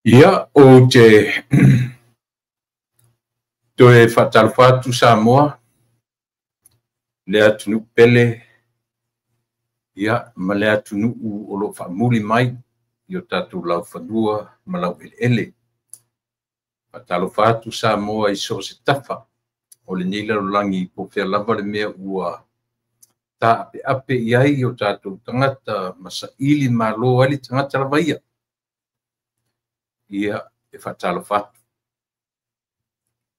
Ia, ou te toe faatalofa atu Samoa, le atunuu pele, ia, ma le atunuu o lo o faamuli mai i o tatou laufanua ma laueleele. Faatalofa atu Samoa i so o se tafa o lenei lalolagi po o fea lava le mea ua taapeape i ai o tatou tagata ma saili malo ai le tagata lava ia. Ia, e faatalofa atu.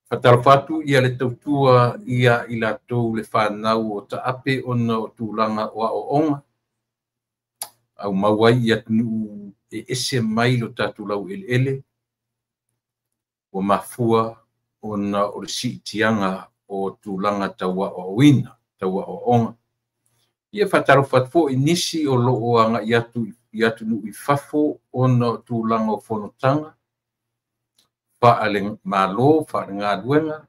Faatalofa atu ia le tautua ia i latou le fanau o taape ona o tulaga o aoaoga, aumau ai i atunuu e ese mai lo tatou laueleele, ua mafua ona o le siitiaga o tulaga tau aoaoina, tau aoaoga. Ia faatalofa atu foi nisi o lo o agai atu i atunuu i fafo ona o tulaga o fonotaga, faale-malo, faale-galuega.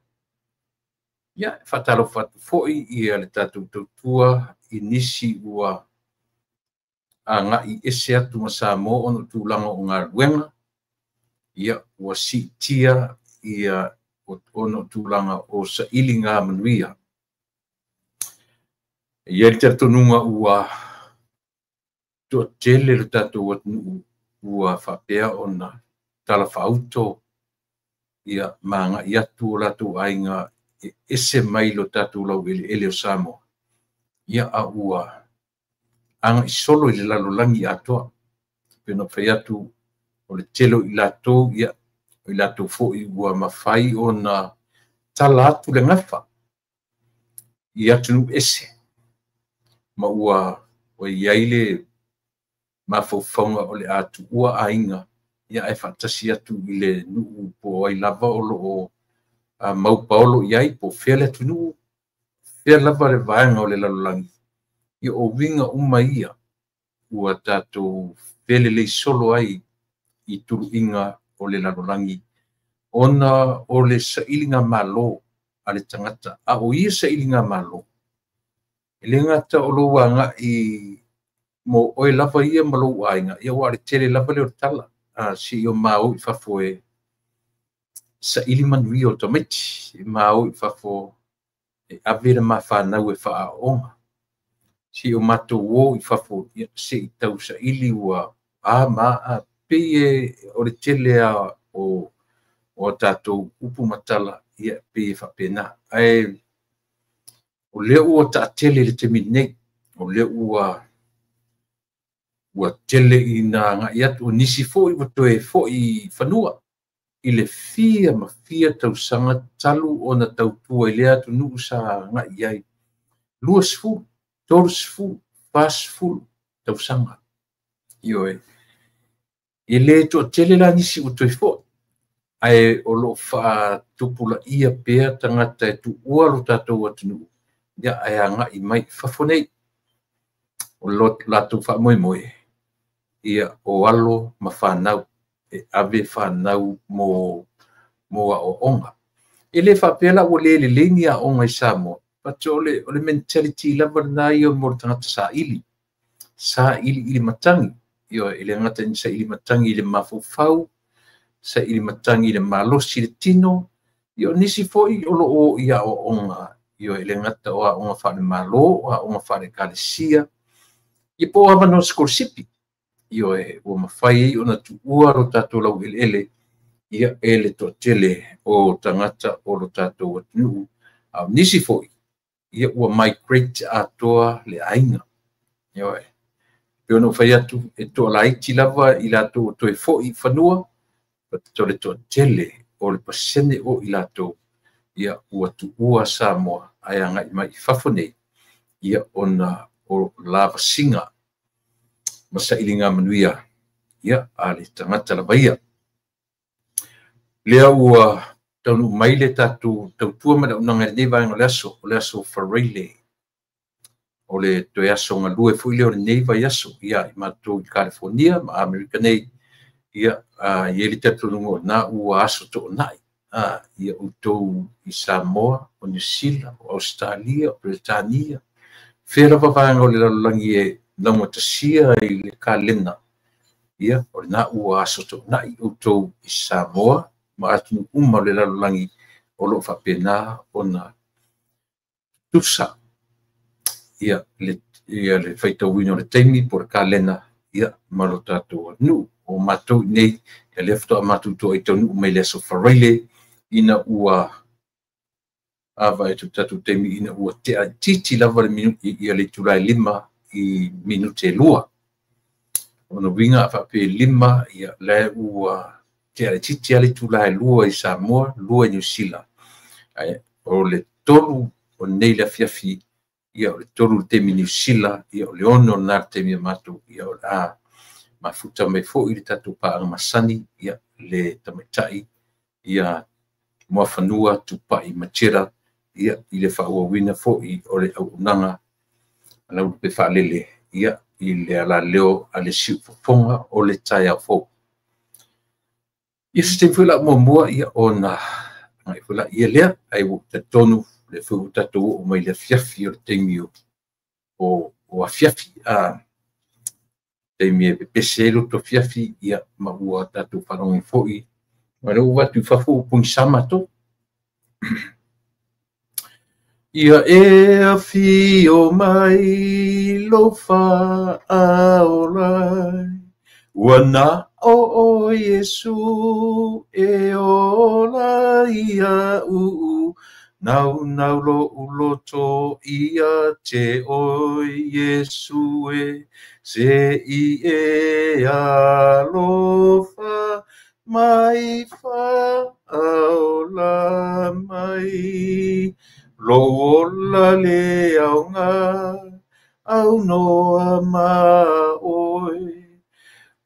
Ia faatalofa atu foi ia le tatou tautua i nisi ua agai ese atu ma Samoa ona o tulaga o galuega, ia ua siitia ia ona o tulaga o sailiga manuia. E i ai le talitonuga ua toatele le tatou atunuu ua faapea ona talafaauto ia ma agai atu o latou aiga e ese mai lo tatou laueleele o Samoa, ia a ua agai solo i le lalolagi atoa. Pe na fai atu o le tele o i latou, ia o i latou foi ua mafai ona tala atu le gafa i atunuu ese, ma ua i ai le mafaufauga o le a tuua aiga, ia ae faatasi atu i le nuu po o ai lava o lo o maupaolo i ai, po o fea le atunuu, fea lava le vaega o le lalolagi, ia o uiga uma ia ua tatou felelei solo ai i tuluiga o le lalolagi ona o le sailiga malo a le tagata. A o ia sailiga malo, e le gata o lou agai mo oe lava ia ma lou aiga, ia ua le tele lava le o le tala, se i o mau i fafo e saili manuia o tamaiti, e mau i fafo e ave le mafanau e faaoga, se i o matou o i fafo, ia, se i tau saili ua a ma a, pei e o le tele a o tatou upu matala, ia pei e faapena. Ae o lea ua taatele le taimi nei, o lea ua tele ina agai atu, o nisi foi ua toe foi i fanua i le fia ma fia tausaga talu ona tautua i lea atunuu sa agai ai, 20, 30, 40 tausaga. Ioe. E le toatele la nisi ua toe foi, ae o lo o faatupulaia pea tagata e tuua lo tatou atunuu, ia ae agai mai i fafo nei. O lo latou faamoemoe, ia o alo ma fanau, e ave fanau mo aoaoga. E le faapea la ua le lelei ni aoga i Samoa, but o le mentality lava lena ia mo le tagata saili, saili i le matagi. Ioe, e le gata i saili matagi i le mafaufau, saili matagi i le malosi i le tino, ia o nisi foi o lo o i aoaoga, ioe, e le gata o aoga faale-malo, o aoga faale-ekalesia, ia po o avanoa sikolasipi. Ioe, ua mafai ai ona tuua lo tatou laueleele, ia e le toatele o tagata o lo tatou atunuu. A o nisi foi, ia ua migrate atoa le aiga. Ioe. Pe ona fai atu e toalaiti lava i latou o toe foi i fanua, o le toatele o le pasene o i latou, ia ua tuua Samoa ae agai mai i fafo nei, ia ona o lavasiga ma sailiga manuia, ia a le tagata lava ia. Lea ua taunuu mai le tatou tautua ma le auaunaga i lenei vaega o le aso Faraile, o le toe aso galue foi lea o lenei vaiaso, ia i matou i California ma Amerika nei, ia i ai le talitonuga o lena ua aso toonai, ia outou i Samoa, o Niu Sila, o Australia, o Peretania, fea lava vaega o le lalolagi e laugatasia i le kalena, Ia, o lena ua aso toonai outou i Samoa ma atunuu uma o le lalolagi o loo faapena ona tusa ia le faitauina o le taimi po o le kalena ia ma lo tatou atunuu. O matou nei, ia lea faatoa matou toai taunuu mai le aso Faraile ina ua ava e tatou taimi ina ua tea titi lava le minuti ia le itula e 5 i minute 2. Ona uiga a faapea 5 ia le ua tea titi ale itula e 2 i Samoa, 2 i Niu Sila. Ae o le 3 o nei le afiafi ia o le 3 le taimi Niu Sila, ia o le 6 na le taimi a matou, ia o le a mafuta mai foi le tatou paaga masani, ia le tamaitai ia Muafanua Tupai Matera, ia i le faaauauina foi o le auaunaga a lau lupe faalele, ia i le alaleo a le siufofoga o le taeao fou. Ia se taimi foi la muamua ia ona ngai foi la ia lea, ai ua talitonu le foi ua tatou oo mai le afiafi o le taimi o afiafi a taimi e pepese ai loto afiafi, ia ma ua tatou faalogo foi ma le ua atu i fafo ua pogisa matou. Ia e afio mai lo faaola ua na o Iesu e ola ia uu nau nau lo uloto ia te o Iesu e se i e alofa mai faaola mai lo ola le aoga au noa ma oe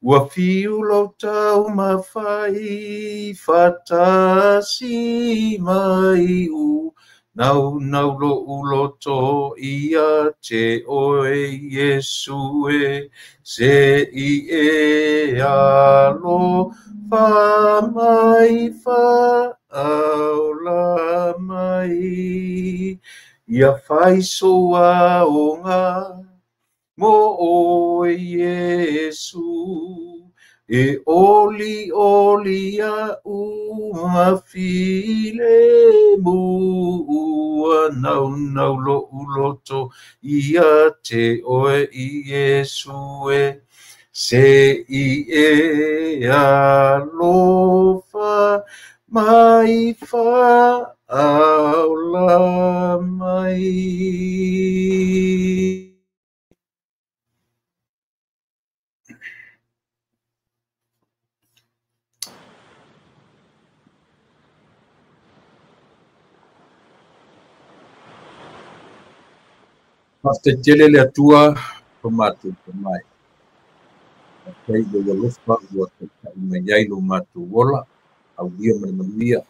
ua fiu lo tau mawhai fatasi mai u nau nau lo uloto ia te oe Iesu e se i e alofa mai faaola mai ia fai soa onga mo oe Iesu e oli oli a uma file mu ua nau nau lo uloto ia te oe Iesu e se i e alofa mai faaola mai. Faafetai tele le Atua o matou mai. Faafetai i lou alofa ua taitai mai ai lo matou ola, aulia ma le manuia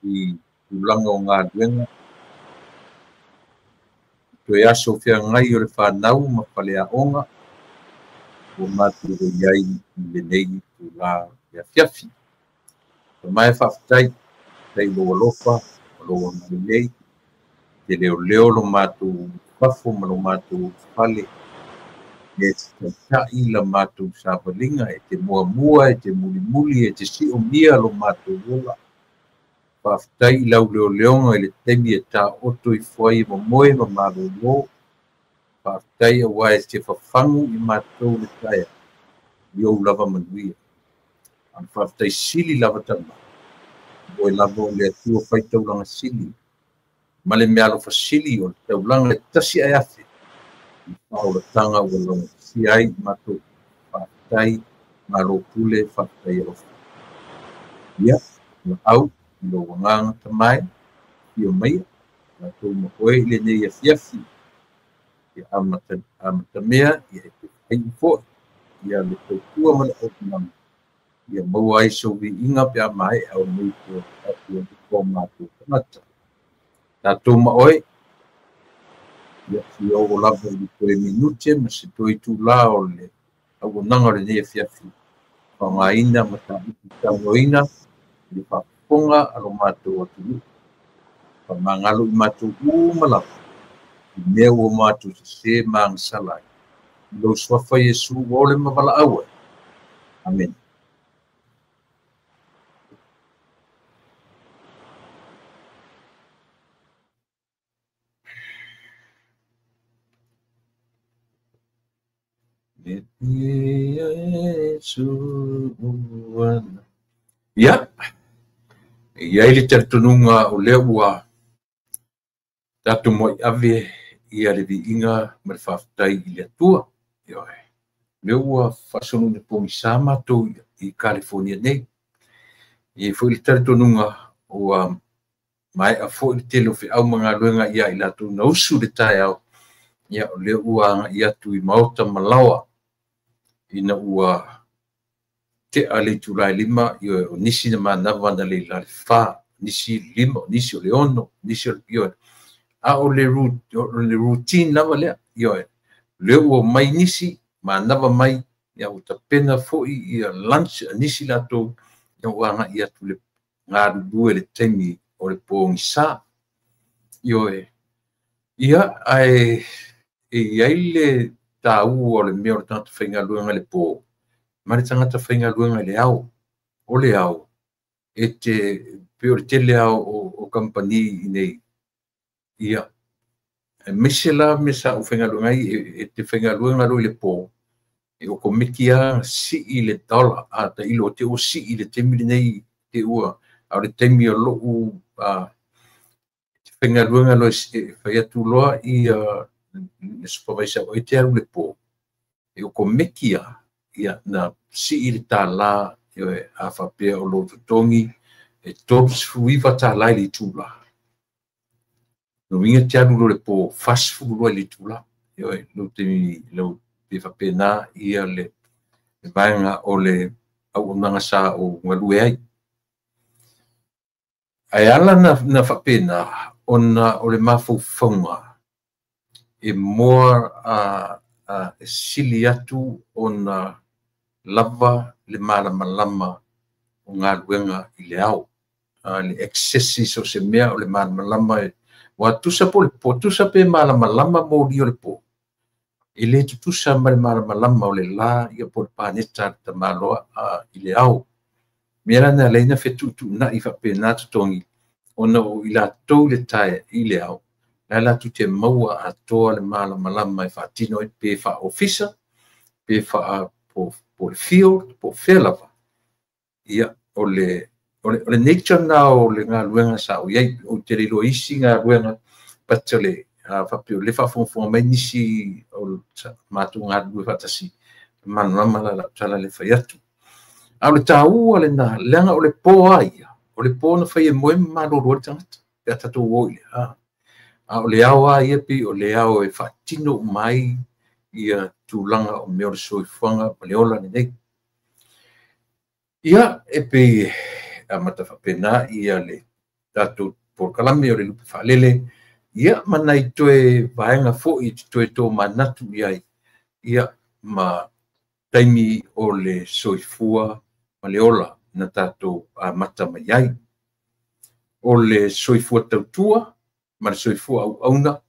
i tulaga o galuega. Toe aso feagai o le fanau ma faleaoga ua matou i ai i lenei itula le afiafi. Tamae faafetai, faafetai i lou alofa ma lou agalelei. Te leoleo lo matou fafo ma lo matou fale. E te taitai la matou savaliga, e te muamua, e te mulimuli, e te siomia lo matou ola. Faafetai i lau leoleoga i le taimi e taoto ifo ai e momoe ma malolo. Faafetai aua e te fafagu i matou le taeao i ou lava manuia. A le faafetai sili lava tama, oe lava o le Atua faitaulaga sili ma le meaalofa sili o le taulaga e tasi ae afe i faaolataga ua laugatasia ai i matou. Faafetai malo pule, faafetai alofa. Ia, laau i lou agaga tamae, afio maia, tatou ma oe i lenei afiafi. Ia amatamea, ia e te faiu foi, ia le tautua ma le auaunaga, ia maua ai sou viiga pe a maea o lenei po matou tagata. Tatou ma oe, ia si oo lava i le toe minute ma se toe itula o le auaunaga o lenei afiafi. Faaaogaina mataupu talanoaina i le faafofoga a lo matou atunuu. Faamagalo i matou uma lava i mea ua matou sese ma agasala ai. Lou suafa Iesu ua ole ma valaau ai. Amene. Ia, e i ai le talitonuga o lea ua tatou muai ave ia le viiga ma le faafetai i le Atua. Ioe. Lea ua faasolo ina pogisa matou i Kalifonia nei. E i ai foi le talitonuga ua maea foi le tele o feau ma galuega ia i latou na usu i le taeao. Ia, o lea ua agai atu i maota ma laoa ina ua tea le itula e 5, ioe, o nisi na manava na le i la le 4, nisi 5, nisi o le 6, nisi o le, ioe. A o le routine lava lea, ioe. Lea ua mai nisi, manava mai, ia ua tapena foi ia lunch a nisi latou, ia ua agai atu le galulue le taimi o le pogisa. Ioe. Ia, ae e i ai le taua o le mea o le tagata faigaluega i le po, ma le tagata faigaluega i le ao. O le ao, e te pei o le tele ao o kamupani i nei. Ia, aemaise la mea sa ou faigaluega ai, e te faigaluega loa i le po, e okomeki lava sii le dollar, a tailo te ua sii le taimi lenei, te ua, a o le taimi o lou faigaluega loa e fai atu loa ia le supervisor o e te alu le po, e okomeki lava, ia, na sii le tālā, ioe, a faapea o lou totogi, e $39 i le itula. No uiga te alu loa le po, 40 loa i le itula. Ioe, lou taimi, lou pe faapena ia le vaega o le auaunaga sa o galue ai. Ae ala na faapena, ona o le mafaufauga e moa e sili atu ona lava le malamalama o galuega i le ao. Le excesses o se mea o le malamalama e ua tusa po le po, tusa pe malamalama moli o le po. E le tutusa ma le malamalama o le la ia po le paneta le tamaloa i le ao. Mea la na leina fetuutuunai faapena totogi, ona o i latou le tae i le ao, la latou te maua atoa le malamalama e faatino ai pe faaofisa, pe faa po le field, po fea lava. Ia, o le nature na o le galuega sa o i ai, ou te le iloa isi galuega, but o le faapea o le faafogafoga mai nisi o matou galulue faatasi, malamalama la lau tala le fai atu. A o le taua lena, leaga o le po a ia, o le po na fai e moe ma malolo ai le tagata, pe a tatou o i le a o le ao a ia pei o le ao e faatino uma ai ia tulaga o mea o le soifuaga ma le ola lenei. Ia, e pei amata faapena ia le tatou polokalame o le lupe faalele, ia ma nai toe vaega foi e te toe tōmanatu i ai, ia ma taimi o le soifua ma le ola na tatou amata mai ai. O le soifua tautua ma le soifua auauna,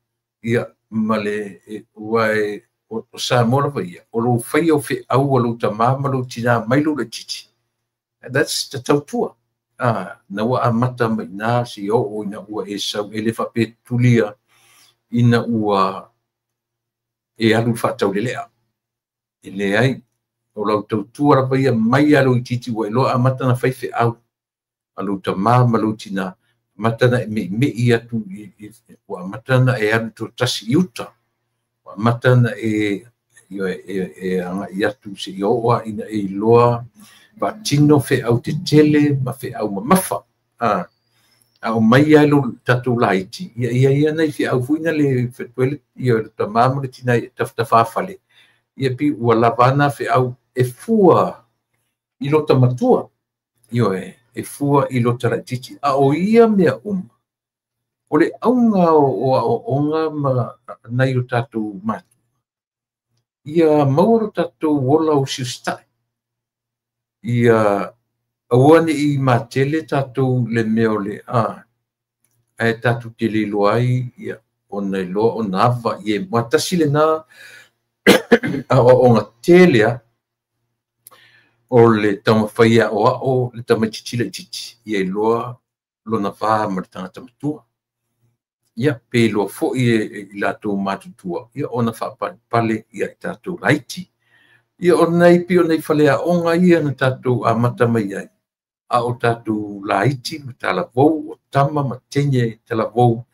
ia ma le ua e o Samoa lava ia, o lou faia o feau a lou tamā ma lou tinā mai lou laitiiti. That's the tautua. Na ua amata mai nā si oo ina ua e sau e le faapetulia ina ua e alu faataulelea. E leai, o lau tautua lava ia mai a lou itiiti ua iloa amata na fai feau a lou tamā ma lou tinā, amata na e meimei atu, ua amata na e alu toatasi i uta, ua amata na e agai atu seia oo lava ina e iloa faatino feau tetele ma feau mamafa. A o mai ai lo tatou laiti, ia ia ia nai feau foi na le fetoele, ia le tamā ma le tinā e tafatafaafale, ia pei ua lava na feau e fua i lota matua, ioe, e fua i lota laitiiti. A o ia mea uma, o le auga o aoaoga ma nai o tatou matua, ia maua lo tatou ola usiusitai. Ia aua ne i matele tatou le mea o le ae tatou te le iloa ai, ia, ona iloa ona ava i e. Ua tasi lena Aoaoga tele lava o le taumafai e aoao le tamaitiiti laitiiti ia iloa lona va ma le tagata matua. Ia pe iloa foi e i latou matutua ia ona faapalepale ia i tatou laiti. Ia o nai pei o nai faleaoga ia na tatou amata mai ai, a o tatou laiti ma talavou, o tama ma teine talavou,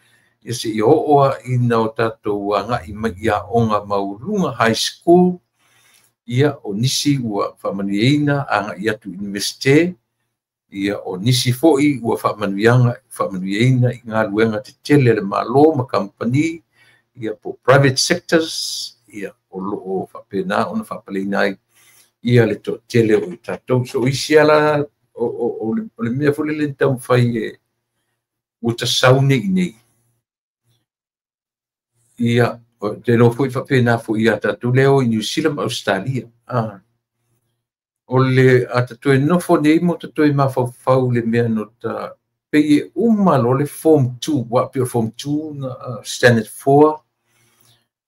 ia seia oo lava ina o tatou agai mai i aoga maualuga, high school, ia o nisi ua faamanuiaina agai atu i Iunivesite, ia o nisi foi ua faamanuiaina i galuega tetele a le Malo ma kamupani, ia po o private sectors, ia o lo o faapena ona faapaleina ai ia le toatele o i tatou. So o isi lava la o le mea foi lele na taumafai e ua tasau nei i inei. Ia, ou te iloa foi faapena foi ia tatou lea e o i Niu Sila ma Ausetalia. O le a ta toe nofo nei ma ta toe mafaufau i le mea na ta pei e uma loa le form 2, aua pei o le form 2 na standard 4,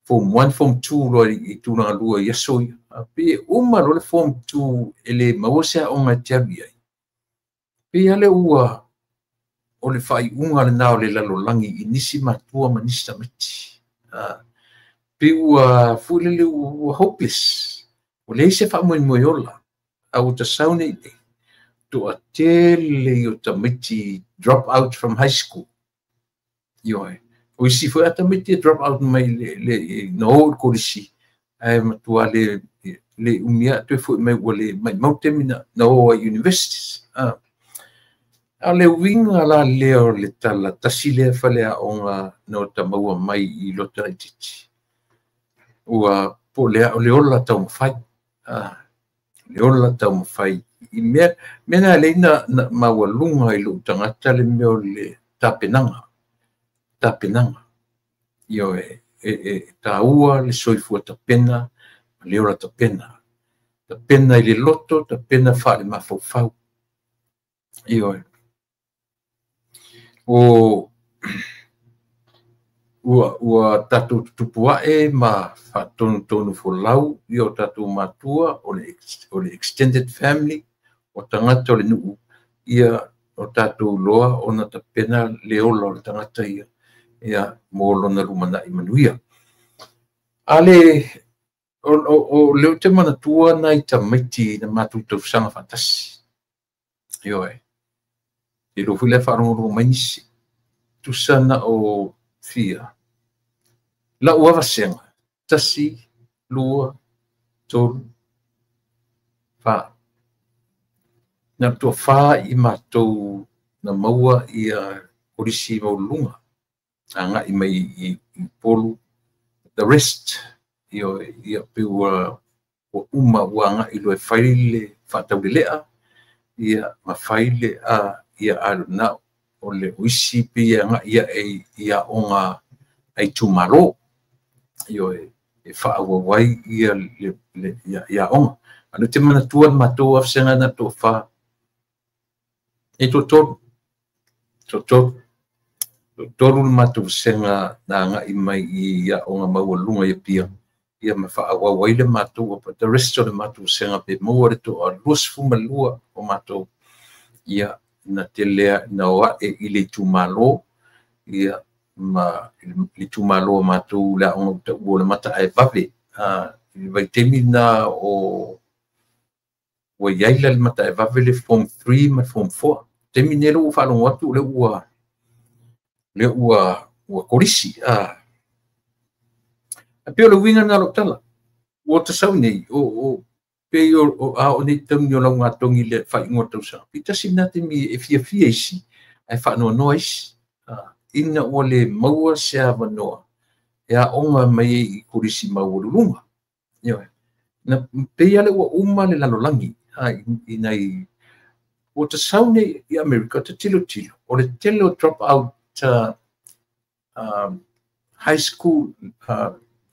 form 1, form 2 loa i tulaga lua i aso ia. Pei e uma loa le form 2 e le maua se aoga e te alu i ai. Pei lava lea ua o le faaiuga lena o le lalolagi i nisi matua ma nisi tamaiti. Pei ua foi lele ua hopeless. Ua leai se faamoemoe ola. A ua tasau nei nei, toatele i o tamaiti drop out from high school. Ioe. O isi foi a tamaiti e drop out mai le na o i le kolisi, ae matua le umi lava toe foi mai ua le maumau taimi na o ai i universities. A o le uiga la lea o le tala tasi lea faleaoga na o ta maua mai i lota laitiiti. Ua po o le ola taumafai. Le ola taumafai. I mea na lea na maualuga i lou tagata le mea o le tapenaga. Tapenaga. Ioe, e taua le soifua tapena, le ola tapena. Tapena i le loto, tapena faale-mafaufau. Ioe. O ua tatou tutupu ae ma faatonutonu folau ia o tatou matua, o le extended family, o tagata o le nuu, ia o tatou loa ona tapena le ola o le tagata ia, ia mo lona lumanai manuia. A le o lea ou te manatua nai tamaiti na matou tausaga faatasi. Ioe. E iloa foi lea faalogologo mai nisi. Tusa na o fia. Lau avasega, 1, 2, 3, 4. Na toafa i matou na maua ia kolisi maualuluga agai mai i Upolu. The rest, ia pe ua uma ua agai loa e fai le faataulelea, ia ma fai le ia na o le isi pe agai ae i aoga a itumalo. Ioe, e faaauau ai ia le aoga. A o te manatua le matou avasega na toafa. E toatolu. Toatolu le matou vasega na agai mai i aoga maualuga i Apia, ia ma faaauau ai le matou, but the rest o le matou vasega pe maua le toa 22 o matou, ia na tele na o ae i le itumalo, ia ma le itumalo o matou le aoga utaua o le Mataaevave. I le vaitaimi na o ua iai la le Mataaevave le form 3 ma le form 4. Taimi nei ua faalogo atu lea ua kolisi. A pei o le uiga na lou tala. Ua tasau nei, o pei o a o nei taimi o laugatogi le faaiuga o le tausaga. Pei tasi lena taimi e fiafia isi, ae faanoanoa isi. Ina ua le maua se avanoa e aoga mai ai i kolisi maualuluga. Ioe. Na pei lava ua uma le lalolagi i nai ua tasau nei i Amerika ta tilotilo. O le tele o drop out high school,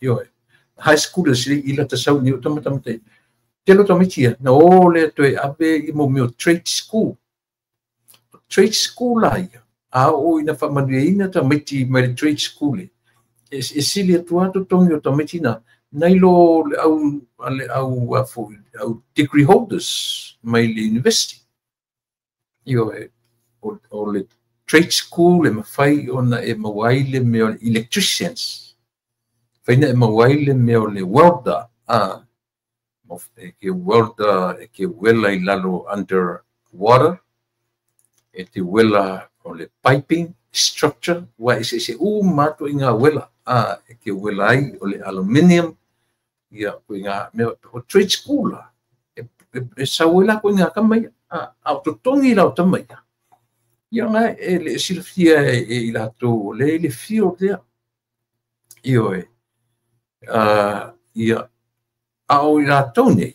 ioe, high schoolers i la tasau nei o tamatamata. Tele o tamaiti ia, na o lea toe ave i mo mea o trade school. Trade school la ia. A o ina faamanuiaina tamaiti mai le trade school e. E sili atu lava totogi o tamaiti na, Nai lo le au le au foi au degree holders mai le university. Ioe, o le trade school e mafai ona e maua ai le mea o le electricians. Faina e maua ai le mea o le welder. E ke welder, e ke wela i lalo under water. E te wela o le piping structure. Wa e se u mato i ngā wela. E ke wela ai o le aluminium. Ia, ko i ngā mea o trade school la. E sauela ko i ngā kamaia. A o totongi lau tamaia. Ia ngā e le silafia e i latou o le field lea. Ioe. Ia, a o i latou nei,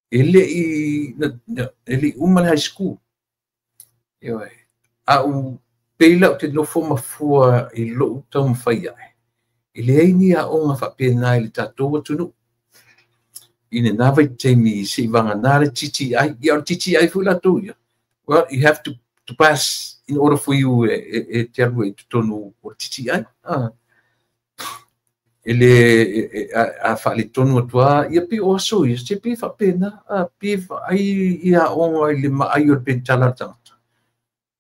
e le i uma le high school. Ioe. A u peila o te nofo mafua i lou tau mawhai ai. E leai ni a onga whapena i le tātou atunu. I ne nā vai teimi se i wanga nā le TTI. Ia o le TTI fui latou ia. Well, you have to pass in order for you e te alu e totonu o le TTI. E le a whaale tonu atua, ia pi o aso ia, se pi whapena, pi ai ia onga i le maai o le pentala tangata.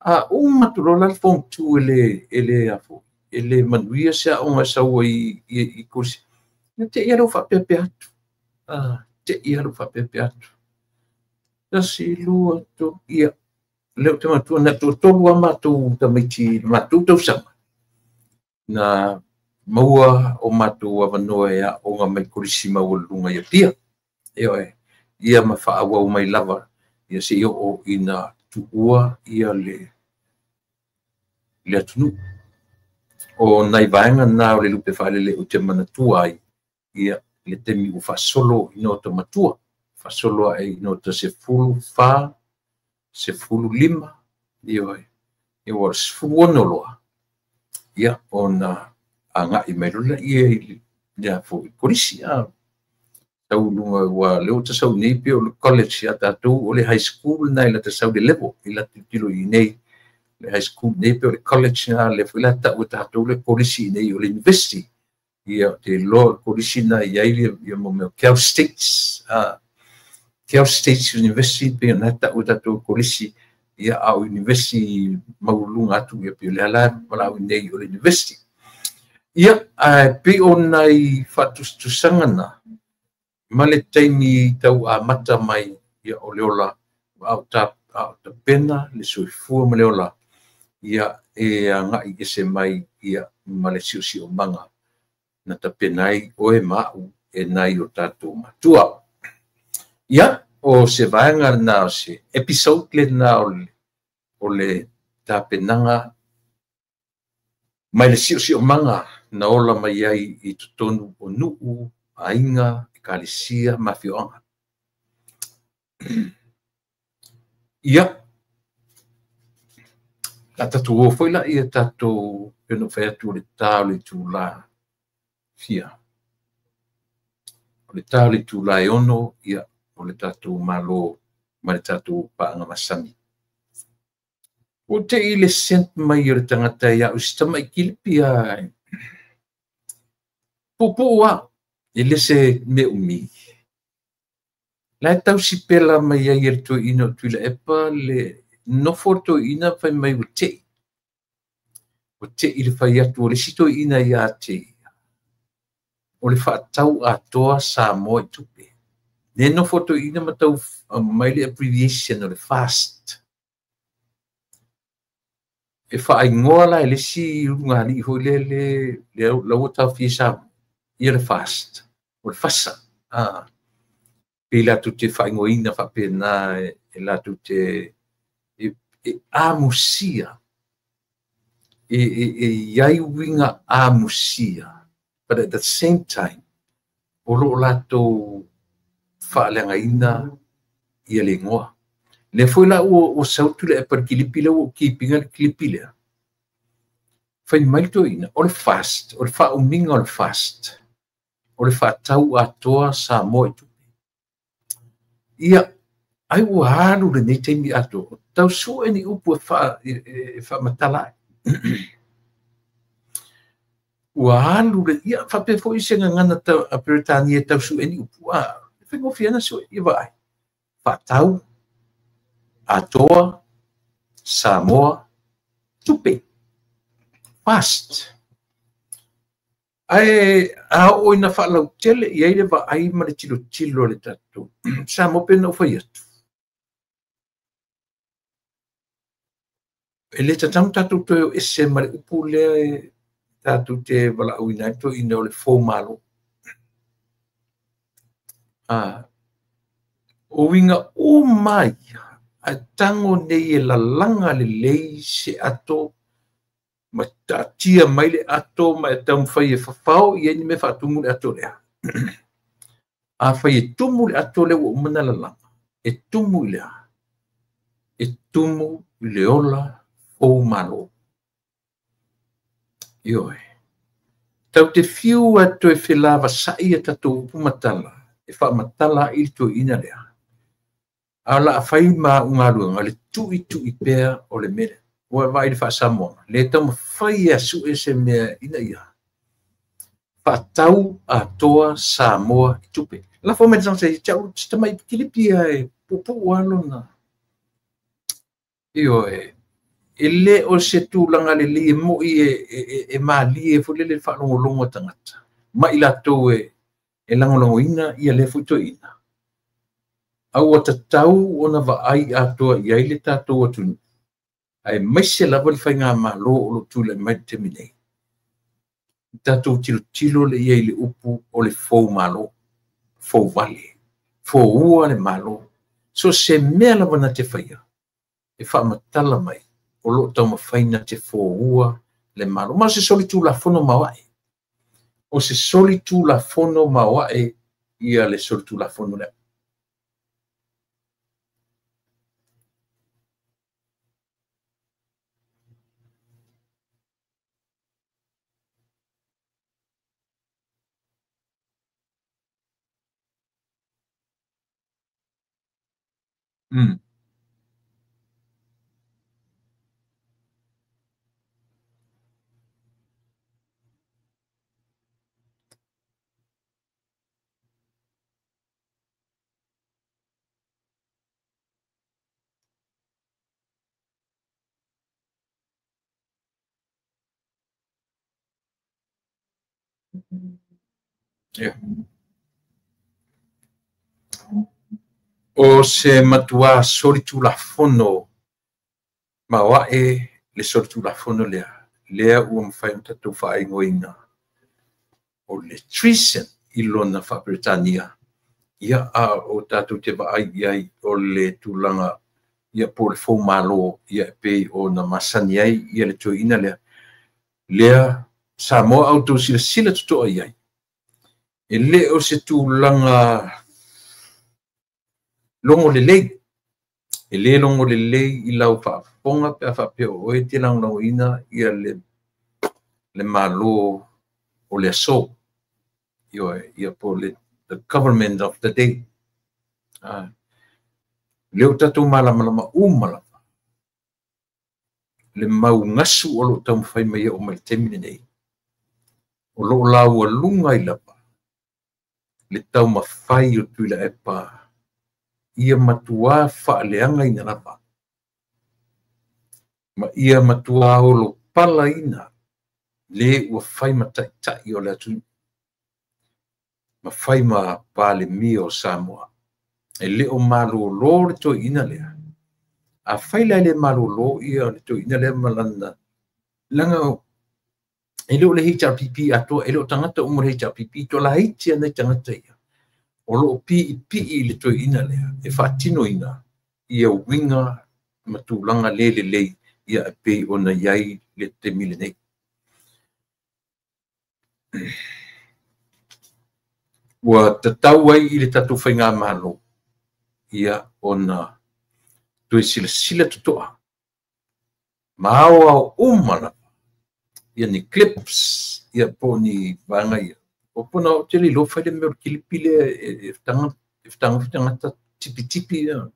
A uma tu lola le form 2 e le afo. E le manuia se aonga saua i kursi. Ia te ia lau whapeape atu. Te ia lau whapeape atu. Tasi lua tō ia. Leo te matua na tō tolu a mātou tamaiti mātou tausama. Na maua o mātou awanoa e aonga mai kurisi maua lunga ia pia. Ioe, ia ma whaawau mai lava. Ia se i o ina tuua ia le atunu. O nai vaenga nā o le lupe whaalele o te manatua ai, ia le temi u whasolo i no ta matua. Whasolo ai i no ta se fulu wha, se fulu lima, ia ia o se fulu ono loa. Ia o na a ngai mai lola ia i ia fo i kolisi a. Tau lunga ua leo ta sau nei pe o le college ia tātou o le high school nai la ta sau le level i la tilo i nei. Le high school nei pe o le college na le foi la tau tātou le kolisi nei o le university. Ia te loa kolisi na i ai ia mo mea Cal States. Cal State University pe na tau tātou kolisi ia au university maulunga atu ia pe o le ala malau nei o le university. Ia pe o nai whatustusanga na ma le taimi tau a mata mai ia o le ola au ta pena le soifua ma le ola. Ia e ngai ese mai ia ma le siosio manga na tapenai oe mau e nai o tātou matua. Ia o se vaenga na o se episode le na o le tapenanga mai le siosio manga na ola mai ai i totonu o nuu, ainga, ekalesia, mafioanga. Ia, la tātou o foi la ia tātou peno whai atu o le tā o le tūlā fia. O le tā o le tūlā e ono, ia o le tātou malo ma le tātou paanga masani. O te i le sent mai o le tangata ia o sitama i kilipi a pōpō a e lese me umi. La e tausi pela mai ai e le toi ina o tuila epa le nofo tō ina whai mai o te. O te i le whai atu o le sito ina ia te. O le whaatau atoa Samoa i tupe. Ne nofo tō ina matau mai le abbreviation o le FAST. E whaingoa la e le si runga li hoi le le laua tau fia Samoa. Ia le FAST. O le FASA. Pe lātou te whaingoina whapena e lātou te e amusia, e iai winga amusia, but at the same time, o loo lātou whaaleangaina ia le ngoa. Le foi la o sautu le e kilipi le o kipinga le kilipi lea. Whai mai tō ina, o le FAST, o le whaauminga o le FAST, o le whaatau atoa Samoa i tupe. Ia, ai ua alu le nei taimi ato, tau sue ni upu e wha matala ai. Ua alu le, ia faapea foi se gagana a Peretania e tau sue ni upu, a faigofie ona sue, ia vaai. Faatau, atoa, Samoa, tupe. Fast. Ae a oo ina faalautele i ai le vaai ma le tilotilo a le tatou Samoa pe na ou fai atu. E le tatau ona tatou toe o ese ma le upu lea e tatou te valaauina ai toeaiina o le foumalo. O uiga uma ia, ae tago nei e lalaga lelei se ato ma taatia mai le ato ma e taumafai e fafao i ai ni mea faatumu le ato lea. Afai e tumu le ato lea ua uma ona lalaga, e tumu i le a? E tumu i le ola foumalo. Ioe. Tau te fiu a toe felavasai a tatou upu matala, e faamatala ai le toeaina lea. A o le a fai ma au galuega le tuitui pea o le mea lea. Ua vaai i le faasamoaga, le taumafai e sue se mea ina ia faatau atoa Samoa i tupe. Lafo mai le tagata ia te au, se tamai kilipi ia e puupuu lava lona. Ioe, e le o se tulaga lelei e moi e malie foi lele le faalogologo a tagata ma i latou e lagolagoina ia lea foi toeaina. A ua tatau ona vaai atoa i ai le tatou atunuu, aemaise lava le faigamalo o lo o tulai mai i le taimi nei. Tatou tilotilo le i ai i le upu o le foumalo, fouvale, foua le malo. So se mea lava na te faia, e faamatala mai o lo o taumafai na te foua le malo. Ma o se solitulafono maoae. O se solitulafono maoae ia le solitulafono lea. Yeah. O se matua solitulafono maoae le solitulafono lea, lea ua mafai ona tatou faaigoaina o le treason i lona faa-Peretania, ia a o tatou te vaai i ai o le tulaga ia po o le foumalo ia e pei ona masani ai ia le toeaina lea. Lea Samoa a outou silasila totoa i ai, e le o se tulaga logo lelei, e le logo lelei i lau faafofoga pe a faapea o oe te lagolagoina ia le malo o le aso. Ioe, ia po le the government of the day. Lea ua tatou malamalama uma lava le mau gasu o lo o taumafai mai e oo mai i le taimi lenei. O lo o laualuga ai lava le taumafai o Tuilaepa ia matua faaleagaina lava ma ia matua olopalaina le ua fai ma taitai o le atunuu ma fai ma Palemia o Samoa. E le o malolo le toeaina lea. Afai la e le malolo ia le toeaina lea ma lana leaga e le o le HRPP atoa, e le o tagata uma le HRPP, toalaiti ana i tagata ia o lo o piipii i le toeaina lea e faatinoina ia uiga ma tulaga le lelei ia e pei ona i ai le taimi lenei. Ua tatau ai i le tatou faigamalo ia ona toe silasila totoa ma aoao uma lava ia ni clips ia po o ni vaega ia. O pona o te le iloa fai le mea o le kilipi lea e fetagofi tagata tipitipi ia.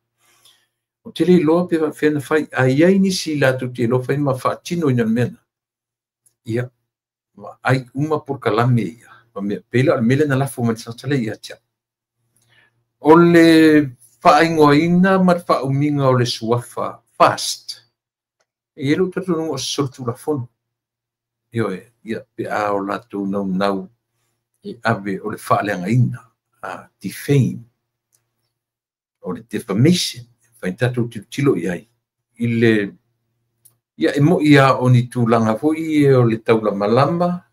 O te le iloa pe faapefea ona fai. A i ai nisi latou te iloa fai ma faatinoina le mea lena, ia vaai uma polokalame ia ma mea pei la o le mea lea na lafo mai le tagata lea ia te au. O le faaigoaina ma le faaumiga o le suafa FAST, e i ai lou talitonuga o se solitulafono. Ioe, ia pe a o latou naunau e ave o le faaleagaina, defame, o le defamation, e mafai ona tatou tilotilo i ai i le ia e moi lava o ni tulaga foi ia o le taulamalama,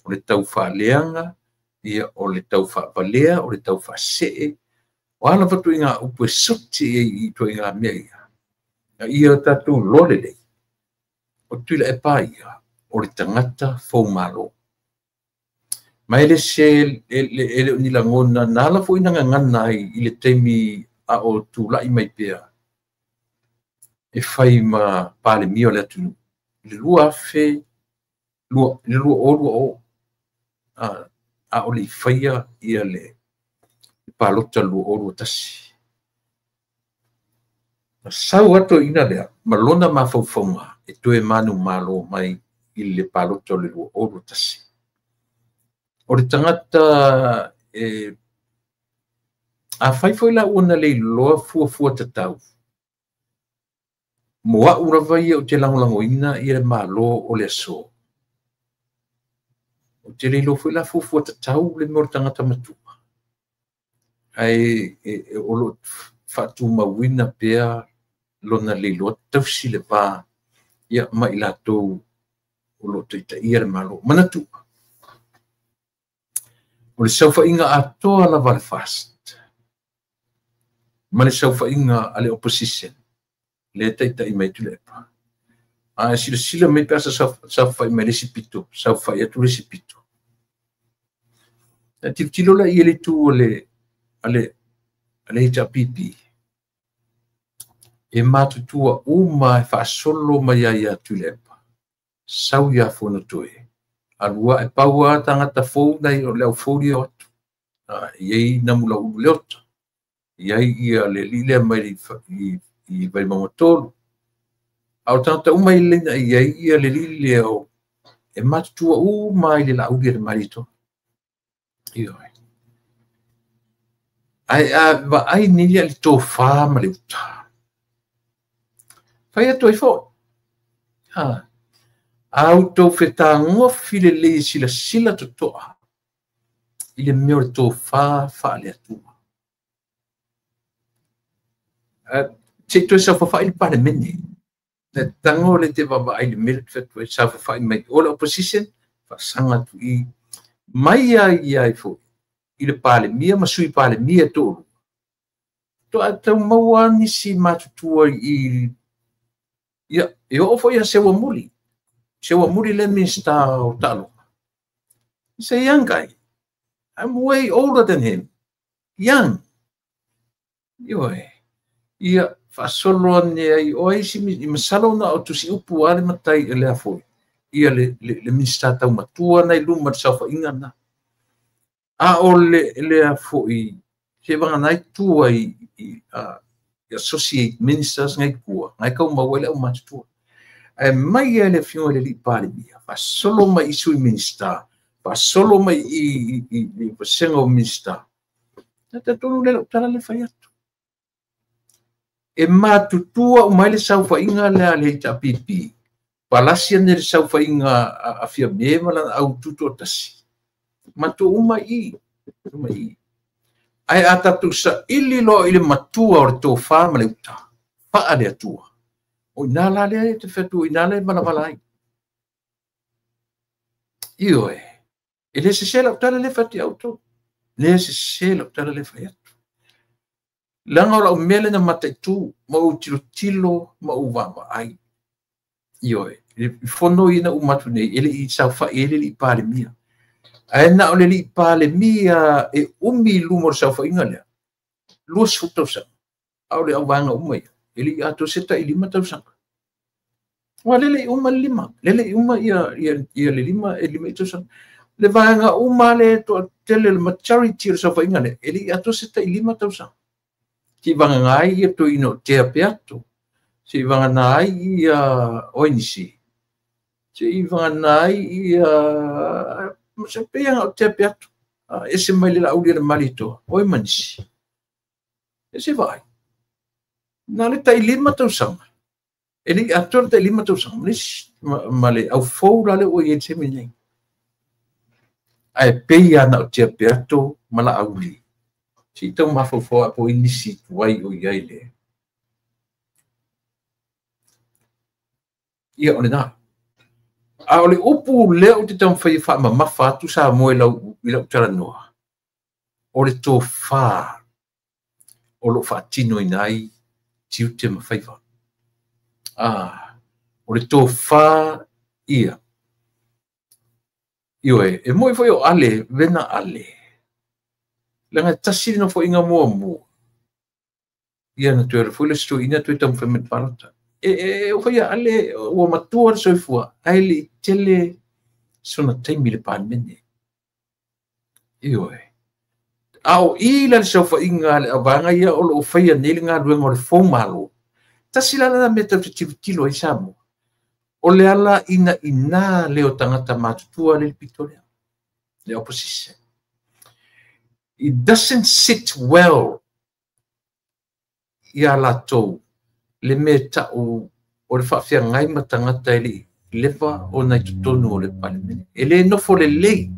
o le taufaaleaga, ia o le taufaapalea, o le taufaasee, o a lava ituaiga upu e soti ai i ituaiga mea ia, a ia tatou iloa lelei, o Tuilaepa ia, o le tagata foumalo. Ma e le se e le o ni lagona na ala foi na gagana ai i le taimi a o tulai mai pea e fai ma Palemia o le atunuu i le 2020, a o le i faia ia le palota 2021. Na sau atu ina lea ma lona mafaufauga e toe manumalo mai i le palota o le 2021. O le tagata e afai foi la ua na leiloa fuafua tatau, mo au lava ia ou te lagolagoina ia le malo o le aso. Ou te leiloa foi la fuafua tatau le mea o le tagata matua. Ae o lo faatumauina pea lona leiloa tausi le va ia ma i latou o lo o taitaia le malo. Manatua, o le saofaiga atoa lava le FAST ma le saofaiga a le opposition le taitai mai Tuilaepa. A silasila mai pe a saofai mai le isi pito, saofai atu le isi pito. E tilotilo la i le itu a le HRPP, e matutua uma e faasolo mai ai ia Tuilaepa, sau ia Fonotoe, alua e pau a tagata fou nai o le au fou o atu. E i ai Namulauulu Leota, e i ai ia le alii lea mai i Vaimauga 3. A o tagata uma i leina i ai ia le alii lea o e matutua uma i le Laauli a le Malietoa. Ioe. Ae a vaai nei ia le tofa ma le uta, fai atu ai foi. A outou fetagofi lelei e silasila totoa i le mea o le tofa faale-Atua. Se i toe saofafai le Palemene. E tago le te vaavaai le mea le te saofafai mai o le opposition, faasaga atu i mai ai ai foi i le Palemia ma sui Palemia e toalua. Toa tau maua nisi matutua i ia, e oo foi ia Seuamuli. Seuamuli le Minista o Taaloga. He's a young guy. I'm way older than him. Young. Ioe. Ia, faasolo ane ai o ai si i masalo na o tusi upu a le matai e lea foi. Ia le Minista taumatua na i luma le saofaiga na. A o le lea foi, se vagana tua i associate ministers ngai kua, ngai kau maua le au matutua. Ae mai ai le afioga i le alii Palemia, faasolo mai i sui Minista, faasolo mai i vasega o Minista. Na talitonu le lau tala le fai atu. E matutua umai le saofaiga lea a le HRPP, palasi ane le saofaiga a Fiame ma lana au tutoatasi. Matua uma i, uma i. Ae a tatou saili loa i le matua o le tofa ma le uta, faa le Atua. O ina la lea e te whetu, o ina lea e malavala ai. Ioe, e le sese lau tala le whati auto. Le sese lau tala le whai atu. Langa o lau mea lena mataitu, ma u tilotilo, ma u vaavaai. Ioe, e fono ina u matu nei, ele i saofai, ele li Palemia. Ae na o le li Palemia e umi luma o le saofaiga lea. 20 tausaga. A o le au vaega uma ia. E le i atoa se tai 5 tausaga. Ua lele i uma le 5. Lele i uma ia le 5 e 5 i tausaga. Le vaega uma le toatele le majority o le saofaiga lea. E le i atoa se tai 5 tausaga. Si vagana ai ia toeaina o Tea Peato. Si vagana ai ia Oinisi. Se i vagana ai ia se pei na o te pe atu ese mai le Laauli a le Malietoa oi ma nisi e se vaai na le tai 5 tausaga e le i atoa le tai 5 tausaga ma nisi ma le aufou la le ua i ai le taimi nei. Ae pei lava na o Tea Peato ma Laauli se i tau mafaufau ae po o ai nisi tuai o i ai le ia o lena. A o le upu lea ou te taumafai e faamamafa atu Samoa i lau talanoa, o le tofa o lo o faatinoina ai tiute ma faiva. O le tofa ia. Ioe, e moi foi o ale, vena ale. Leaga e tasi le nofoaiga muamua. Ia na toe alu foi le isi toeaina toe taumafai mai i le palota. E o fai ale ua matua le soifua, ae le i tele sona taimi i le Palemene. Ioe. A o i la le saofaiga a le auvaega ia o lo o faia nei le galuega o le foumalo, tasi la lena mea tatou te tilotilo ai Samoa, o le ala ina ina lea o tagata matutua le pito lea, le opposition. It doesn't sit well ia latou le mea tau o le faafeagai ma tagata e le i leva ona i totonu o le Palemene. E le nofo lelei.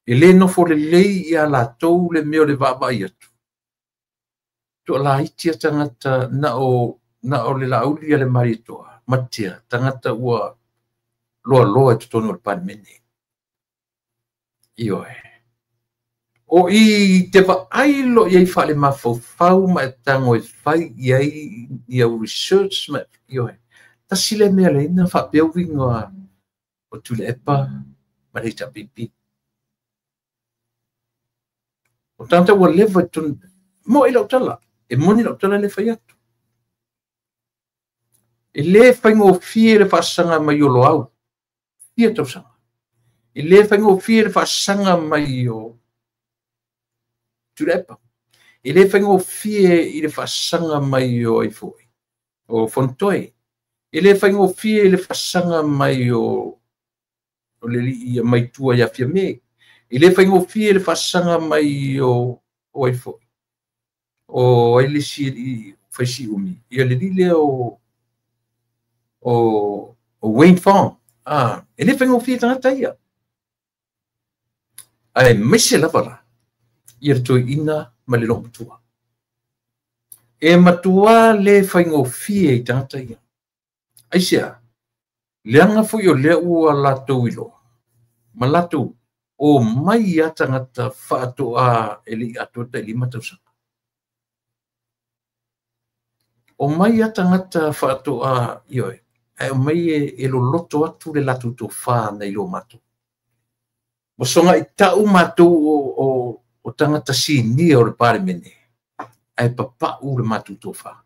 E le nofo lelei ia latou le mea o le vaavaai atu. Toalaiti a tagata na o le Laauli a le Malietoa, ma Tea, tagata ua loaloa i totonu o le Palemene. Ioe. O i te vaai lo i ai faale mafaufau ma e tago e fai i ai ia research ma ioe. Tasi le mea le ina faapea uiga o Tuilaepa ma le HRPP. O tagata ua leva i totonu, mo i lau tala, e moni lau tala le fai atu. E le faigofie le faasaga mai o Loau, fia tausaga. E le faigofie le faasaga mai o Tuilaepa. E le faigofie i le faasaga mai o ai foi, o Fonotoe. E le faigofie i le faasaga mai o le alii mai tua ia Fiame. E le faigofie le faasaga mai o ai foi, o ai le isi alii faisiumi, ia le alii lea o Wayne Fong. E le faigofie tagata ia. Ae maise lava la, ia le toeaina ma le loomatua. E matua le faigofie i tagata ia. Aisea, leaga foi o lea ua latou iloa, ma latou o mai ia tagata faatoa e le i atoa tai 5 tausaga. O mai ia tagata faatoa, ioe, ae o mai e loloto atu le latou tofa na iloa matou. Ua sogai tau matou o tagata sinia o le Palemene, ae papau le matou tofa.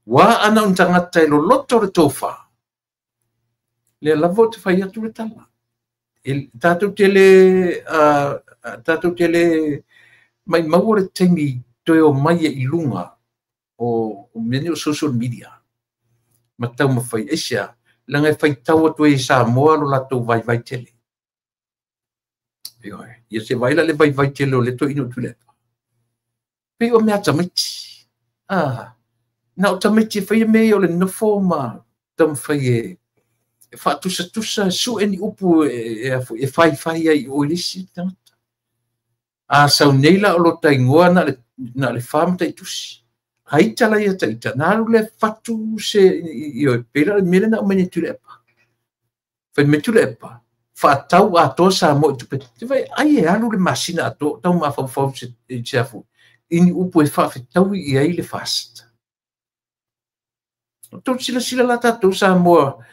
Ua ana o tagata e loloto le tofa, lea lava o te fai atu le tala. Tatou te le mai maua le taimi toe o mai e i luga o mea nei o social media. Ma taumafai aisea, leaga e faitau atu ai e Samoa lo latou vaivai tele. Ioe, ia se vaai la le vaivai tele o le toeaina o Tuilaepa. Pei o mea tamaiti. Na o tamaiti e faia mea ia o le nofo ma taumafai e faatusatusa sue ni upu e faifai ai i o i le isi tagata. A sau nei la o lo taigoa na le wha ma taitusi. A ita la ia taita, na alu le fatu se, ioe, pei la le mele na o mai nei Tuilaepa. Fai mai Tuilaepa, whaatau atoa Samoa i tupe. Te vai, ai e alu le masina atoa, tau mafaufau se afu. Ini upu e whaafetaui i ai le fast. O tau silasila la tātou Samoa,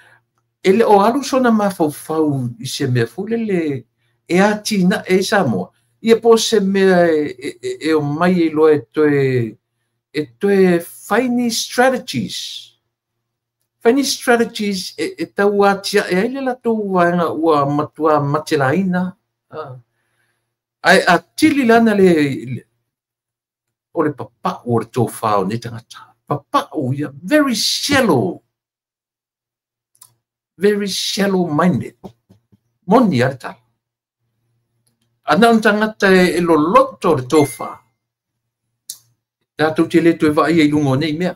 e le o alu sona mafaufau i se mea fule e atina e Samoa. Ia po se mea e o mai e loa e toe fai ni strategies. Fai ni strategies e tau atia e ai le latou vaega ua matua matelaina. Ai a tili lana le o le papau o le tofa o nei tagata. Papau ia, very shallow. Very shallow minded. Moni lava le tala. A na o ni tagata e loloto le tofa, tatou te le toe vaaia i luga o nei mea.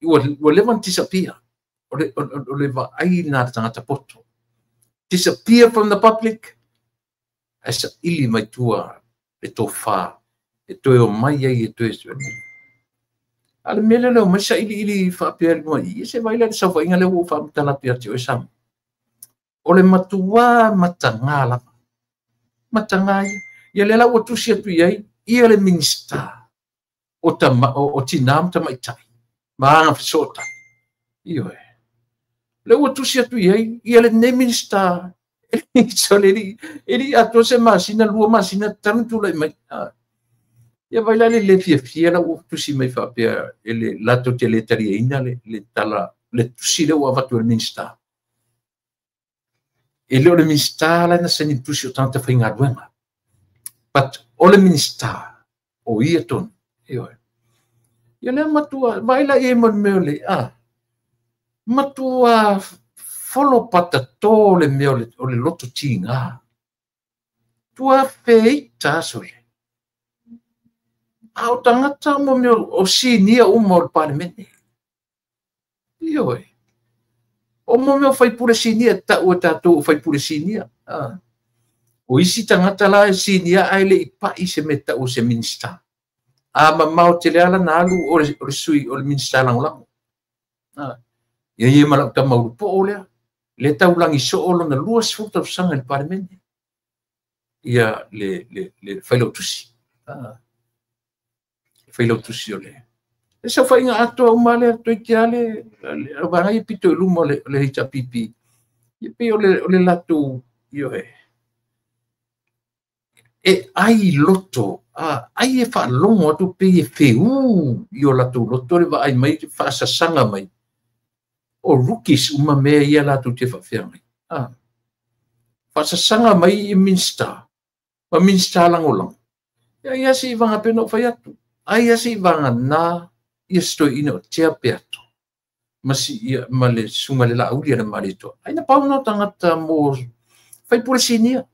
Ua leva ona disappear. O le vaai lena a le tagata poto. Disappear from the public, ae saili mai tua le tofa e toe omai ai e toe. A o le mea lea o le omai sailiili faapea i luga i i, se vaai la i le saofaiga lea ua ou faamatala atu ia te oe Samoa. O le matuā matagā lava. Matagā ia. Ia lea la ua tusi atu i ai ia le Minisita o, tama, o Tinā ma Tamaitai ma Agafesootai. Ioe. Lea ua tusi atu i ai ia lenei Minisita e lei atoa se masina, 2 masina talu tulai mai. Ia vai la le le fiafia la ua tusi mai faapea e le latou te le taliaina le tala, le tusi lea ua avatu e le Minisita. E le o le Minisita la na saini le tusi o tagata faigaluega. But o le Minisita o ia tonu. Ioe. Ia lea matua, vaai la i ai mo le mea o le, matua folo patato le mea o le loto tiga. Tua feita aso le. A o tagata mo mea o sinia uma o le Palemene. Ioe. O mo mea o faipule sinia, tau e tatou o faipule sinia. O isi tagata la e sinia ae le i pai se mea tau o se Minisita. A mamao tele ala na alu o le sui o le Minisita lagolago. Ia ia ma lau tama ulupo'o lea, le taulagi soo lona 20 tausaga i le Palemene. Ia le failautusi. Failautusi o le saofaiga atoa uma lea toeitiiti lava le vaega ia pito i luma o le HRPP. Ia pei o le latou, ioe, e ai loto, ai e faalogo atu pei e feū i o latou loto le vaai mai, faasasaga mai. O rookies uma mea ia latou te faafeagai. Faasasaga mai i Minisita, ma Minisita lagolago. Ia ai se i vaga pei ona ou fai atu. Ai se i vaga na ia se toeaina o Tea Peato ma, si, ia, ma le susuga le Laauli a le Malietoa. Ai na pau na o tagata mo faipule sinia.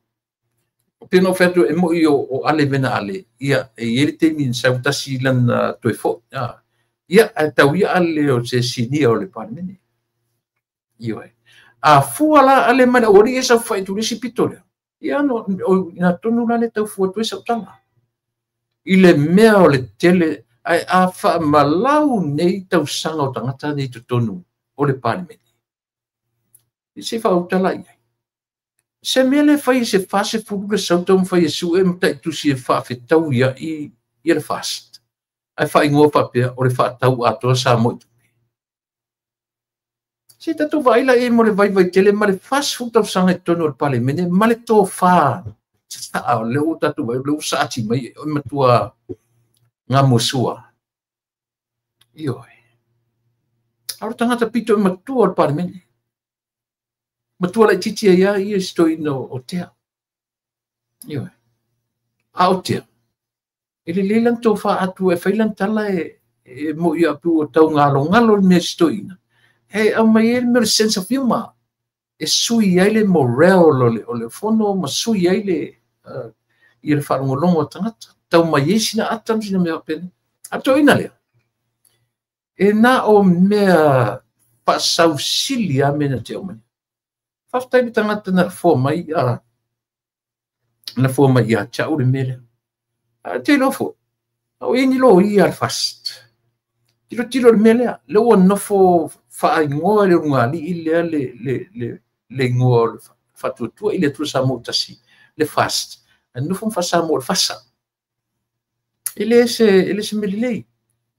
Pei ona ou fai atu e moi o Ale Vena Ale, ia e i ai le taimi na sau tasi lana toe foi. Ia, ae tau ia Ale o se sinia o le Palemene. Ioe. A fua la Ale mai le aualii e saofai atu i le isi pito lea. Ia no, o ina tonu la le tau fua atu ai sau tala. I le mea o le tele, ae a faamalau nei tausaga o tagata nei totonu o le Palemene. I se faautala i ai. Se mea le fai se 40 le sau taumafai e sue ma taitusi e faafetau ia i le FAST. Ae faaigoa faapea o le faatau atoa Samoa i tupe. Se tatou vaai la i ai mo le vaivai tele ma le 40 tausaga i totonu o le Palemene ma le tofa sasaa o lea ua tatou vaai, o lea ua saati mai e matua gamuasua. Ioe. A o le tagata pito e matua o le Palemene. Matua laitiiti ai lava ia i se toeaina o Tea. Ioe. A o Tea, e lelei lana tofa atu e fai lana tala e moi atu o tau galogalo le mea i se toeaina. E aumai ai le mea o le sense of humor. E sui ai le morale o le fono ma sui ai le ia le faalogologo a tagata. Tau mai ai sina ata ma sina mea faapena. A toeaina lea, e na o mea faasausili lava mea na te aumai. Faafetai le tagata na foa mai, na foa mai ia te au le mea lea. A te iloa foi, o i ni loia a le FAST. Tilotilo le mea lea, lea ua nofo faaigoa le ulugalii lea le igoa o le Faatuatua i le Atua Samoa Tasi, le FAST. Ae nofo ma faa-Samoa le FASA. E le se mea lelei.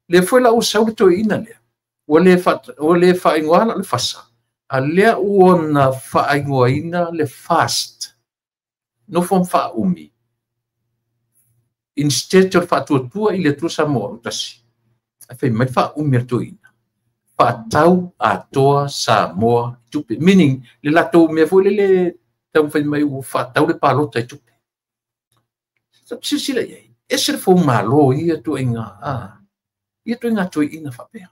Lea foi la ua sau le toeaina lea. Ua le faaigoa la le FASA. A lea ua na faaigoaina le FAST. Nofo ma faaumi. Instead o le Faatuatua i le Atua Samoa Tasi. Ae fai mai faaumi a le toeaina. Faatau atoa Samoa i tupe. Meaning, le latou mea foi lele taumafai mai ua faatau le palota i tupe. Silasila i ai. Ese le foumalo ia tuaiga, ia tuaiga toeaina faapea.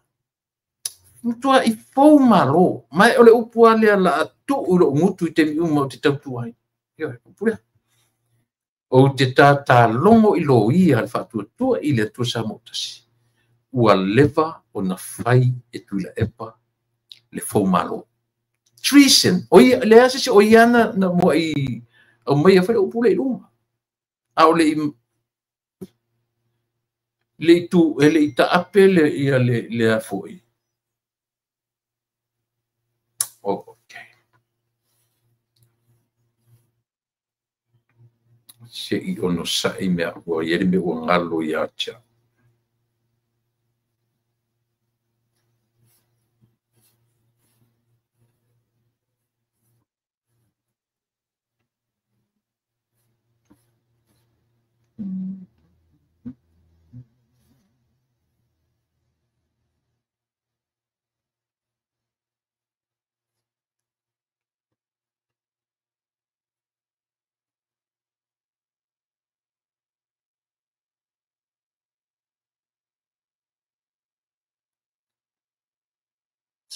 Matua i fou malo. Mai o le upu alea la atu i lou gutu i taimi uma ou te tautua ai. Ioe, upu lea. Ou te tatalogo i loia le faatuatua i le Atua Samoa tasi. Ua leva ona fai e Tuilaepa le fou malo. Treason. O ia, le ase o ia na mua i au mai a fai upu le i luma. A o le i le itu e le i taape le ia le afoi. Oh, okay. Se i ono sa'i mea ua i ele me ua ngalo ia tia.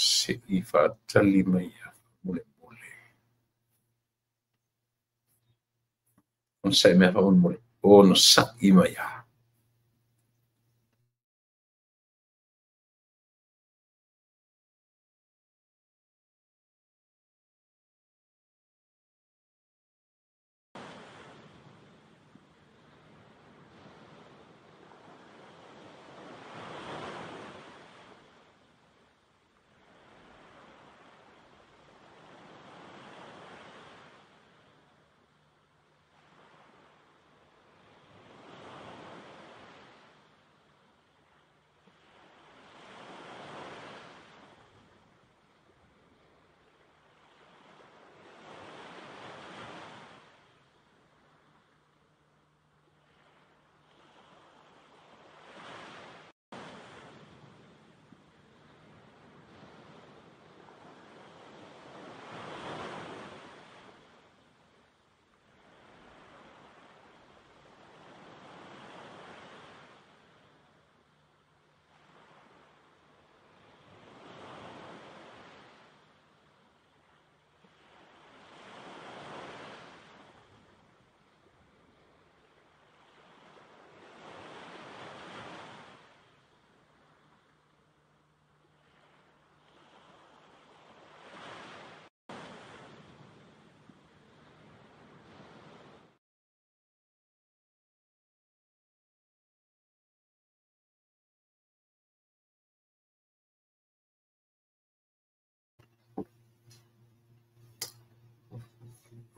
Se i whaatali mai a mole mole. On sai mea wha mole. O no sa'i mai a.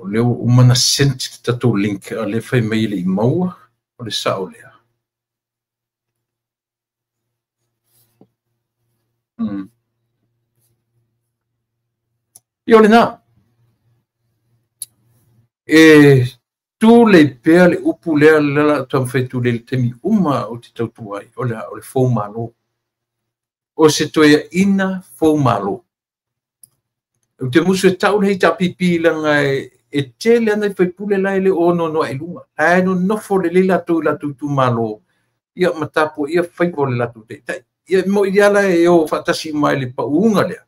O leo umana sent tatou link a le fai mai le i maua o le sao lea. Ia o lena. E tu le pea le upu lea la taumafai tu le taimi uma o te tautua ai o le fou malo. O se toeaina fou malo. O te musu e tau le HRPP langa e tele ana i faipule la e le ono noa e lunga. Ae no nofo le le latou i latou itumalo. Ia matapu ia faiva o le latou taitai. Ia mo i ala e o faatasi mai le pauunga lea.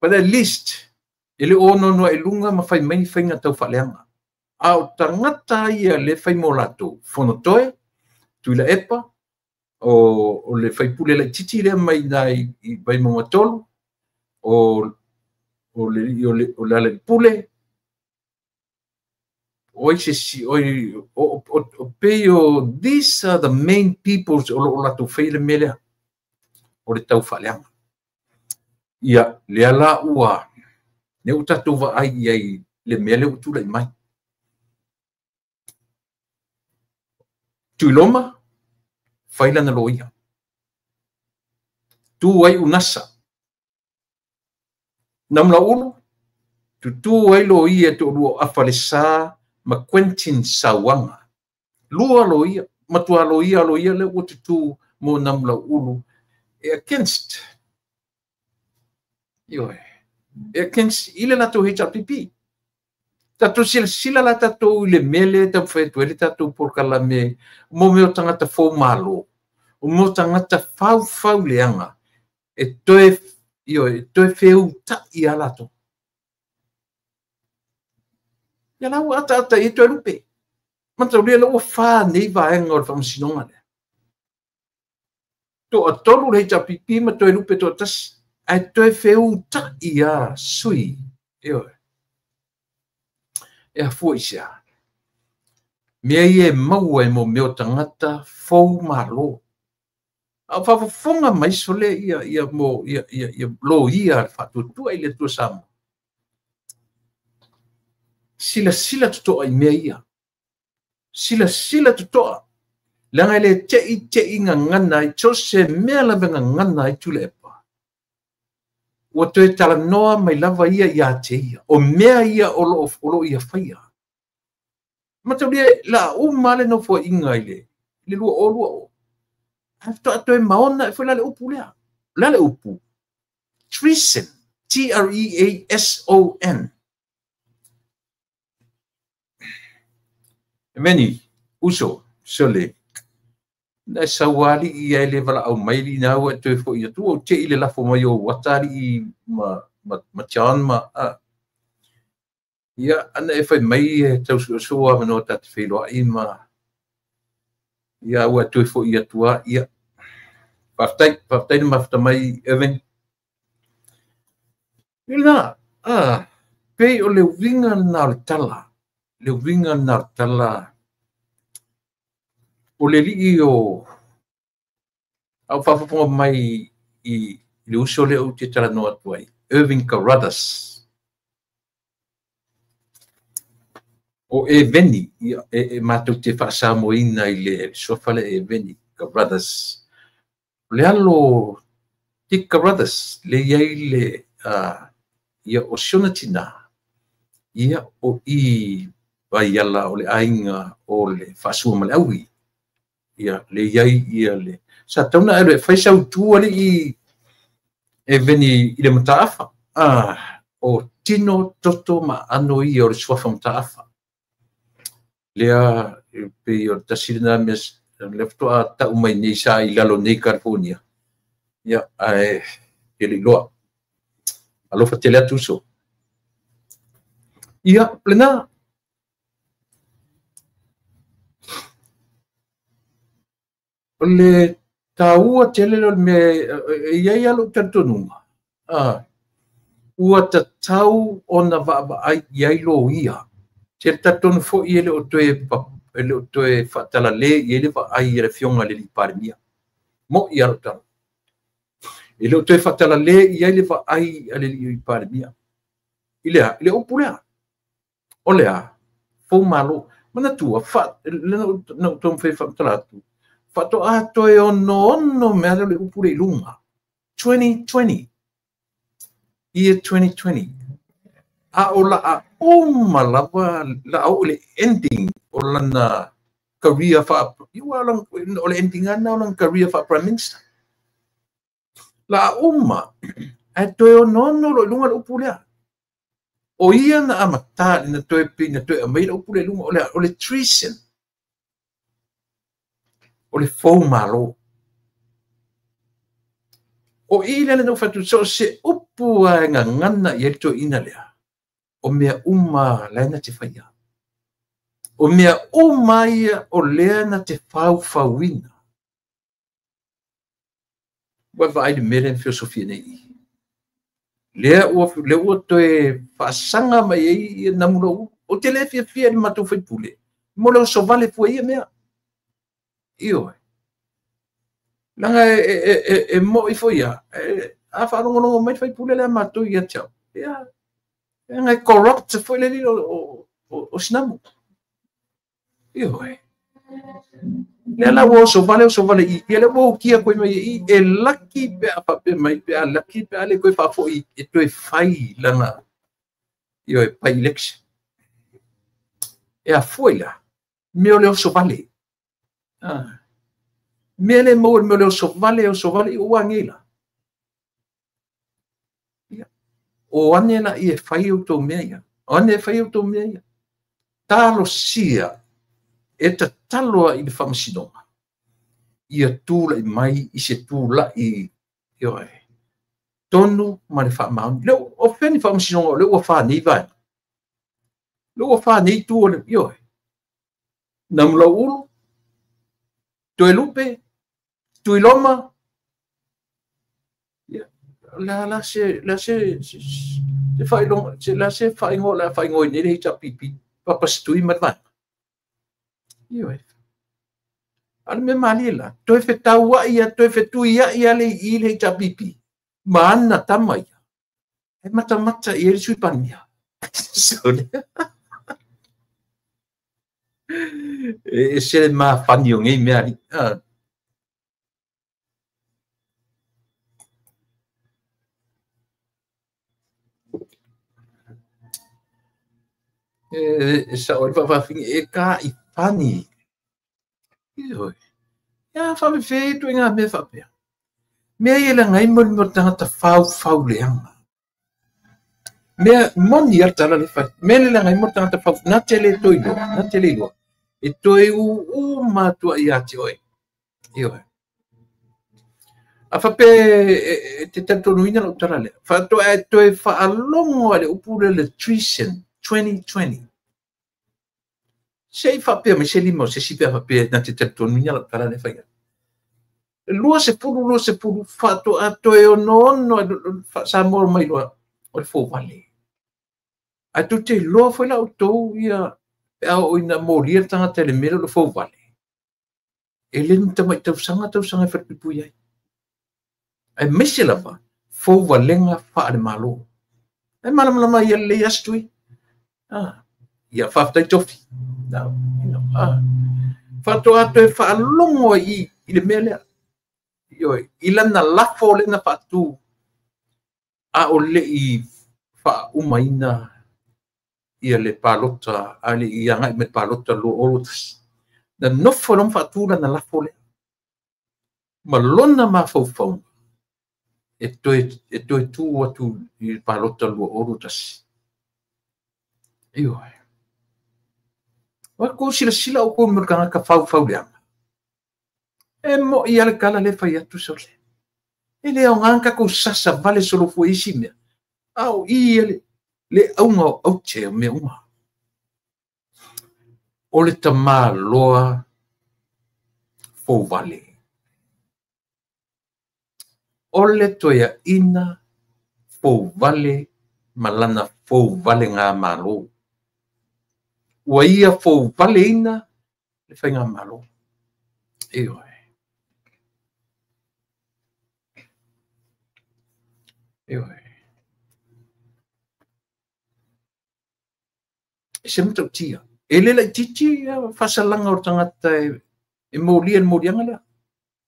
But at least, e le ono noa e lunga ma fai mai faiga tau faaleaga. A o tagata ia le fai mo latou. Fonotoe, Tuilaepa, o le faipule laititi lea mai na i Vaimauga 3, o le Alaalipule, o se o pei o these are the main peoples o lo latou fai le mea lea o le tau faaleaga. Ia lea la ua ne ua tatou vaai i ai le mea lea ua tulai mai. Tuiloma fai lana loia. Tu ai unasa. Namlaulu tutu ai loia te olua afalesa ma Quentin Sauanga. Lua loia, matua loia loia le ua tutu mo Namlaulu e against. Ioe. E against ile latou HRPP. Tatou silasila la tatou i le mele taumafai atu ai le tatou polokalame mo mea o tagata fou malo. O mea o tagata faufau leaga. E toe, ioe, e toe feuta'i a latou. Ia la ua ataata i ai Toelupe. Mataulia la ua fa nei vaega o le faamasinoga lea. Toatolu le HRPP ma Toelupe toatasi. Ae toe feuta'i a sui. Ioe. E afua i se a. Mea ia e maua e mo mea o tagata fou malo. A o faafofoga mai sole ia, ia, mo, ia, ia, ia loia le faatuatua i le Atua Samoa. Silasila totoa i mea ia. Silasila totoa. Leaga e le tei tei gagana ai, so se mea lava e gagana ai Tuilaepa. Ua toe talanoa mai lava ia ia te ia. O mea ia o lo ia faia. Mataulia, la uma le nofoaiga i le 2020. Ae faatoa toe maona e foi la le upu lea. La le upu. Treason. T-R-E-A-S-O-N. E meni, uso, sole. Na sauali i ai le vala au mai li na ua toe foi atu o te i le lafo mai o watali i ma John ma a. Ia, ana e fai mai e tau sua manoa ta te whailoa i ma. Ia, ua toe foi atua, ia. Whaftai ni mawhata mai, Irving. Ina, pei o le uinga na o le tala. Le uinga na o le tala. O le lii o au whafafonga mai i le uso le o te tala noa atu ai. Irving Carruthers. O Eveni, ia, e mātou te whaasamoina i le suafa le Eveni Carruthers. O le alo Dick Carruthers, le iai le, ia o siona tina, ia o i vaiala o le ainga o le whaasua ma le aui. Ia, le iai ia le. Sa tauna alo e whaisau tua le i Eveni i le mataafa. O tino toto ma ano ia o le suafa mataafa. Lea pe o tasi lena mea le faatoa tau mai nei sa i lalo nei California. Ia, ae e le iloa. Alofa tele atu uso. Ia, lena. O le tāua tele le mea e iai alo talitonuga. Ua tatau ona vaavaai i ai loia. Te talitonu foi e le o toe faatalale i ai le vaai a le afioga i le alii Palemia. Mo i alo tala. E le o toe faatalale i ai le vaai a le alii Palemia. I le a, i le upu lea. O le a, fou malo. Manatua, na ou taumafai faamatala atu. Faatoa toe ono mea lea o le upu le i luga. 2020. Year 2020. A o la a uma lava, la o le ending o lana career fa, o le ending ana o lana career fa Prime Minister. La uma, ae toe ono lo i luga le upu lea. O ia na amata na toe pi na toe aumai le upu le i luga, o le treason. O le fou malo. O i lea na ufatu, so se upu a ngangana i le toeina lea. O mea uma lea na te whaia. O mea uma ia o lea na te whauwhauina. Ua vaai le mea lea na filosofia nei. Lea ua toe whaasanga mai ei ia namula u. O te le fiafia ni matou faipule. Mo le oso vale fua ia mea. Ioe. Langa e mo i fo ia. A whaalongolongo mai faipule lea matou ia te au. Ia. Ngai corrupt foi le lilo o sinamu. Ioe. Lea la ua oso vale i. Ia le ua ukia koe mai i. E laki pe a pape mai pe a laki pe a le koe faafoi e toe fai lana. Ioe, pai election. E a foi la. Mea o le oso vale. Mea le maua mea o le oso vale i ua ngei la. O ane la i e whai o tō mea ia. O ane e whai o tō mea ia. Talo sia e tataloa i le whamasinoga. Ia tūlai mai i se tūlai ioe. tonu ma le faamaoni. Le o fea ni faamasinoga o lea ua fa nei vaega. Le ua fa nei tu o le ioe. Namulauulu, Toelupe, Tuiloma, la la se la se se faailoga se la se faaigoa la faaigoa nei le HRPP papa stui ma le vaega. Ioe. A le mea malie la, toe fetauai ia, toe fetuiai ia le i le HRPP, ma ana tama ia. E matamata i ai le Sui Palemia. E ese le mafani o nei mea ali. E sao ai le faafafine e ka i fani. Ioe. Ia faafefe tu i ngā mea faapea. Mea ia le ngai mo le mea o tagata faufau leaga. Mea moni a tala le fai. Mea le ngai mo le tagata fau. Na te le toi loa. Na te le iloa. E toe uu matua ia te oe. Ioe. A faapea e te talitonuina lau tala lea. Faatoa e toe faalogo a le upu lea le treason 2020. Se i faapea mai se lima o se isi pe a faapea na te talitonuina lau tala lea fai atu. 20 20 faatoa toe 66 Samoa mai loa o le fouvale. Ae tou te iloa foi la outou ia pe a oo ina molia le tagata i le mea lea o le fouvale. E le ni tamai tausaga tausaga e falepuipui ai. Aemaise lava fouvalega faale-Malo. E malamalama ia lelei aso tui. Ia faafetai tofi. Faatoa toe faalogo ai i le mea lea. Ioe, i lana lafo lea na faatu a o le i faaumaina ia le palota a le i agai mai le palota 2021. Na nofo loa ma faatu lana lafo lea. Ma lona mafaufauga e toe tu atu i le palota 2021. Ioe. Ua kou silasila o kou mo le tagata faufau leaga. E moi a le tala le fai atu sole. E le aoga tatou sasa vale solofua i isi mea. A o i ia le auga o aute o mea uma. O le tamaloa fouvale. O le toeaina fouvale ma lana fouvale ngā malo. Ua ia fouvaleina le faigamalo. Ioe. Ioe. E se matautia. E le laitiiti ia faasalaga o le tagata e molia le moliaga lea.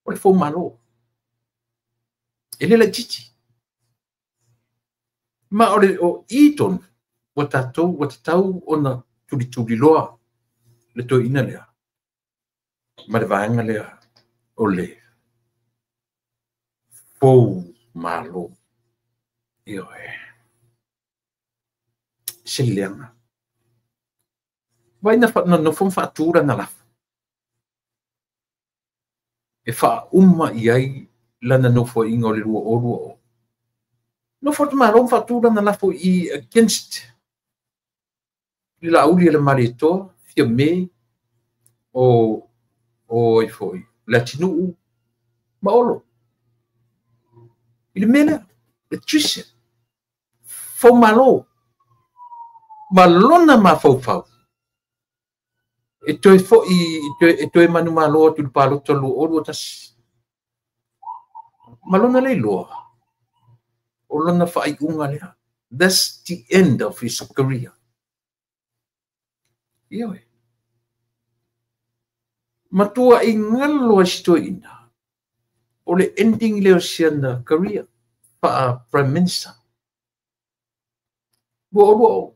O le foumalo. E le laitiiti. Ma o le o i tonu ua tatou ua tatau ona tulituliloa le toeaina lea ma le vaega lea o le foumalo. Ioe. Se leaga. Vai na nofo ma faatu lana lafo. E faauma i ai lana nofoaiga o le 2020. Nofo le Malo ma faatu lana lafo i against le Laauli e le Malietoa, Fiame, o ai foi, le Atinuu ma Olo. I le mea lea, le treason, foumalo, ma lona mafaufau, e toe foi, e toe manumalo atu i le palota 2021. Ma lona le iloa, o lona faaiuga lea. That's the end of his career. Ioe. Matua i galo ai si toeaina, o le ending lea o siana career faa Prime Minister. 2020.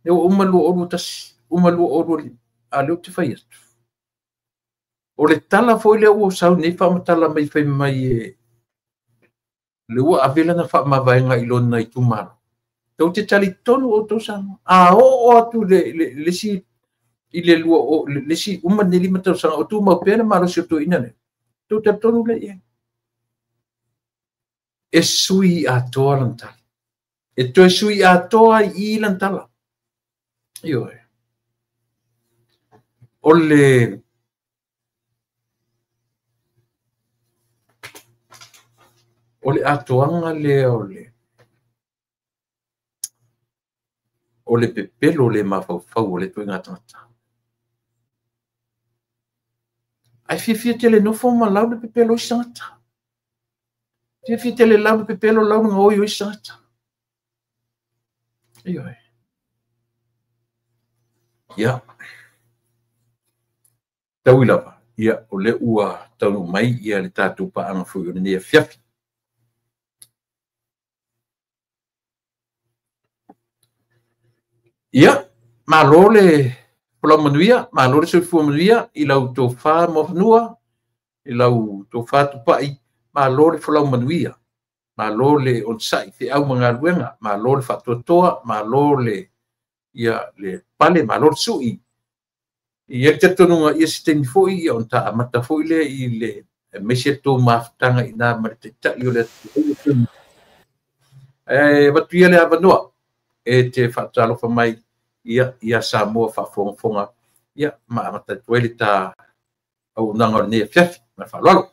Lea ua uma 2021, uma 2025, a lea ou te fai atu. O le tala foi lea ua sau nei faamatala mai fai mai e le ua ave lana faamavaega i lona itumalo. Tou te talitonu outou Samoa. A oo atu le isi i le lua o le isi uma nei 5 tausaga o tumau pea le malosi o toeaina lea. Tou talitonu lea i ai. E sui atoa lana tala. E toe sui atoa i lana tala. Ioe. O le atoaga lea o le pepelo le mafaufau o le ituaiga tagata. Ae fiafia tele nofo ma lau le pepelo i tagata. Fiafia tele lau le pepelo lau le gaoi o isi tagata. Ioe. Ia. Tau lava. Ia, o le ua taunuu mai ia le tatou paaga foi o lenei afiafi. Ia, malo le folau manuia, malo le soifua manuia i lau tofa Muafanua, i lau tofa Tupai, malo le folau manuia, malo le onosai feau ma galuega, malo le faatoatoa, malo le, ia, le pale, malo le sui. Ia le talitonuga ia se taimi foi ia ona ta amata foi lea i le aemaise le tou mafutaga i na ma le taitai o le atunuu. E avatu ia le avanoa e te faatalofa mai ia ia Samoa faafogafoga ia ma amata atu ai le ta auaunaga o lenei afiafi. Ma le faaaloalo.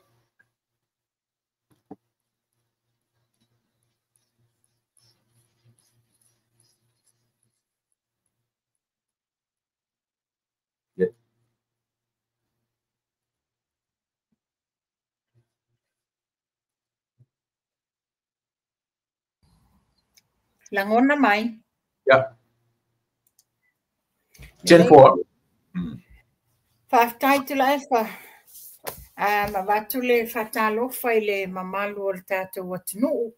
Lagona mai. Yeah. 10-4. Faafetai Tuilaepa. Ma avatu le faatalofa i le mamalu o le tatou atunuu.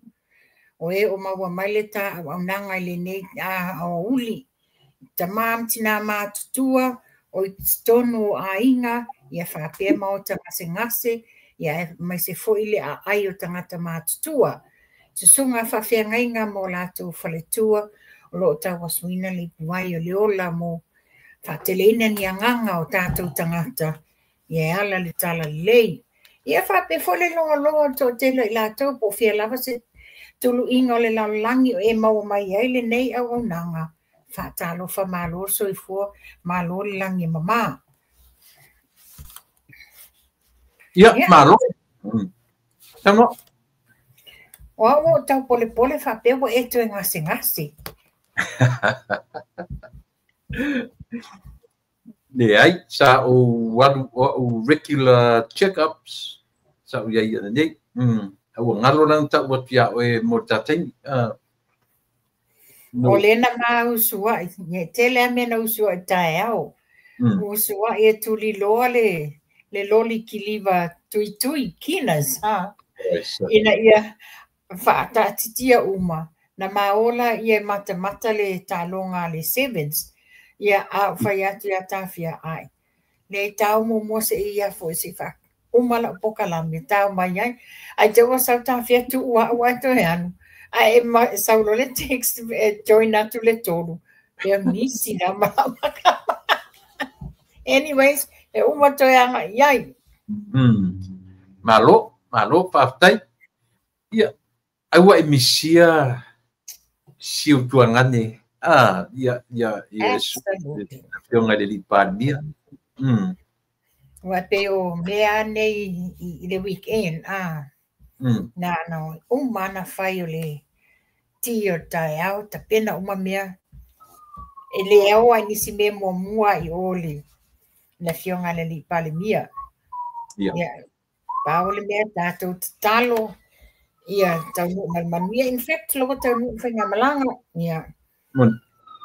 O e o maua mai le ta auaunaga i lenei aoauli. Tama ma tina matutua o i totonu o aiga, ia faapea maota gasegase, ia aemaise foi le aai o tagata matutua. Susuga faafeagaiga mo latou faletua o loo tauasuina le ipuvai o le ola mo faateleina ni agaga o tatou tagata ia e ala le talalelei. Ia faapea foi le logologo o le toatele o i latou po o fia lava se tuluiga o le lalolagi o e maua mai ai lenei auaunaga. Faatalofa malo le soifua, malo le lagi e mama. Ia, malo. Taunoa. O au o tau polepole faapea ua e toe gasegase. Leai, sa ou alu o au regular check-ups, sa ou iai ia lenei. Ua galo la na tau atu ia oe mo le ta taimi. No. O le na ma usuai, e tele a mea na usuai taeao. Usuai e tuliloa le loli kiliva tuitui, kinas, ha? Ina ia faataatitia uma, na maola ia matamata le taloga le sevens, ia a fai atu ia tafia ai. Le tau muamua se ia foi se fa uma la pokalame tau mai ai. Ai te ua sau tafia tu ua ua toe anu. Ai e sau lo le text e join atu le tolu. Pea misi na ma. Anyways, e uma toe anga iai. Malo, malo, faafetai. Ia, ai ua e misia si utuagane. Ia, ia, ia, afioga i le alii Palemia. Ua pei o mea nei i le weekend, na na uma na fai o le ti o taeao, tapena uma mea. E le ao ai nisi mea muamua i o le afioga i le alii Palemia. Ia. Pau le mea tatou tatalo, ia taunuu mai manuia. In fact, loko taunuu faigamalaga. Ia.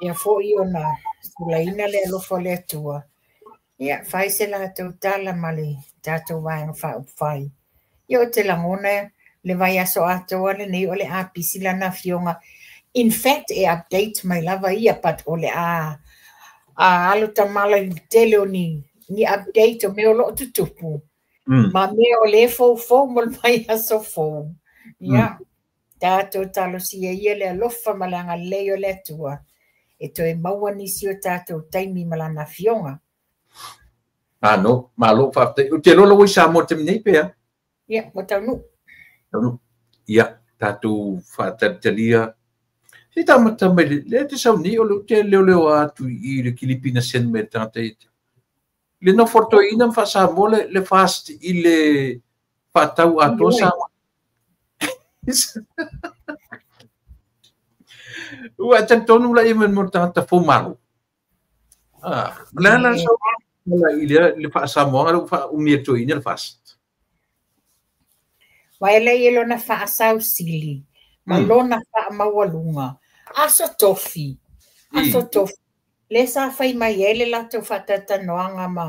Ia foi ona sulaina le alofa o le Atua. Ia, fai se latou tala ma le tatou vaega faaupufai. Ia o te lagona le vaiaso atoa lenei o le a pisi lana afioga. In fact, e update mai lava ia, but o le a alo tamala i le tele o ni update o mea o loo tutupu. Ma mea o le foufou mo le vaiaso fou. Ia, tatou talosia ia le alofa ma le agalelei o le Atua. E toe maua nisi o tatou taimi ma lana afioga. Malo, malo, faafetai. Ou te iloa ua i Samoa i le taimi nei pe a? Ia, ua taunuu. Taunuu. Ia, Tatou fa'atalitalia se tamata mai le te sauni o le te leo atu i le kilipi na sen me tagata i le nofo toeaina ma fa'asamoa le FAST i le fa'atau atoa sa ua talitonu la ia mo tagata foumalo la la sa la i le fa'asamoaga le fa'aumia toeaina le FAST. Waele i lona fa'asausili ma lona fa'amaualuga aso tofi aso tofi le sa fai mai ai le latou fa'atalanoaga ma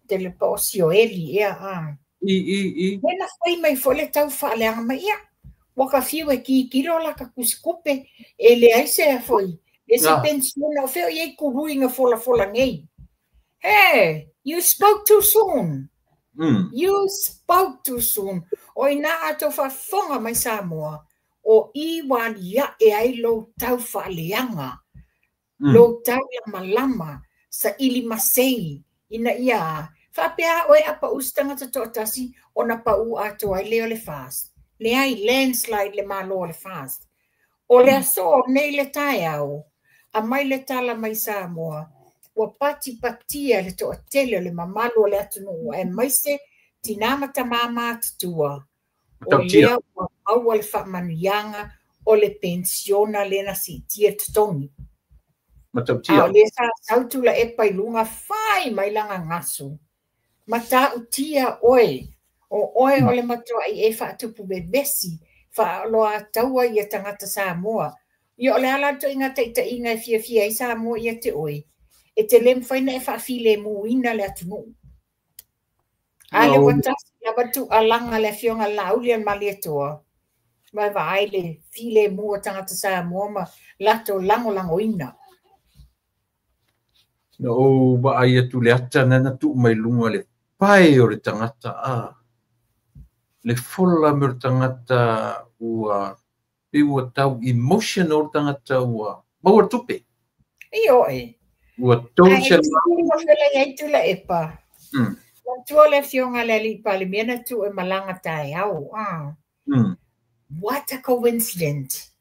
telepaosioeli ia a i le na fai mai foi le tau fa'aleaga mai ia ua ka fiu e kikilo la ka kusikupe e leai se foi le se pensiona o feo iai kului fola fola nei. Hey, you spoke too soon. You spoke too soon. O ina ato fa'afofoga mai Samoa o i walia e ai lou tau fa'aleaga lou tau lamalama sa ili masei ina ia fa'apea oe apa usi tagata to'atasi ona pa'u atoa ai lea o le FAST. Leai, landslide le malo o le FAST. O le aso nei le taeao, a mai le tala mai Samoa, ua patipatia le to'atele o le mamalu o le atunuu aemaise tinā ma tamā matutua. O lea ua maua le fa'amanuiaga o le pensiona lena si'itia totogi. Matautia. A o lea sa sau Tulaepa i luga fai mai laga gasu. Mata'utia oe, o oe o le matua'i e fa'atupu vevesi, fa'aoloataua ia tagata Samoa. Ia o le ala to'iga ta'ita'iga e fiafia ai Samoa ia te oe. E te lē mafai na e fa'afilemuina le atunuu. A le ua tasi lava tu'alaga le afioga Laauli a le Malietoa. Ma e vaai le filemu o tagata Samoa ma latou lagolagoina. Na ou vaai atu le ata na tuu mai luga le pae o le tagata a le fola me o le tagata ua pe ua tau emotional tagata ua maua tupe. I oe. Ua tau se la iai Tulaepa. Matua le afioga le alii Palemia na tuu e malaga taeao. What a coincidence.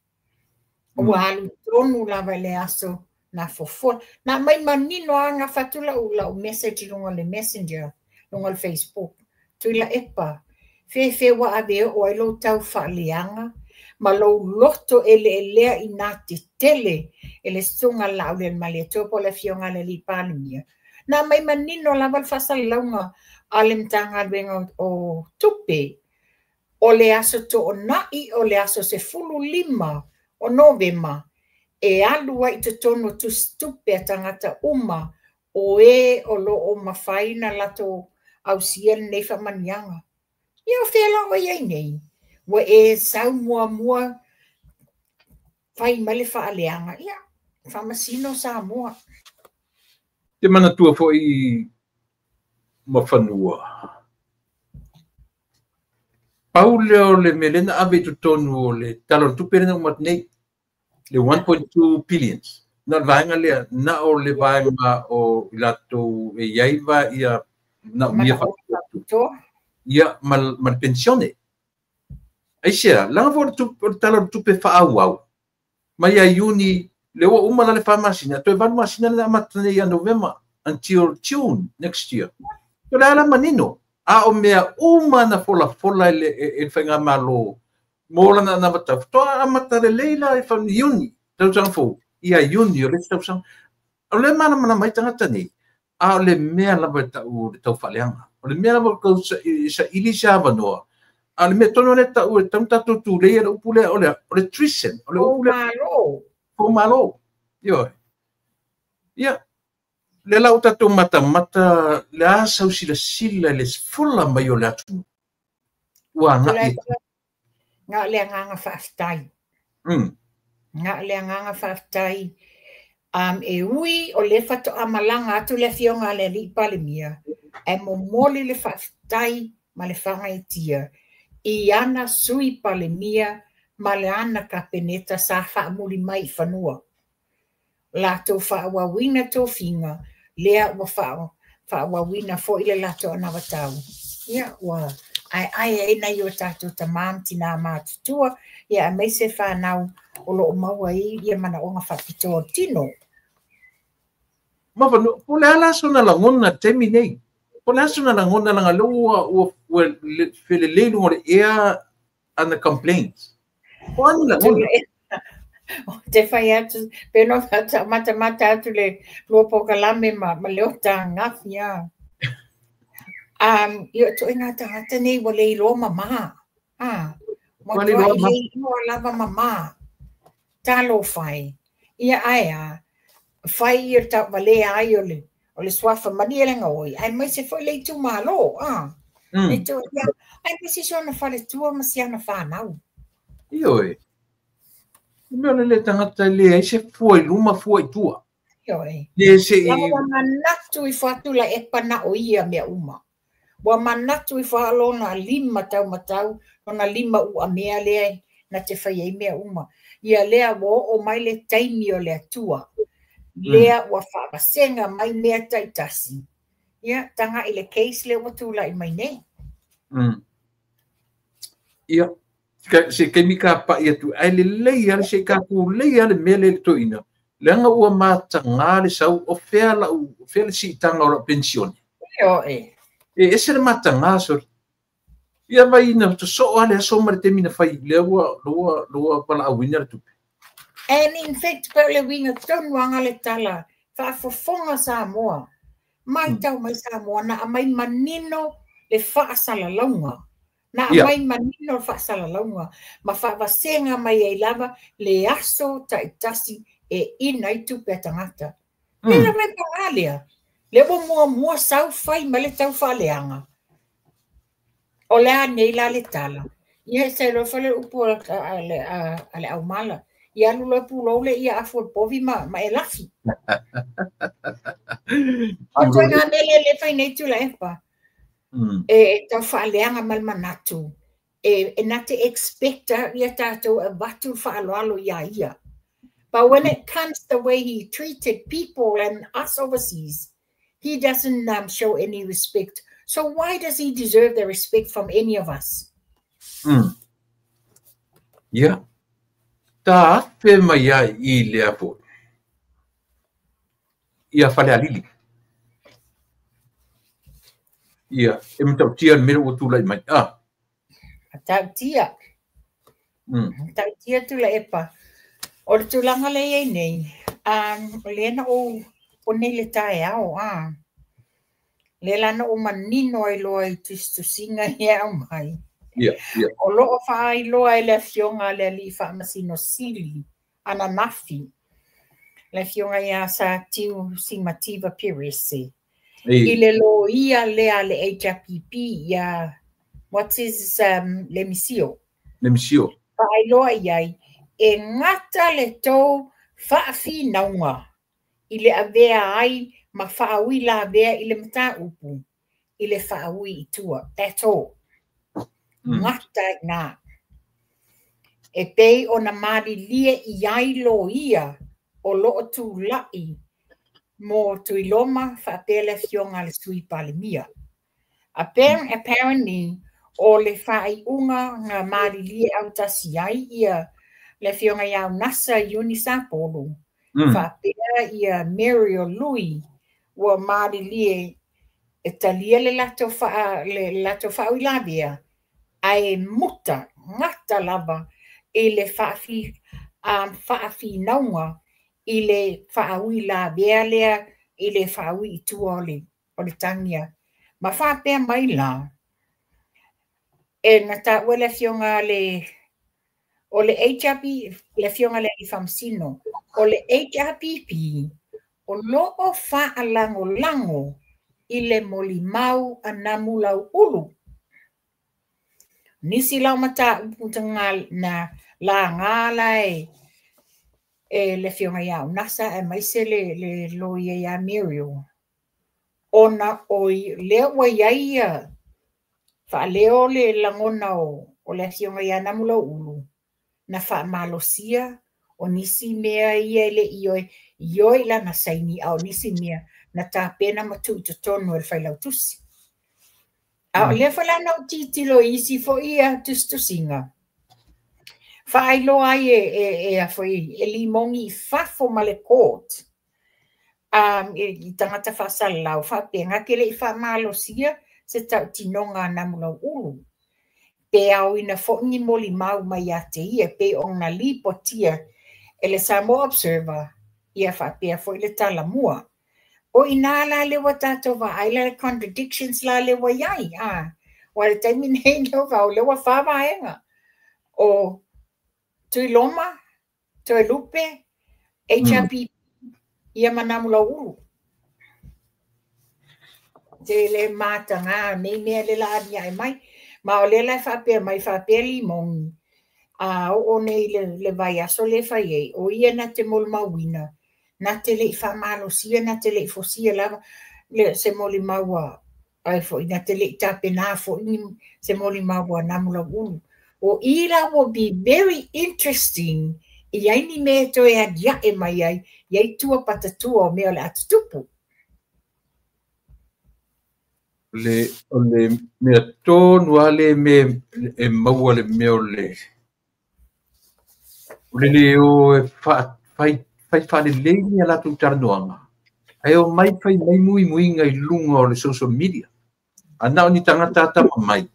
Ua alu tonu lava i le aso na fofola. Na mai manino anga fatu lau lau message luga le messenger, luga le Facebook. Tuilaepa, fefe ua ave o ai lou tau fa'aleaga ma lou loto eleelea i nā tetele e le susuga Laauli a le Malietoa po o le afioga a le alii Palemia. Na mai manino lava le fa'asalalauga a le Matagaluega o Tupe. O le aso to'ona'i o le aso 15 o Novema e alu ai i totonu o tusitupe a tagata uma o e o lo'o mafai na latou ausia lenei fa'amanuiaga. Ia o fea la oe ai nei. Ua e sau muamua fai mai le fa'aleaga. Ia, faamasino Samoa. Te manatua fo'i ma fanua. Pau lea o le mea lea na ave i totonu o le tala o le tupe lena uma atu nei, le 1.2 billions. Na o le vaega lea, na o le vaega o i latou e iai va ia na umia fa'apitoa. Ia ma le pensione. Aisea, laga foi o le tala o le tupe fa'aauau. Mai ia Iuni, le ua uma la le 4 masina, toe 8 masina lena amata nei ia Novema until June next year. O le ala manino, a o mea uma na folafola e le faigamalo mo lana anavatau. Faatoa amata lelei la i Iuni, tausaga fou, ia Iuni o le isi tausaga. O le malamalama ai tagata nei, a o le mea lava e ta'u le tau fa'aleaga. O le mea lava tau sa'ili se avanoa. A o le mea tonu lea ta'u e tau tatou tulei le upu lea o le treason. O le upu lea. Malo. Malo. Ioe. Ia, le la o tatou matamata le a sau silasila i le fola mai o le atunuu. Ua aga'i. Nga o le agaga fa'afetai. Nga o le agaga fa'afetai. E ui o le fato'a malaga atu le afioga a le alii Palemia, ae momoli le fa'afetai ma le fagaitia i ana sui Palemia ma le ana kapeneta sa fa'amuli mai i fanua. Latou fa'aauauina tofiga lea ua fa'aauauina fo'i le latou anavatau. Ia ua Aeae ai nai o tatou tamā ma tinā matutua, ia aemaise fanau o lo o maua ai ia manaoga faapitoa o le tino. Ma po le a la sona lagona taimi nei? Po le a sona lagona leaga lea ua felelei luga o le ea ana complaints. Po o a ni lagona? Te fai atu, pe no matamata atu le lua pokalame ma le ota gafi a. Ia ituaiga tagata nei ua le iloa mamā. Ua le iloa lava mamā. Talofa e. Ia ae a, fai ia tauvalea ai o le suafa malie le gaoi, aemaise foi le itumalo. Aemaise si ona faletua ma si ana whanau. Ioe. Mea o le le tagata e leai se fua i luma fua i tua. Ioe. Le se i... Ua manatu ifo atu Tuilaepa na o ia mea uma. Ua manatu ifo lona lima taumatau, lona lima uamea lea na te fai ai mea uma. Ia lea ua oo mai le taimi o le Atua. Lea ua faavasega mai mea taitasi. Ia, taga i le case lea ua tulai mai nei. Ia, se kaimi ka pa'i atu, ae lelei lava se i ka tulei lava le mea lea i le toeaina, leaga ua mataga le sau o fea lau, fea le siitaga o lau penisione. Ioe. E ese le mataga, sorry. Ia vai na sosoo lava le aso ma le taimi na fai, lea ua valaauina le tupe. And in fact, pe o le uiga tonu aga le tala, faafofoga Samoa, matau mai Samoa, na aumai manino le faasalalauga. Na aumai manino le faasalalauga, ma faavasega mai ai lava le aso taitasi e ina ai tupe a tagata. Le lava e paga lea, lea ua muamua sau fai mai le tau faaleaga. O le a nei la le tala. Ia se iloa foi le upu a le aumala. Ia alu loa pulou le ia afu o le povi ma e lafi. O ituaiga mea lea le fai nei Tuilaepa. E tau faaleaga ma le manatu. E na te expecta ia tatou e avatu le faaaloalo ia ia. But when it comes the way he treated people and us overseas, he doesn't show any respect. So why does he deserve the respect from any of us? Ia. Ta afe mai ai i lea foi. Ia Falealili. Ia, e matautia le mea ua tulai mai. Matautia. Matautia Tuilaepa. O le tulaga lea i ai nei, o lea na ou o nei le taeao, lea la na ou manino ai loa i tusitusiga ia aumai. Ia. O loo faailoa e le afioga a le alii faamasino sili ananafi, le afioga ia Satiu Simativa Perese. I le loia lea le HRPP ia, what's his, Lemisio. Lemisio. Faailoa iai, e gata le tou faafinauga i le avea ai ma faaui lavea i le mataupu, i le faaui i tua. That's all. Gata i na. E pei ona malilie i ai loia o loo tulai mo Tuiloma faapea le afioga a le Sui Palemia. Apparently, o le faaiuga na malilie autasi ai ia le afioga ia Unasa Iuni Sapolu, faapea ia Muriel Lui ua malilie e talia le latou faauilavea, ae muta, gata lava i le faafinauga i le faauilavea lea i le faaui i tua o le tagia. Ma faapea mai la, e na taua le afioga le o le HRP, le afioga le Faamasino, o le HRPP, o loo faalagolago i le molimau a Namulauulu. Nisi lau mataupu na laga la e le afioga ia Unasa aemaise le loia ia Muriel. Ona o lea ua iai ia faaleo le lagona o le afioga ia Namulauulu, na faamalosia o nisi mea ia e le ioe, ioe lana saini, a o nisi mea na tapena ma tuu i totonu e le failautusi. A o lea foi la na ou tilotilo i isi foi tusitusiga, faailoa ai e foi e Limogi i fafo ma le court i tagata faasalalau faapea na te le i faamalosia se tautinoga a Namulauulu pe aoina foi ni molimau mai ia te ia e pei ona lipotia e le Samoa Observer ia faapea foi le Talamua. O ina la lea ua tatou vaai la le contradictions la lea ua i ai. Ua le taimi nei lea ua fa vaega o Tuiloma, Toelupe, HRPP, ia ma Namulauulu. Te le mataga nei mea le la ania e mai. Ma o le la faapea mai faapea Limogi. A o nei le vaiaso le fai ai, o ia na te molimauina, na te le i faamalosia, na te le i fosia lava le se molimaua ai foi, na te le i tapena foi se molimaua Namulauulu. O i la will be very interesting i ai ni mea toe aliae mai ai, i ai tua patatua o mea o le atutupu. O le mea tonu a le me e maua le mea o le le o e fai faalelei ni a latou talanoaga, ae o mai fai mai muimuiga i luga o le social media. A na o ni tagata atama mai,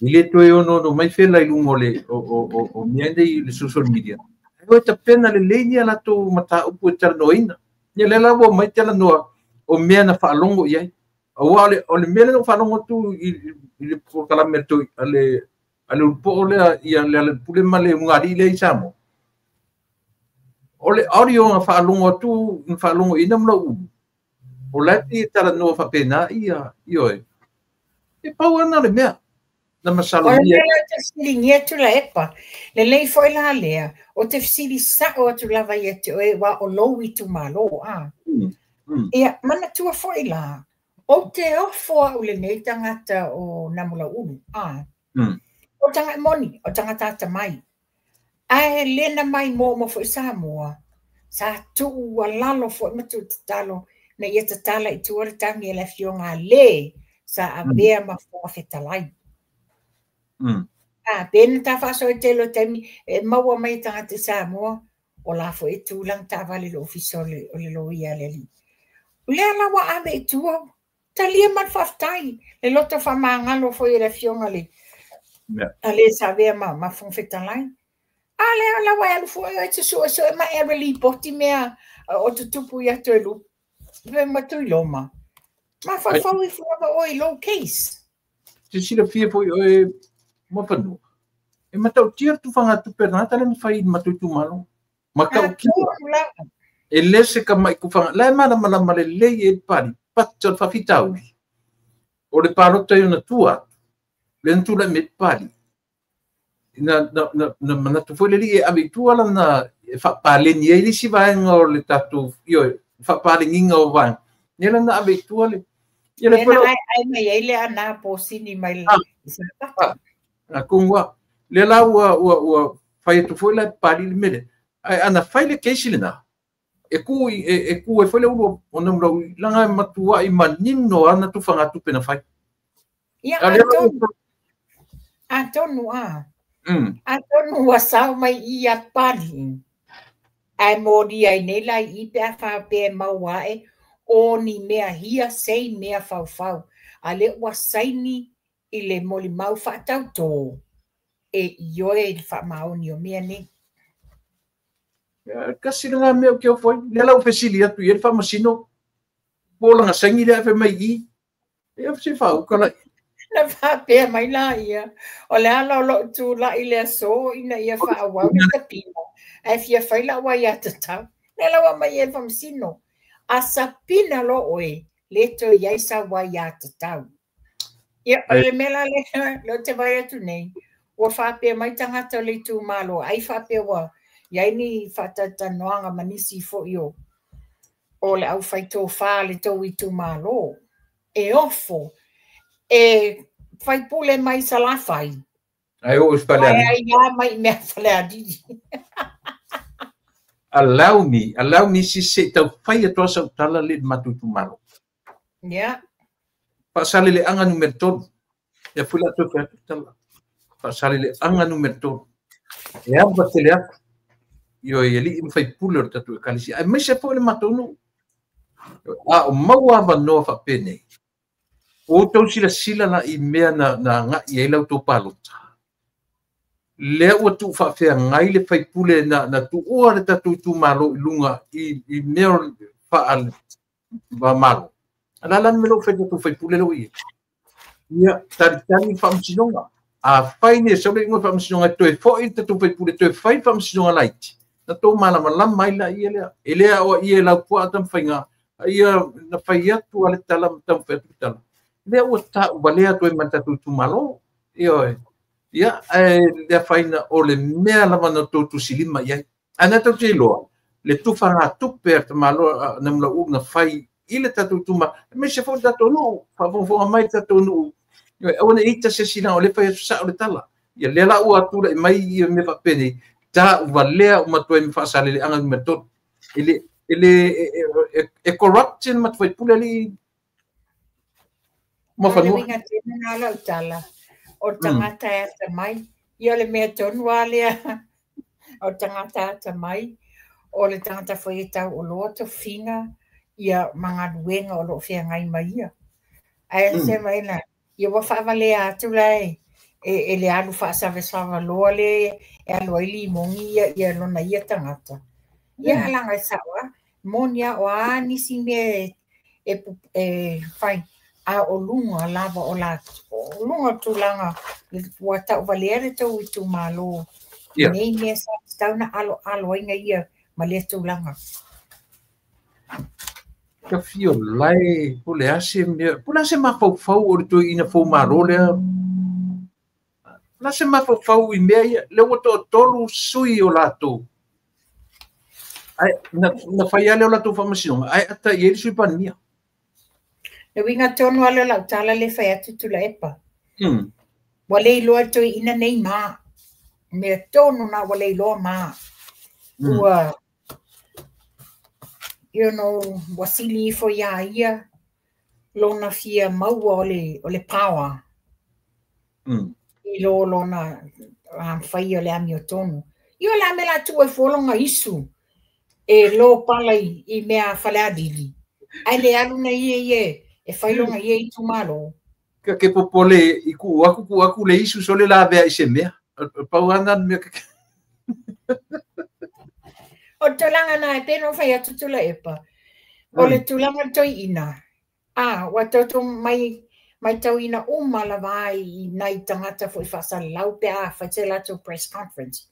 i le toe ono mai fela i luga o le o mea nei i le social media. Ae o e tapena lelei ni a latou mataupu e talanoaina. Ia lea la ua mai talanoa o mea na faalogo i ai. Aua o le mea lea na faalogo atu i le polokalame a le ulupo'o lea ia le Aleipule ma le Ulugalii lea i Samoa. O le audio na faalogo atu na faalogo i Namulauulu. O la e talanoa faapena ia ioe. E pau ana le mea. Na masalomia. O le mea la te fesiligia atu la epa. Lelei foi la lea. O te fesili sa'o atu lava ia te oe wa o lou itumalo. Ia manatua foi la. O te ofo au lenei tagata o Namulauulu. O tagata moni, o tagata atamai. Ae lena mai mo foi Samoa. Sa tuu alalo foi ma tuu tatalo na ia tatala i tua le tangi e le afioga le sa avea ma fofoga. Pe na ta faasoa tele o taimi e maua mai tagata i Samoa o la foi e tulaga taavale le ofisa o le loia a le alii. O lea la ua ave i tua, talia ma le faafetai, le loto faamagalo foi e le afioga le a le sa avea ma fofoga fetalai. A lea la ua e alu foi oe te suesue ma e alu e lipoti mea o tutupu ia Toelupe ma Tuiloma. Ma faafau ifo lava oe i lou case. Te silafia foi oe Muafanua. E matautia le tufagatupe a le tagata lea na fai i le matou itumalo. Matautia. E le se kama'i tufaga. La e malamalama lelei e le pali. Pata o le faafitauli. O le palota i ona tua atu. Lea na tulai mai pali. Na manatu foi le alii e ave i tua lana e faapaleni ai le isi vaega o le tatou, ioe, faapaleniga o vaega. Ia lana ave i tua le... Ia le na ai mai ai le ana posini mai le Safata. A kungua. Le la ua fai atu foi la pali le mele. Ai ana fai le keisi lena. E ku e foi le ulu o Namulauulu langa e matuai manino ana tufagatupe na fai. Ia atonu a. Atonu ua sao mai i a pali. Ai mori ai nei lai i pe a whapea maua e o ni mea hia sei mea faufau. A le ua saini i le molimau faatautō e ioe i le faamaoni o mea nei. Kasi langa mea o ke ofoi. Lea lau fesili atu i e le faamasino. Po langa saini lea fe mai i. E se whaukala lai. Na whapea mai la ia. O le ala o loo tū lai le aso ina ia whaawau le tapina. Ai fia whai la wai a tatau. Le lawa mai e le faamasino. A sapina lo oe le toe iai sa wai a tatau. Ia, o le mea la le te vai atu nei. Ua whapea mai tangata o le itumalo. Ai whapea ua iai ni whaatatanoanga manisi foi o le au whaitō le tau itumalo. E ofo. E whaipule mai Salafai. Ai o Falealili. Ai ia mai mea Falealili. Allow me si se tau whai atoa sa utala le matutumalo. Yeah. Paasale le anga numero 3. Ia foi la toe fai atu tala. Faasaleleaga numera 3. E ava tele atu. Ioe, i alii ma faipule o le tatou ekalesia, aemaise foi le matou nuu. A o maua avanoa faapenei, ua outou silasila la i mea na agai ai la outou palota. Lea ua tuufaafeagai le faipule na tuua le tatou itumalo i luga i mea o faale-malo. A la le mea lea ua fai tatou faipule lea ua i ai. Ia, talitali le faamasinoga. Afai nei sau le iuga o le faamasinoga e toe foi le tatou faipule toe fai le faamasinoga laiti, na tou malamalama ai laia lea. E le aoaia e Laupua Taumafaiga, a ia na fai atu a le tala ma taumafai atu le tala. Lea ua tauvalea atu ai ma le tatou itumalo. Ioe. Ia, ae le afaina o le mea lava na outou tusilima i ai. Ae na tou te iloa, le tufagatupe a le tamaloa Namulau'u na fai i le tatou itumalo, aemaise foi le tatou nuu, faafogafoga mai le tatou nuu. Ioe, aua ne i ita se isi leaga o lea e fai atu sao le tala. Ia lea la ua tulai mai ia mea faapenei, tauvalea uma atu ai ma Faasaleleaga numera 3. E le e le e corrupt le matou faipule alii ma O le fanua. uiga tele na lau tala, o le tagata e atamai, ia o le mea tonu lava lea, o le tagata atamai, o le tagata foi e tauoloa tofiga ia ma galuega o lo o feagai ma ia. Ae se mai la, ia ua faavalea atu la e le alu faasavasava loa le e alu ai limogi ia lona ia tagata. Ia alaga e sao a, moni a o a nisi mea e fai, a o luga lava o la o luga o tulaga ua tauvalea le tou itumalo nei mea sa tatau na aloalo ai ia ma lea tulaga. Ka fia lae po le ase mea, po le ase mafaufau o le toeaina foumalo lea. La se mafaufau i mea ia, lea ua toatolu sui o latou. Ai, na fai lea o latou faamasinoga, ae ata i ai le Sui Palemia. Le uiga tonu lava lea o lau tala le fai atu Tuilaepa. Ua le iloa e toeaina nei ma. Mea tonu na ua le iloa ma. Ua ua sili ifo iā ia lona fia maua o le power i lo lona faia o le amiotonu. Ia o le a mea o le a tuu ai fua lona isu e lo pala i mea Falealili, ae le alu na ia e fai lona ia itumalo. Ka ke popole i ku aku ku aku le isu sole la vea i se mea. Pau ana mea ke. O le tulaga na e pei ona fai atu Tuilaepa, o le tulaga o le toeaina, ua tatou mai matauina uma lava i nai tagata foi faasalalau pe a fai se latou press conference.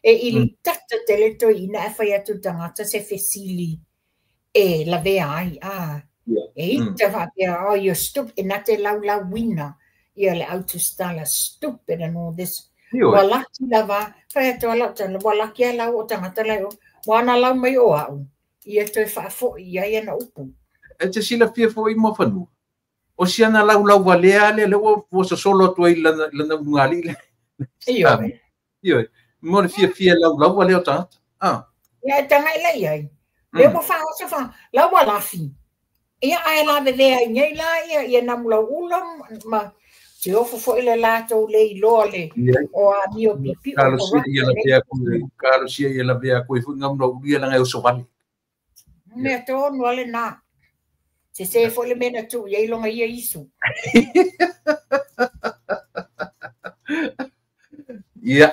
E ili tata tele le toeaina ae fai atu le tagata se fesili e lavea ai. E ita faapea, "Oh, you're stupid," e na te laulauina ia le autusitala, "stupid and all this." Ua laki lava, fai atu a lau tala, ua laki a lau o tagata lai o, ua ana lau mai o au, ia toe faafoi i ai ana upu. E te silafia foi mo fanua. O si ana laulau valea lea lea ua sosolo atu ai lana ulugalii le. Ioe. Ioe. Mo le fiafia laulau valea o tagata. Ia e tagai lai ai. Lea ua faaoso fa, lau ua lafi. Ia ae lavevea ai nei la ia Namulau'ū ma te ofo foi le latou le iloa le o amio piipii o Talosia ia lavea aku, talosia ia lavea aku ai foi Namulau'ū ia langa e oso vale. Mea tonu ale na. Se se foi le mea na tuu i ai longa ia isu. Ia.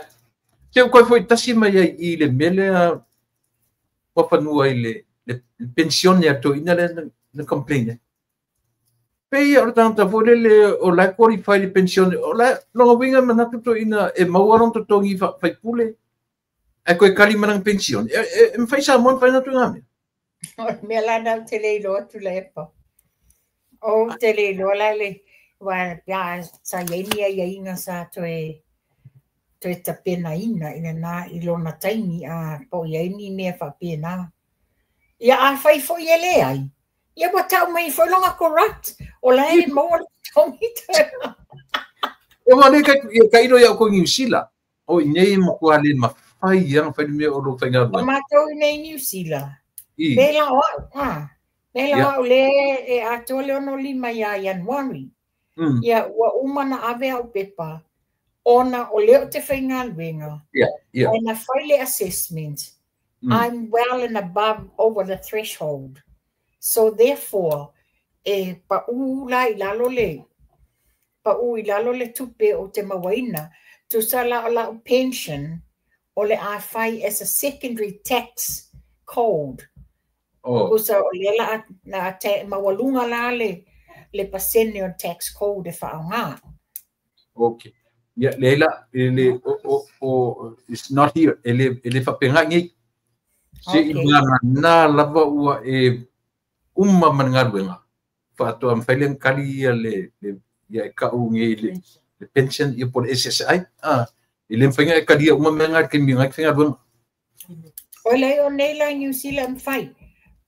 Se koe foi tasi mai ai i le mea lea ua fanua i le pensione a toeaina lea na complain ai. Pei o le tagata foi lele o la e qualify le pensione, o la lona uiga e manatu toeaina e maua lona totogi faipule, ae toe kali ma lana pensione. E mafai Samoa ona fai na ituaiga mea. O le mea la na ou te le iloa Tuilaepa. Ou te le iloa la le aua pe a sa i ai ni aiaiga sa toe tapenaina i lena i lona taimi a po o i ai ni mea faapena. Ia a fai foi e leai, ia ua tau mai foi longa corrupt, o la e maua le totogi. E ua le ka ilo ia ko Niu Sila. O i nei matua le mafai ia na fai le mea o lou O faigaluega. matou i nei Niu Sila, I. pē la o au, pē la o Ia. au le e atoa le 65 ia Ianuari. Ia, ua uma na ave au pepa, ona o lea o te faigaluega. Yeah. Ae na fai le assessment. I'm well and above over the threshold. So therefore, e pau la i lalo le pau i lalo le tupe o te mauaina. Tusa la o lau pension, o le a fai as a secondary tax code. Tusa o lea la na te maualuga la le pasene o tax code e whaonga. Okay. Ia, le la, e le, o, it's not here, e le whapenga ngi. Se i ngā nā lava ua e uma man ngaruenga. Whaatoa mwhaile kali ia le ia e kau ngi le pension ia po le SSI. Ah, e le mwhainga e kali ia uma mea ngā ke mi ngā whainga ruenga. O le o nei la New Zealand fai.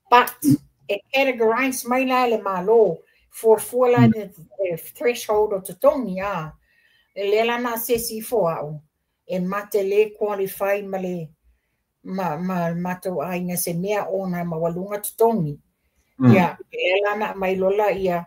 But e categorize mai la le malo for la the threshold o te tongi a. E le la na sesi fo au. E mate le qualify ma le ma matou aiga se mea ona ma walunga totogi. Ia, e la na mai lola ia,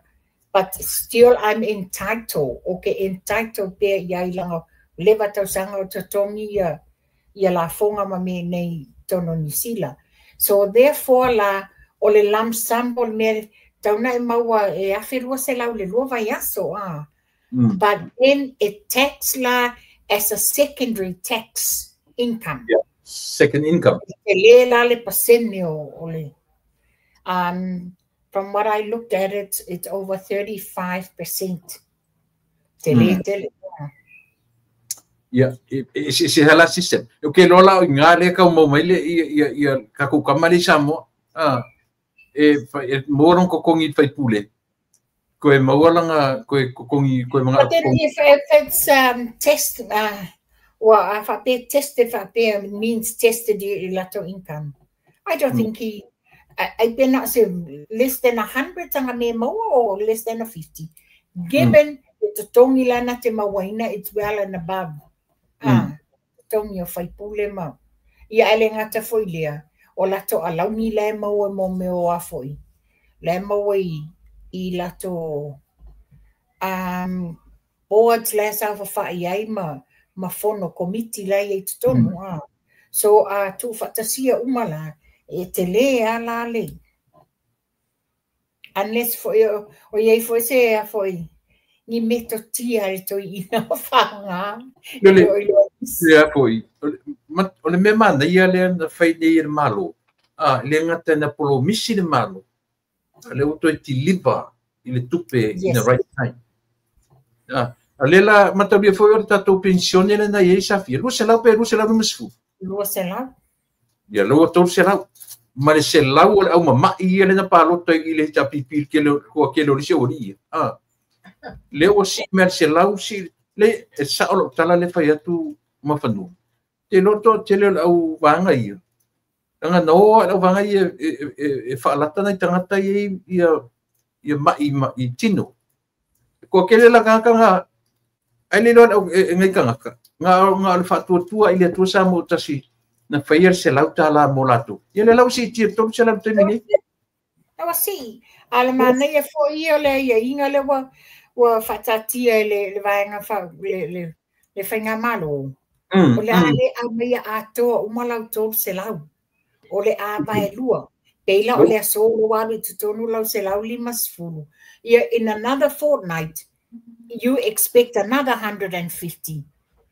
but still I'm entitled, okay, entitled pea ia i langa leva tausaga o totogi ia lafoga ma mea nei tonu Niu Sila. So therefore la, o le lump sum o le mea tauna e maua e 1200 le 2 vaiaso a. But then it tax la as a secondary tax income. Yeah. Second income. E le la le pasene o le from what I looked at it, it's over 35%. Te le tele. Ia, e se hala system. O ke lola o ngā le kau mau mai le ia kakou kama le Samoa. Ah, e mōrong kokongi whai pule. Koe maualanga, koe kokongi, koe mga But then if it's test, well, whape tested whape means tested i lato income. I don't think he, I been not say less than 100 tanga me maua or less than a 50. Given the totongi lana te mauaina, it's well and above. Ah, totongi o whaipule mau. Ia ele ngata foi lea, o lato alauni le maua mo meo a foi. Le maua i lato boards le sa whawhai ai ma fono komiti le i totonu. Ah. So a tu whatasia uma la, e te le a la le. Unless foi o iei foi se a foi ni metotia le toi ina o whanga. Le, ia foi, o le mea mana ia le na whai nei e le malo. Ah, le ngata na polo misi le malo. A le uto e ti liva i le tupe in the right time. Ah, a le la mataulia foi o le tatou pensione le na iei safia. 200 pe 250. 200. Ia lua 300. Ma le 100 o le au mamai ia le na paloto i le tapipi ke le kua ke le o lise o ia. Ah. Le o si mea le 100 si le e sa o lo tala le fai atu mawhanua. Te loto te le au vanga ia. Anga na oa au vanga ia e whaalata nei tangata ia ia mai mai tino. Ko kele la kanga ai le loa e ngai kangaka. Ngā le whaatuatua i le atua sa mo tasi na whaia le 100 tala mo lātou. Ia le lau si tia 300 te mini. Awa si, a le manaia foi ia o le ia inga le ua whatatia e le vaenga wha, le whainga malo. O le a le a mea atoa uma lau 300. O le a vae lua. Peila o le aso lo walu i totonu lau 150. Ia, in another fortnight, you expect another 150.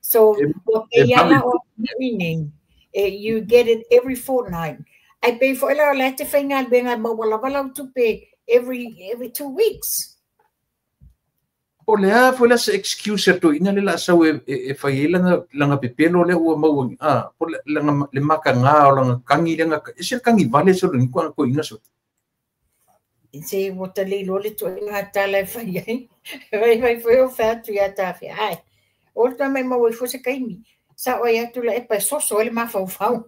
So, o te ia la o nei, you get it every fortnight. Ai pe fo ela o le te whainga benga maua lava lau tupe every 2 weeks. O le a foi la se excuse a to ina le la sau e whai e langa pepelo le ua maua ah, po le, langa, le maka ngā o langa kangi langa, e se kangi vale so ni kwa ko inga so. Se ua ta le iloa le tuaiga tala e fai ai. Vai vai foi o fatu ia tafe. Ai. O le mai maua i fo se kaimi. Sa o ia atu la epa e soso ai le mafaufau.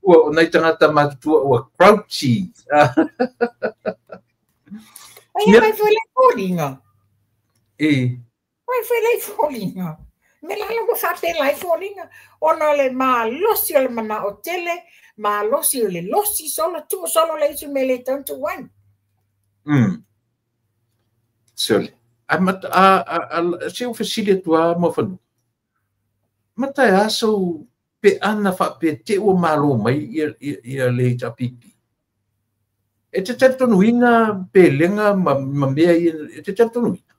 Ua o nai tangata matutua ua crouchy. Ah, Ai mai foi le foliga. E, Mai foi le foliga. Me la ua faapela ai foliga. Ona le malosi o le manao tele, malosi o le losi solo, tuu solo le isi me le tau tu ai. Sole. A mat a se u fesili atu a Muafanua. Mata e aso pe ana fa pe te ua malo mai ia le HRPP. E te talitonuina pelega ma mea ia, e te talitonuina.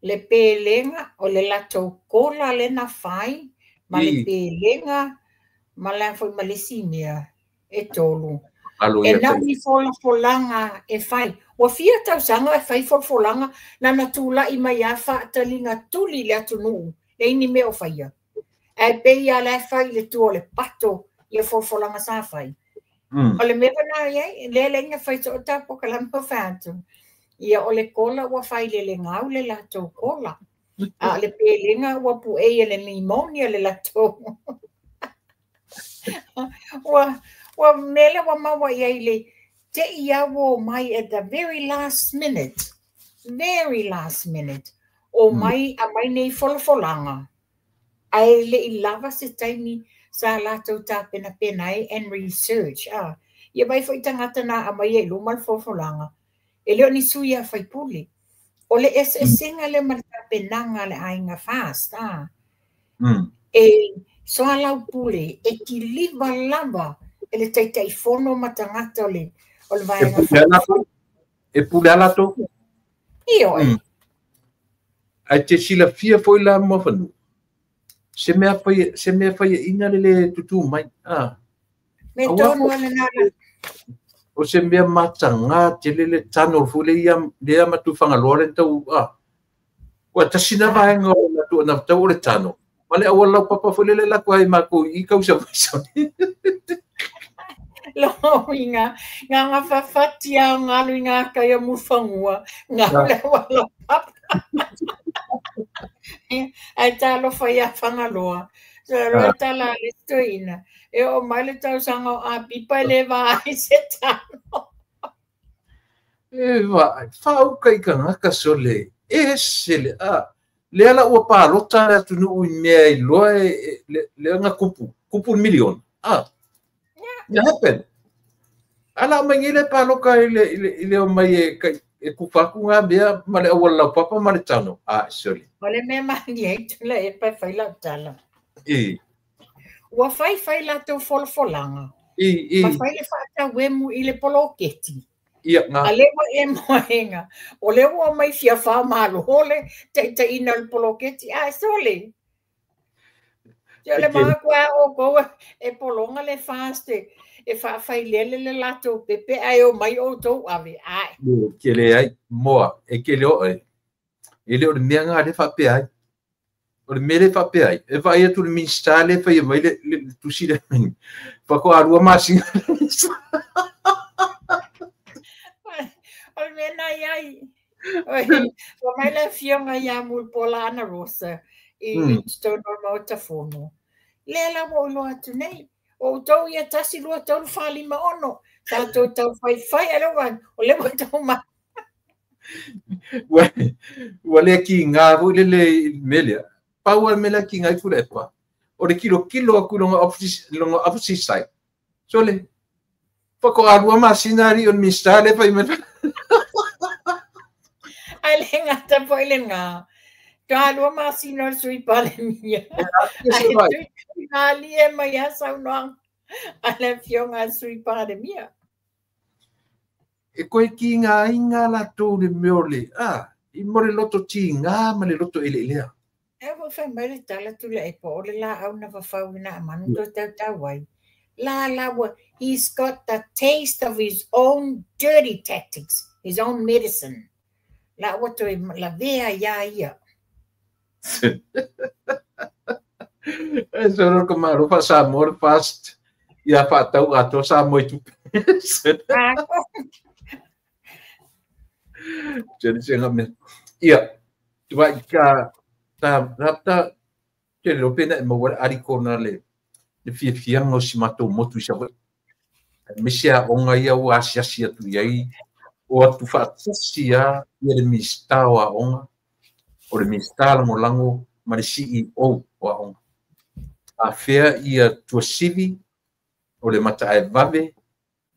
Le pelega o le latou kola le na fai, ma le pelega ma le foi ma le isi mea e tolu. E nau i folafolaga e fai. Ua fia tausaga e fai folafolaga na na tula'i mai a fa'ataliga tuli le atunuu le ini mea o faia. Ae pei a la e fai i le tua o le pato ia folafolaga sa fai. O le mea na iai, lea le ina fai so'o ta pokalame o fai atu. Ia o le kola ua fai le le gau le latou kola. A o le pelega ua pu'ei e le pneumonia le latou. Ua mele ua maua iai le te i au mai at the very last minute. Very last minute. O mai a mai nei folafolaga. Ae le i lava se taimi sa latou tapenapena ai and research. Ia vai foi tagata na aumai ai luma le folafolaga. E le o ni sui a faipule. O le eseesega lea ma le tapenaga a le aiga FAST. E soalaupule e kiliva lava e le taitaifono ma tagata o le vaega. E pule a latou. Ioe. Ai te silafia foi la Muafanua. Se mea fai se mea fai ina le le tutu mai. Me tonu ale na. O se mea matanga te le le tano fu le ia le ma tu Fagaloa le tau a. Ua tasina vaenga o la tu na tau o le tano. Ma le awala papa fu le le la ko ai ma ko i kau sa sa. Lo inga nga nga fafati a ngalu inga kai mu fangua nga le wala papa. Ai talo fai a Fagaloa. So ro tala le stoina. E o mai le tausaga o a pipa le va ai se tano. E va fauka i kangaka sole. E sele a. Le ala ua palota le atunuu i mea i loa e le nga kupu. Kupu miliona. Ya happen. Ala mai ngile paloka i le o mai e e kupaku ngā mea ma le awala lau papa ma le tano. Sorry. O le mea mani ai tula e pai fai lau tala. E. Ua fai fai latou folafolaga. E. Ma fai le fa'atauemu i le poloketi. Ia, ngā. A le ua e moenga. O le ua mai fia wha malo hole, taitaina o le poloketi. Sole. Te le maa kua o koua e polonga le FAST e whaafai le latou pepe ai o mai o tau ave. Ai. Ke le ai, moa, e ke le o e. E le o le mea ngā le whapea ai. O le mea le whapea ai. E whai atu le minista le whai mai le tusi le mai. Whako arua masinga. O le mea nai ai. Wa mai le fionga ia Mulipola Ana Rosa i totonu o le Maota Fono. Lea la ua ou atu nei. O tau ia 1, 2, 3, 4, 5, 6. Tātou tau whai whai a lewa. O le ua tau ma. Ua lea ki ngā vui le le melea. Pau melea ki ngā i fura e pa. O le kilo kilo aku longa opposite side. So le. Whako arua masina ari o le minista le whai mea. Ai le ngata po i le ngā. Ka alua masina o le sui palemia. Ai tui ngā lie mai a saunoanga. A le fionga sui palemia. E koe ki ngā inga la tō le meo le. I mo le loto ti ngā ma le loto ele lea. E ua whai mai le tala tula e po o le la au na wawhau ina amanu tō tau tau ai. La la wa, he's got the taste of his own dirty tactics, his own medicine. La ua toi la vea ia ia. E soro ko maro fa sa more fast. Ia fa tau ato sa moi tu. Jere se ngame. Ia, tu vai ka ta ta te lo pena mo wa ari kona le le fiafiaga o si matou motu i Savaii. Aemaise aoga ia ua asiasi atu i ai o atu faatasi a ia le Minisita o Aoga, o le Minisita Lagolago ma le CEO o Aoga. Afea ia Tuasivi, o le Mataaevave,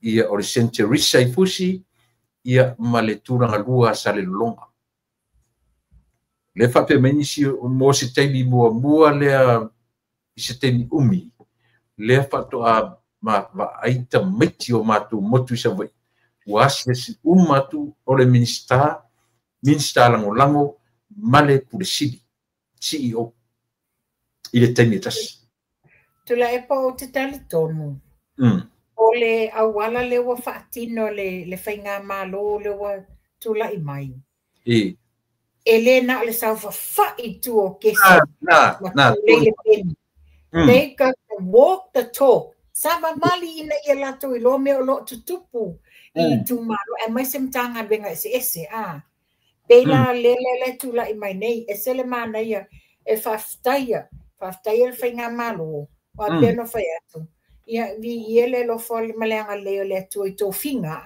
ia o le Saint Teresa i Fusi, ia ma le tulaga lua a Salelologa. Lea faapea mai nisi mo se taimi muamua lea i se taimi umi, lea faatoa vaai tamaiti o matou motu i Savaii, ua asiasi uma atu o le Minisita, Minisita Lagolago ma le Pule Sili, CEO, i le taimi e tasi. Tuilaepa ou te talitonu, o le auala lea ua faatino le faigamalo lea ua tulai mai, e le na o le saofafai i tua o kesi ma tulei le peni. They got to walk the talk. Savavali ina ia latou iloa mea o lo o tutupu i itumalo aemaise Matagaluega eseese. Pei la lea lea tulai mai nei, ese le manaia e faafetaia, faafetaia le faigamalo, aua pei ona fai atu, ia viia le alofa ma le agalelei o le Atua i tofiga.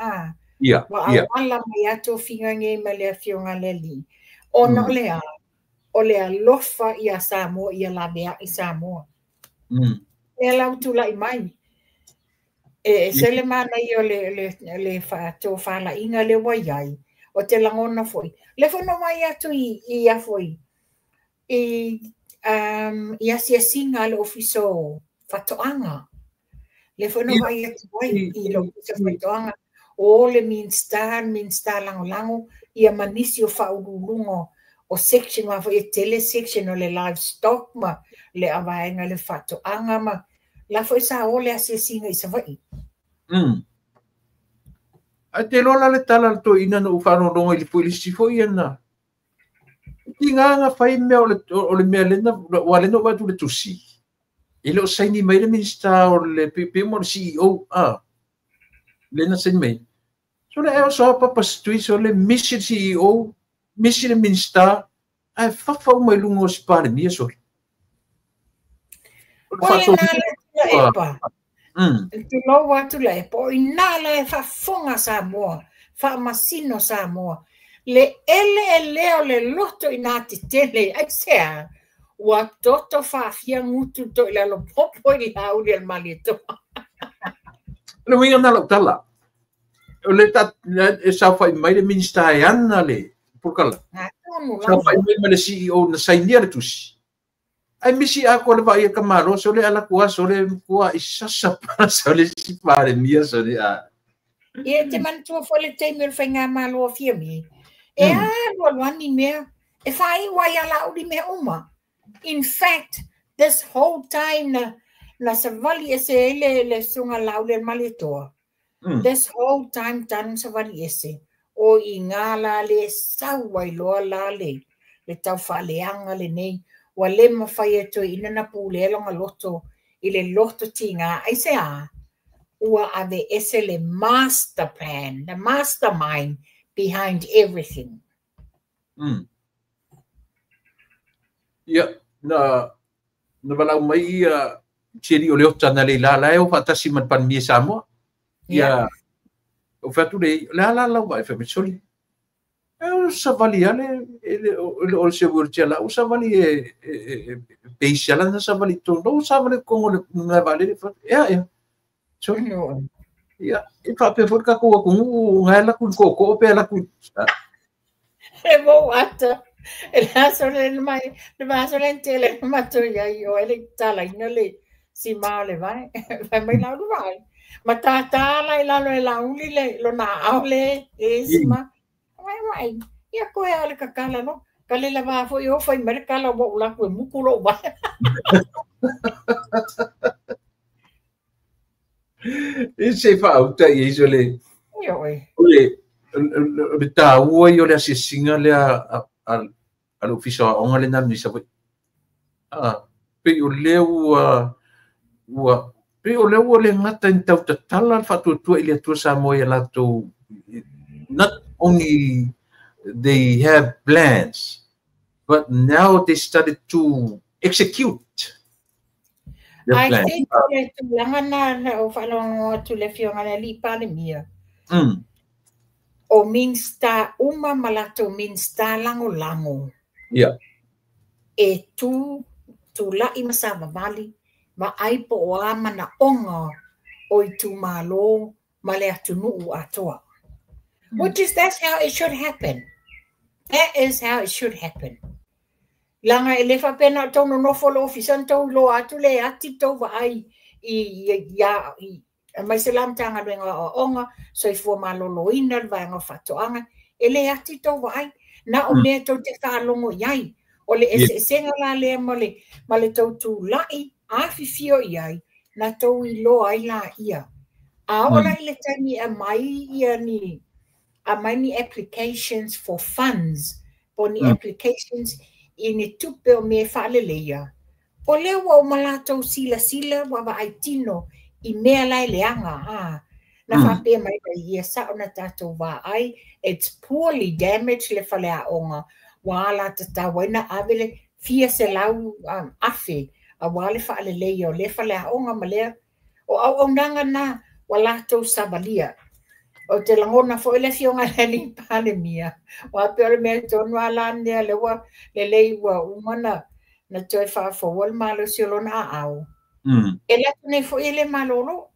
Ua auala mai lava tofiga nei ma le Afioga a le Alii, ona o le a? O le alofa ia Samoa, ia laveai Samoa. Lea la ua tulai mai. E ese le manaia o le faatofalaiga lea ua i ai, o te lagona foi. Lea foi na vaai atu i asiasiga a le Ofisa o Faatoaga. Lea foi na vaai atu ai i le Ofisa o Faatoaga, o le Minisita, le Minisita Lagolago, ia ma nisi o faauluuluga o section, aua foi e tele section o le livestock ma le vaega le faatoaga ma la foi sa o le asiasiga i Savaii. Ae te iloa la le tala a le toeaina na ou faalogologo i le foi le isi foi ana. Tiga na fai mea o le mea lena, ua lena ou vaai atu i le tusi. E le o saini mai le Minisita o le pe mo le CEO, lena saini mai. So le e oso papa situi so le misi le CEO, misi le Minisita, ae fafa uma i luga o si Palemia sole. O le na le Tuilaepa. Tulou atu Tuilaepa, o i ina la e faafofoga Samoa, faamasino Samoa. Le eleelea o le loto i nā tetele, aisea, ua toto faafia gutu toi lalo popo i le auli o le Malietoa. O le uiga na lau tala, o le ta, e saofai mai le Minisita e ana le polokalame. Saofai mai ma le CEO na sainia le tusi. Ai misi atoa le vaai a ka Malo, sole ala kua, sole kua i sasa pa, sole si Palemia, sole a. Ia, e te manatua foi le taimi o le faigamalo a Fiame, e alu alu lava ni mea, e faaiu ai ia Laauli mea uma. In fact, this whole time na savali ese ai le susuga Laauli a le Malietoa, this whole time tanu savali ese, o i ngā la le sau ai loa la le taufaaleaga lenei, ua le mafai e toeaina na pulea lona loto i le loto tiga, aisea, ua ave ese le master plan, the mastermind behind everything. Ia, na valaau mai ia Thierry o Leota na le la la e o faatasi ma le Palemia Samoa. Ia, o fai atu le, le a la lau vaai fai mai soli. E o savali ale, o le se wheelchair la, o savali e peisi ala na savali tonu, o savali kongo le nga vale le, ea, ea. Soli. Ia, e faapea foi le tatou atunuu, nga e laku i koko, pe laku. E mo ata, e le aso le mai, le aso le tele matou i ai, o ele talaina le si ma o le vai, vai mai lau le vai. Ma tātā la i lalo e Laauli le lona aao le e si ma. Vai vai, ia koe a le kakala no, ka le lava foi o fai mai le kala ua ou laku e muku lou vai. E se faauta i ai sole. Ia oe. O le tāua i o le asiasiga lea a le Ofisa o Aoga lena mai Savaii. Pei o lea ua pei o lea ua le gata i ni tautatala le faatuatua i le Atua Samoa ia latou. Not only they have plans, but now they started to execute their I plans. think o le tulaga na ou faalogologo atu i le Afioga i le Alii Palemia, o Minisita uma ma latou Minisita lagolago e tu tulai ma savavali vaai po o a manaoga o itumalo ma le atunuu atoa. Which is, that's how it should happen. That is how it should happen. Leaga e le faapea na o tou nonofo i le ofisa ona tou iloa atu le ati tou vaai i aemaise la Matagaluega o Aoaoga, Soifua Maloloina, le vaega o Faatoaga, e le ati tou vaai, na o mea tou te faalogo i ai. O le eseesega la lea ma le tou tulai afifio i ai, na tou iloa ai laia. A oo la i le taimi e aumai ia ni aumai ni applications for funds, po ni applications i ni tupe o mea e faaleleia, o lea ua uma latou silasila ua vaai tino i mea la e leaga a. Na faapea mai ai ia sao na tatou vaai, it's poorly damaged le faleaoga, ua alatatau ai na ave le fia selau afe aua le faaleleia o lea faleaoga ma lea o auaunaga na ua latou savalia. Ou te lagona foi le afioga i le alii Palemia, aua pei o le mea tonu lava la lea lea ua lelei ua uma na toe faafoua le malosi o lona aao. E le atu nei foi e le malolo.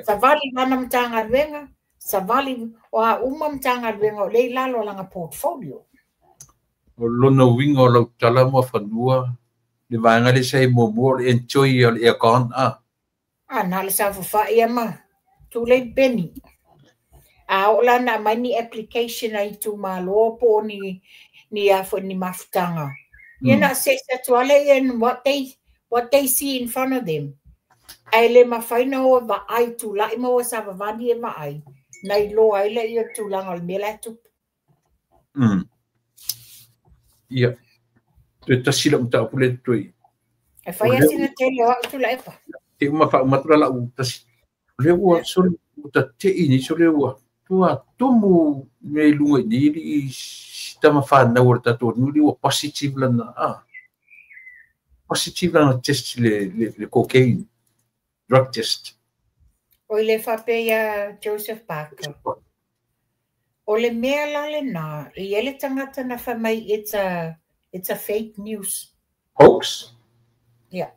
Savali lana Matagaluega, savali o a uma Matagaluega o lea i lalo o lana portfolio. O lona uiga o lau tala ma fanua le vaega lea sa i muamua o le enjoy o le aircon a. A na o le saofafai ia ma tulei peni. A oo la na aumai ni application a itumalo po o ni a foi ni mafutaga. Ia na assess atu lava lea in what they see in front of them. Ae le mafai na o vaai tulai ma o savavali e vaai. Na iloa ai lea o tulaga o le mea la e tupu. Ia. Toe tasi lau mataupu le toe. E fai a sina tele o au Tuilaepa. Te uma faauma atu la lau tasi. O lea ua sole ua tatei nei sole ua tua tumu nei luga i nei i si tama whanau o le tatou nuu ua positive lana a. Positive lana test le cocaine drug test. O i le faapea ia Joseph Parker. O le mea la lena, e i ai le tagata na fai mai it's a fake news. Hoax. Yeah.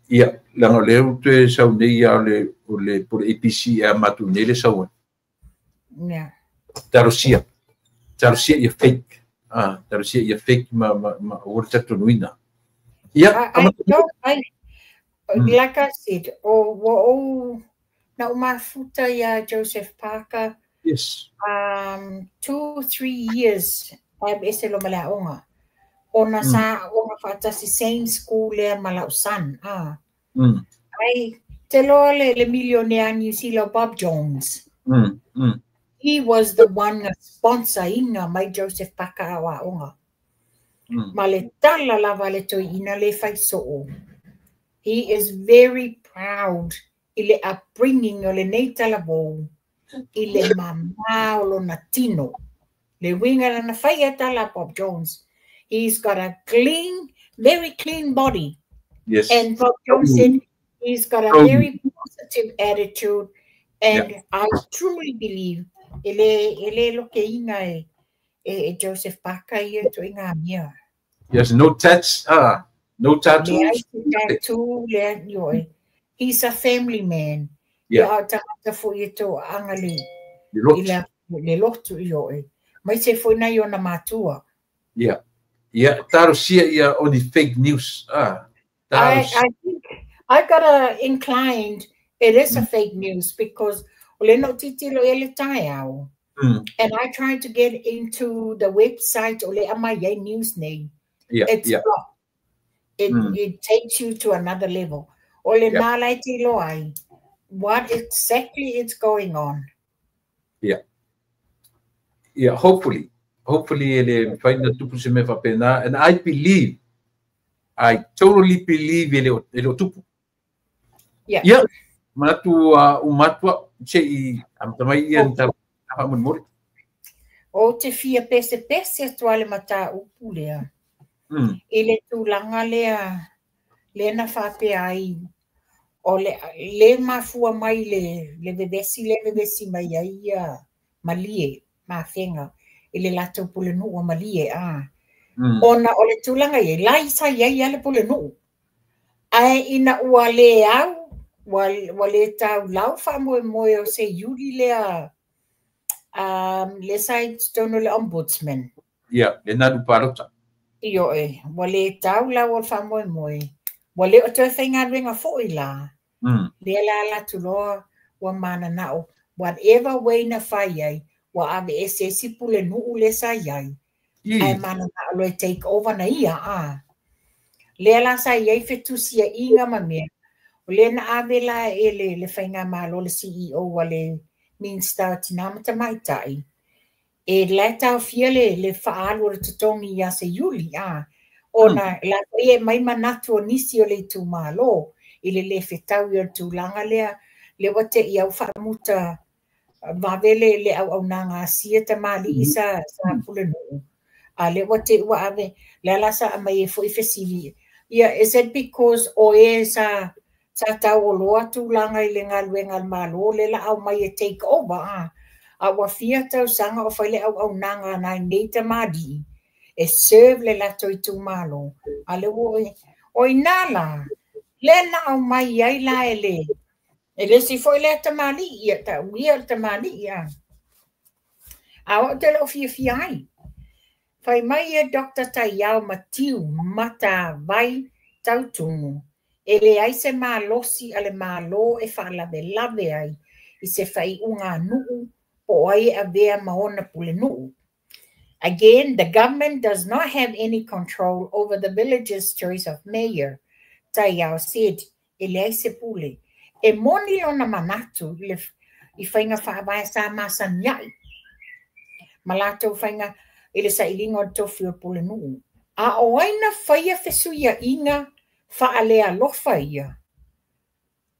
Ia, leaga o lea ua toe sau nei ia o le po le ABC e matu nei le sau ai. Talosia. Talosia ia fake. Ah, talosia ia fake ma o le talitonuina. Ia, I don't, I, like I said, o ua ou na ou mafuta ia Joseph Parker 2, 3 years ese lo ma le aoga. Ona sa aoga faatasi same school lea ma lau son. Ah. Ai, te loa le millionaire New Zealand Bob Jones. He was the one na sponsor ina mai Joseph Parker au aoga. Ma le tala lava le toeaina le fai soo. He is very proud i le upbringing o lenei talavou i le mamā o lona tino. Le uiga lana fai e tala Bob Jones. He's got a clean, very clean body. And Bob Jones said he's got a very positive attitude. And I truly believe e le loke inga e Joseph Parker ia to inga mea. Yes, no tats, ah, no Le tattoos. Ai se tattoo le ioe. He's a family man. Ia o tagata foi e tō anga le, Le i lotu. le lotu i oe. Mai se foi nai ona matua. Yeah. Yeah, talosia ia o ni fake news. Ah, talosia. I think I got a inclined it is a fake news because o le no titilo e le taeao. And I tried to get into the website o le aumai ai news nei. It's blocked. It it takes you to another level. O le nā lai te iloa ai what exactly is going on. Yeah, hopefully. Hopefully e le mafai na tupu se mea faapena. And I believe, I totally believe e le o tupu. Yeah. Manatu umatua se i amata mai ia ni tala faamolemole. O te fia pese pese atu a le mataupu lea. I le tulaga lea lea na faapea ai o le mafua mai le vevesi le vevesi mai ai ia Malie Mafega i le latou pulenuu o Malie a. Ona o le tulaga i ai, lai sa i ai le pulenuu. Ae ina ua le au, ua le taulau faamoemoe o se iuli lea le sa i totonu o le ombudsman. Yeah, le nalu palota. Ioe, ua lē tau lau o le faamoemoe, ua le o toe faigaluega foi la. Lea la alu atu loa ua mananao, whatever way na fai ai, ua aveese isi pulenuu lea sa i ai, ae mananao loa e take over na ia a. Lea la sa i ai fetusiaiga ma mea, o lea na ave la e le faigamalo le CEO a le Minisita o Tina ma Tamaitai, e la e taofia le faaalu o le totogi ia Iuli a, ona la foi e mai manatu o nisi o le itumalo i le lē fetaui o le tulaga lea, lea ua te i au faamuta vave le auaunaga a sia tamalii sa pulenuu, a lea ua te ua ave, lea la sa aumai ai foi fesili, ia is it because o e sa tauoloa tulaga i le galuega a le Malo lea la aumai e take over a, a ua fia tausaga o fai le auaunaga a nai nei tamalii e serve le latou itumalo, a lea ua o ina la lea na aumai ai la e le isi foi lea tamalii, ia tauia le tamalii a. A o te leo fiafia ai. Fai mai e Dr. Taiao Matiu Matavai Tautumu, e leai se malosi a le Malo e faalavelave ai i se faaiuga a nuu po o ai e avea ma ona pulenuu. Again, the government does not have any control over the village's choice of mayor. Taiao said, e leai se pule. E moni lona manatu i faiga faavae sa masani ai. Ma latou faiga i le sailiga o le tofi o pulenuu. A o ai na faia fesuiaiga faalealofa ia?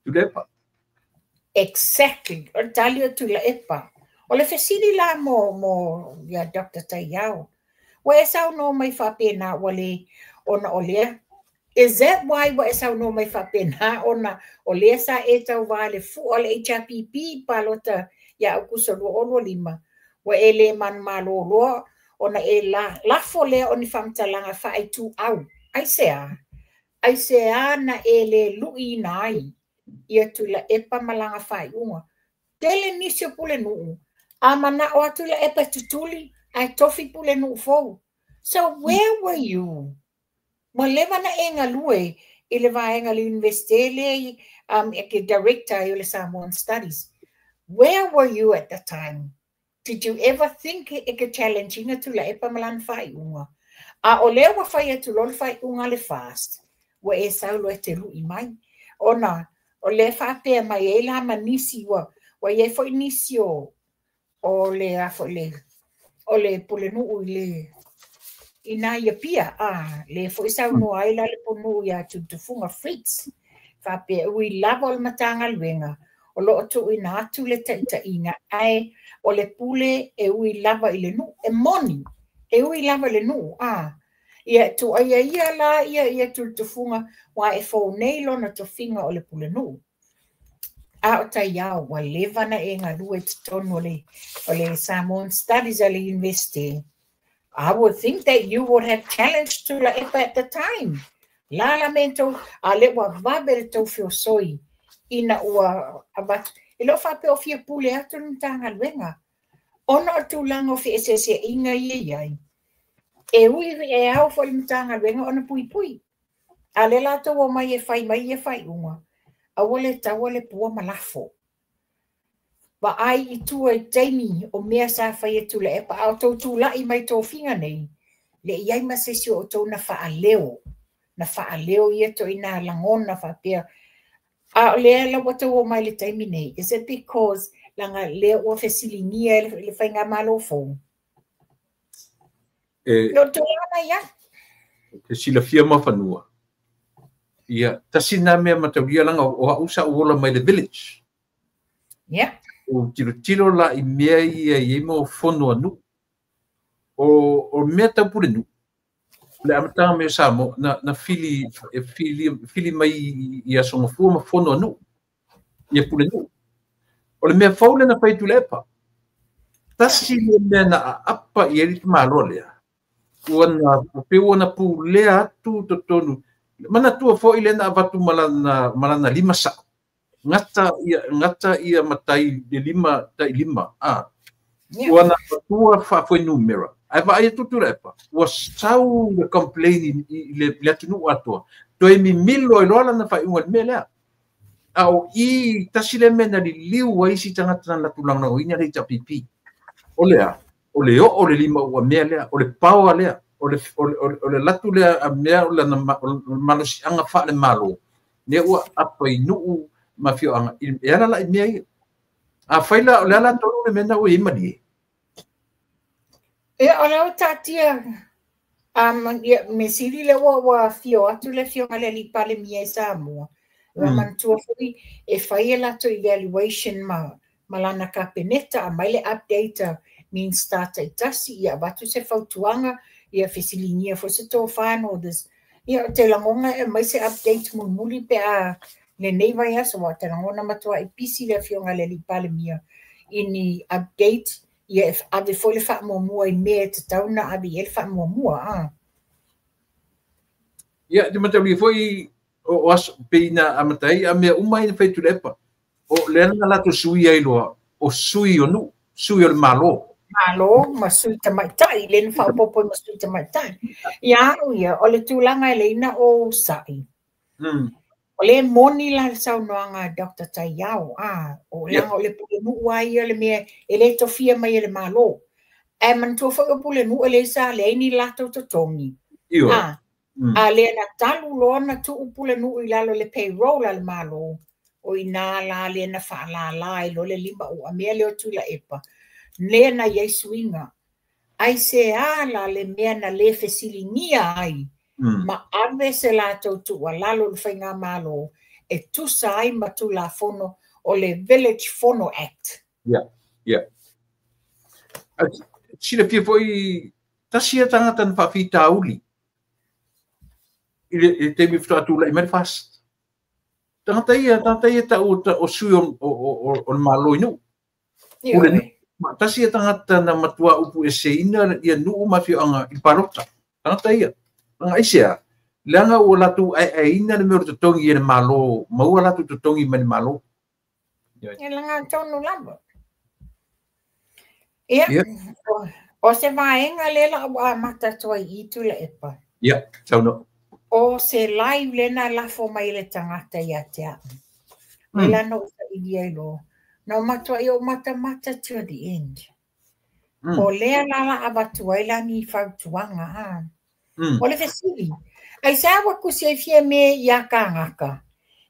Tuilaepa. Exactly. O le tali o Tuilaepa. O le fesili la mo ia Dr. Taiao. Ua e saunoa mai faapena ua le ona o lea. Is that why ua e saunoa mai faapena ona o lea sa e tauvā le fua o le HRPP palota ia Aukuso 2025, ua e le manumalo loa ona e lafo lea o ni faamatalaga faaituau. Aisea? Aisea na e le luiina ai ia Tuilaepa ma lana faaiuga. Tele nisi o pulenuu, a manao a Tuilaepa e tutuli, ae tofi pulenuu fou. So where were you? Ua leva na e galue i le vaega le universite lea e ke director ai o le Samoan Studies. Where were you at the time? Did you ever think e ke challenge ina Tuilaepa ma lana faaiuga? A o lea ua fai atu loa le faaiuga le FAST, ua e sau loa e te lui mai. Ona o lea faapea mai ai la ma nisi ua iai foi nisi o le a foi le o le pulenuu i le ina ia pia a le foi saunoa ai la le pulenuu ia Tutufuga Fritz faapea ui lava o le Matagaluega o loo tuuina atu le taitaiga ae o le pule e ui lava i le nuu e moni e ui lava i le nuu a ia tuaia ia la ia Tutufuga wa e fou nei lona tofiga o le pulenuu. A o Taiao ua leva na e galue totonu o le Samoan Studies a le University. I would think that you would have challenged Tuilaepa at the time. La la mento a le ua vave le tau feosoi ina ua avatu. E leo faapea o fia pule atu le Matagaluega. Ona o tulaga o feeseeseaiga ia i ai. E ui e ao foi le Matagaluega ona puipui. A le latou o mai e fai mai ia faaiuga. Aua le taua le pua ma lafo. Vaai i tua i taimi o mea sa fai e Tuilaepa a o tou tulai mai tofiga nei, le i ai ma se isi o outou na faaleo. Na faaleo ia toina lagona faapea. A o lea la ua tau o mai le taimi nei. Is it because langa lea ua fesiligia e le faigamalo fou? No tulaga ia. Te silafia mafanua. Ia, tasi nā mea mataulia langa o au sa uola mai le village. Yeah. O tilo tilo la i mea ia i mo fono anu. O mea taupule nu. Le amatanga mea sa mo na fili, fili mai i aso ngafua ma fono anu. Ia pule nu. O le mea faule na fai Tuilaepa. Tasi le mea na apa i eri te malo lea. Ua na, pe ua na pulea atu totonu. Mana tua foi le na avatu malana lima sa. Ngata ia matai le lima tai lima. A. Ua na matua faafuainumera ae vaai atu Tuilaepa ua sau le complain i le atunuu atoa toe mimilo ai loa lana faaiuga i le mea lea. A o i tasi le mea na liliu ai isi tagata na latou lagolagoina le HRPP. O le a? O le oo le lima ua mea lea, o le power lea, o le latu lea a mea o lana malosiaga faale-Malo, lea ua apa i nuu ma afioaga e ala la i mea ia. A fai la, o le ala tonu le mea na ua i ai malie. Ia, o lea ua taatia ia, me sili lea ua afio atu le afioga i le alii Palemia i Samoa. Ua manatua foi e fai e latou evaluation ma lana kapeneta, aumai le update a Minista taitasi, ia avatu se fautuaga, ia fesiligia foi se tofa and all this. Ia, o te lagona e aumai se update mulimuli pe a lenei vaiaso, aua o te lagona matuai pisi le afioga i le alii Palemia i ni update, ia e ave foi le faamuamua i mea e tatau na ave i ai le faamuamua. A. Ia, te mataulia foi o aso pei na amata ai a mea uma ai na fai Tuilaepa. O lea na latou sui ai loa, o sui o nuu, sui o le Malo. Malo ma sui tamaitai, le na faaopoopo ma sui tamaitai. Ia au ia, o le tulaga e leai na ou sa'i. O le moni la le saunoaga a Dr. Taiao, a, o leaga o le pulenuu lava ia le mea e le tofia mai e le Malo. Ae manatua foi o pulenuu e leai sa leai ni latou totogi. A, a lea na talu loa na tuu pulenuu i lalo le payroll a le Malo, o ina la lea na faalala ai loa le lima ua mea lea o Tuilaepa, lea na i ai suiga. Ai se a la le mea na le fesiligia ai ma ave se latou tuualalo i le faigamalo e tusa ai ma Tulafono o le Village Fono Act. Ia, ia. Silafia foi tasi ia tagata na faafitauli i le taimi faatoa tulai mai le FAST. Tagata ia tau o sui o le Malo i nuu. Tasi ia tagata na matua upu eseina ia nuu ma afioaga i le palota. Tagata ia. Langa aisea, leaga ua latou aeaeina le mea o le totogi e le Malo, maua latou totogi mai le Malo. E langa tonu lava. Ia, o se vaega lea la ua amata atu ai i Tuilaepa. Ia, saunoa. O se live lea na lafo mai e le tagata ia te au. Le la na ou sailia ai loa. Na o matuai ou matamata till the end. O lea la la avatu ai la ni fautuaga. A. O le fesili, aisea ua tusi ai Fiame ia kānaka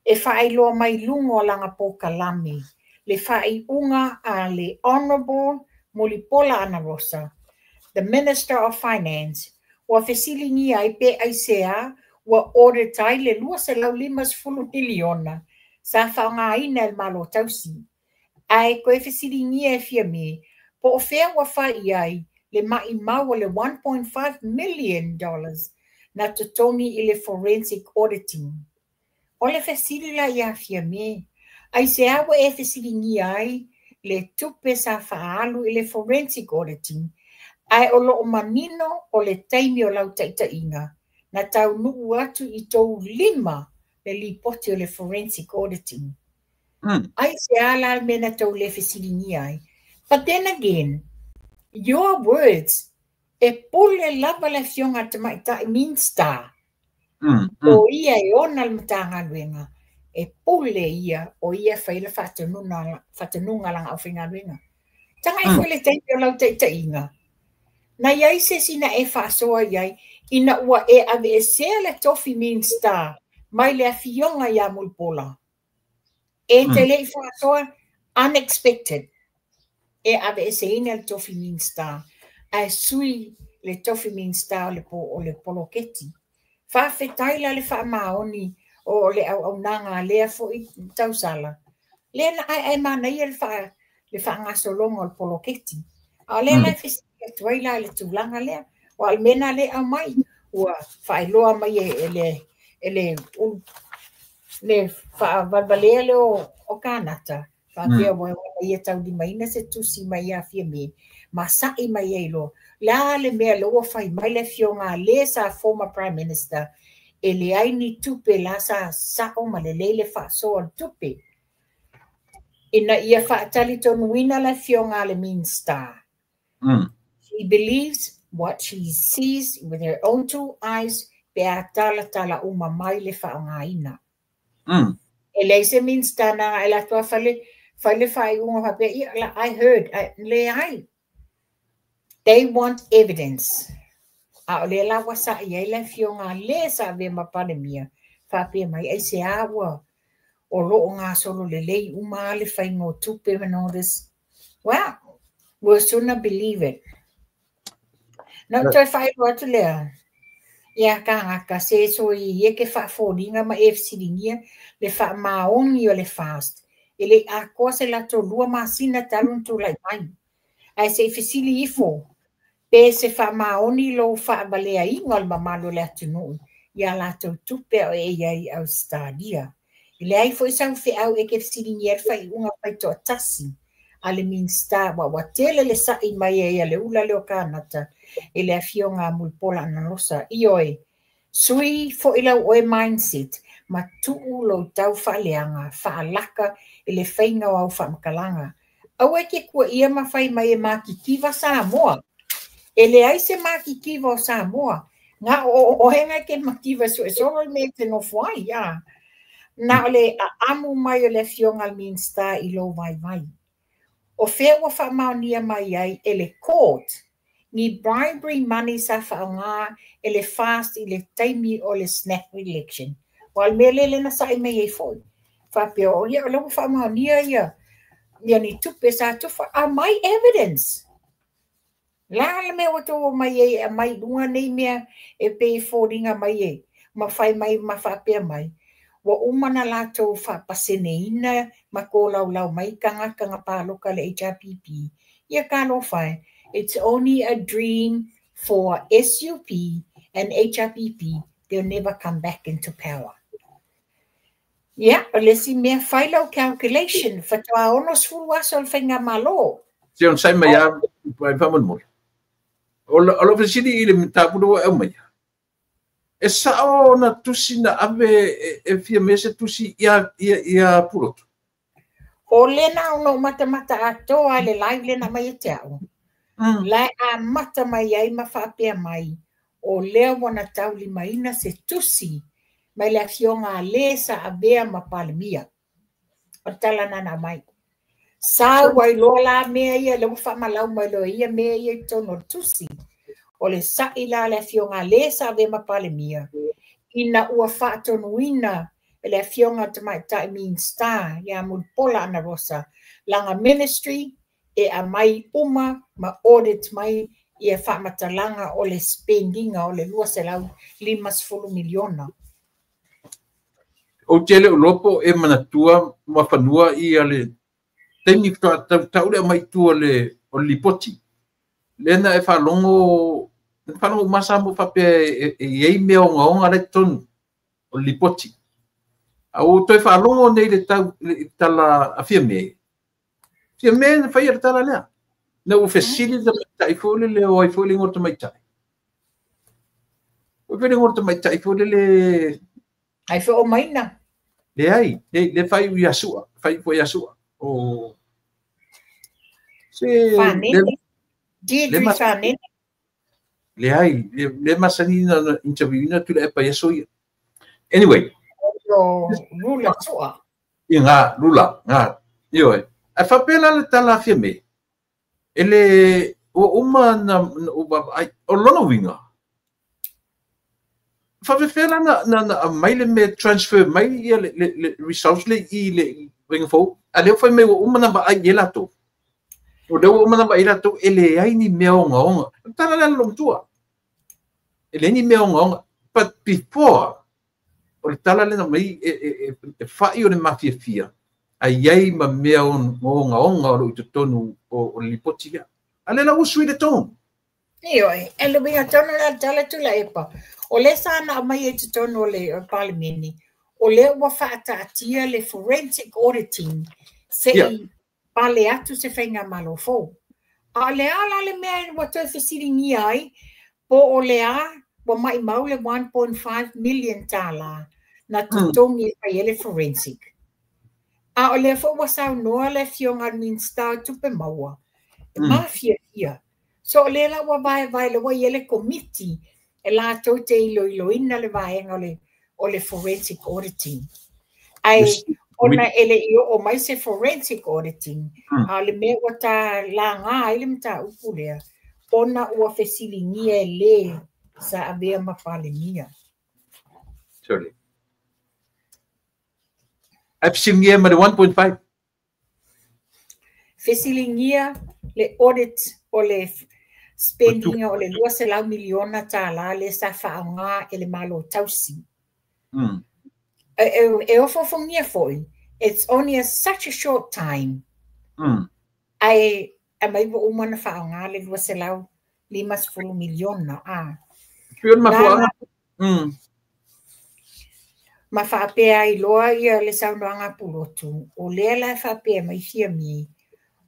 e faailoa mai luga o lana polokalame le faaiuga a le Honorable Mulipola Anarosa, the Minister of Finance, ua fesiligia ai pe aisea ua audit ai le 250 miliona sa faaaogaina e le Malo tausi. Ae toe fesiligia e Fiame po o fea ua fai i ai le maimau o le $1.5 million na totogi i le forensic auditing. O le fesili la ia Fiame, aisea ua e fesiligia ai le tupe sa faaalu i le forensic auditing, ae o loo manino o le taimi o lau taitaiga na taunuu atu i tou lima le lipoti o le forensic auditing. Aisea la le mea na tou le fesiligia ai. But then again, your words, e pule lava le afioga a le tamaitai Minista. O ia e ona le Matagaluega, e pule ia, o ia e fai le faatonuga a lana aufaigaluega. Tagai foi le taimi o lau taitaiga. Na iai se isi na e faasoa i ai ina ua e aveesea le tofi Minista mai le afioga ia Mulipola. E te le i faasoa unexpected. E aveeseina le tofi Minista ae sui le tofi Minista o le poloketi. Faafetai la le faamaoni o le auaunaga a lea foi tausala. Lea na aeae manaia le faagasologa o le poloketi. A o lea la e fesili atu ai la i le tulaga lea. Aua o le mea lena lea e aumai, ua faailoa mai e le faavalevalea lea o Kanata, faapea ua ia taulimaina se tusi mai ia Fiame, ma sa'i mai ai loa. Le a le mea lea ua fai mai le afioga a le sa former Prime Minister, e leai ni tupe la sa sa'o ma lelei le faasoa o le tupe. Ina ia faatalitonuina le afioga a le Minista. She believes what she sees with her own two eyes pe a talatala uma mai le faaaogaina. E leai se Minisita na agai atu lava fai le faaiuga faapea, ia, I heard, leai. They want evidence. A o lea la ua sa'i ai le afioga a le sa avea ma Palemia, faapea mai, aisea ua o lo o gasolo lelei uma lava le faiga o tupe and all this. Well, we'll sooner believe it. Na ou toe faailoa atu lea ia kānaka se soi ia ke faafoliga ma e fesiligia le faamaoni o le FAST. E le i atoa se latou 2 masina talu ona tulai mai. Ae se i fesili ifo pe se faamaoni lou faavaleaina o le mamalu o le atunuu ia latou tupe a o e i ai i Ausetalia. E leai foi sau feau e ke fesiligia ai le faaiuga faitoatasi a le Minisita, aua ua tele le sa'i mai ai a le ula lea o Kanata i le afioga a Mulipola Anarosa. Ioe, sui foi lau oe mindset ma tuu lou tau faaleaga faalaka i le faiga o au faamatalaga. Aua e ke kuaia ma fai mai e matitiva Samoa. E leai se matitiva o Samoa. Na o oe e ke mativa suesolo le mea e te nofo ai. Na o le aamu mai o le afioga a le Minisita i lou vaivai. O fea ua faamaonia mai ai e le court ni bribery money sa faaaoga e le FAST i le taimi o le snap election. Aua o le mea lea lea na sa'i mai ai foi. Faapea o ia o lea ua faamaonia ia ni tupe sa tufa. Aumai evidence. La le mea ua outou omai ai e aumai i luga nei mea e pei e foliga mai e ma fai mai ma faapea mai. Ua uma na latou faapaseneina ma tolaulau mai tagata na paloka le HRPP. Ia talofa e, it's only a dream for SUP and HRPP. They'll never come back into power. Ia, o le isi mea, fai lau calculation, faatoa 60 aso o le faigamalo. Se onosai mai lava faamolemole. O lau fesili i le mataupu lea ua e aumaia, e sao ona tusi na ave e fia mea se tusi ia Pulotu? O lea na ona ou matamata atoa i le live lea na aumai ia te au. La e amata mai ai ma faapea mai, o lea ua na taulimaina se tusi mai le afioga a le sa avea ma Palemia. O le tala na na aumai. Sau ai loa la mea ia, lea ua faamalau mai loa ia mea ia i totonu o le tusi. O le sa'i la le afioga a le sa avea ma Palemia, ina ua faatonuina e le afioga Tamaitai Minisita ia Mulipola Anarosa lana ministry e aumai uma ma audit mai ia faamatalaga o le spending o le $250 miliona. Ou te le o iloa po o e manatua ma fanua ia le taimi faatoa tau le aumai i tua o le lipoti. Lea na e faalogo uma Samoa faapea e i ai mea ogaoga la i totonu o le lipoti. A ua toe faalogo nei le tala a Fiame, Fiame na faia le tala lea. Na ua fesili le tamaitai foi lele, o ai foi le igoa o le tamaitai. O ai foi le igoa o le tamaitai foi lele. Ai foi o Maina. Leai, le fai ia Sua, fai foi ia Sua. O se Fanene. Deirdre Fanene. Leai, le masani na interview ina Tuilaepa ia soia. Anyway. O Rula Sua. I ngā, Rula, ngā. Ioe. Ae faapea la le tala a Fiame, e le ua uma na ai, o lona uiga, faapefea la na aumai le mea transfer mai ia le results le i le uiga fou, a lea ua fai mai ua uma na vaai i ai latou. O lea ua uma na vaai latou e leai ni mea ogaoga. O le tala lea a le loomatua. E leai ni mea ogaoga. But before, o le tala lea na aumai e fai o le mafiafia, a i ai ma mea ogaoga o lo o i totonu o le lipoti lea. A lea la ua sui le tone. Ioe, e le uiga tonu la le tala Tuilaepa. O lea sa na aumai ai totonu o le Palemene, o lea ua faataatia le forensic auditing se i pale atu se faigamalo fou. A o le a la le mea ua toe fesiligia ai, po o le a ua maimau le $1.5 million na totogi e fai ai le forensic. A o lea foi ua saunoa le afioga a le Minisita o Tupe Maua, e mafiafia. So o lea la ua vaevae lea ua i ai le komiti e latou te iloiloina le vaega o le forensic auditing. Ae ona e le i oo mai se forensic auditing, a o le mea ua ta laga ai le mataupu lea, ona ua fesiligia e le sa avea ma Palemia. Sorry. Ae fesiligia ma le 1.5. Fesiligia le audit o le spending o le $200 miliona tala lea sa faaaoga e le Malo tausi. E ofofogia foi, it's only such a short time. Ae aumai ua uma ona faaaoga le $250 miliona. Pei o le mafuaaga. Ma faapea ai loa ia le saunoaga a Pulotu, o lea la e faapea mai Fiame,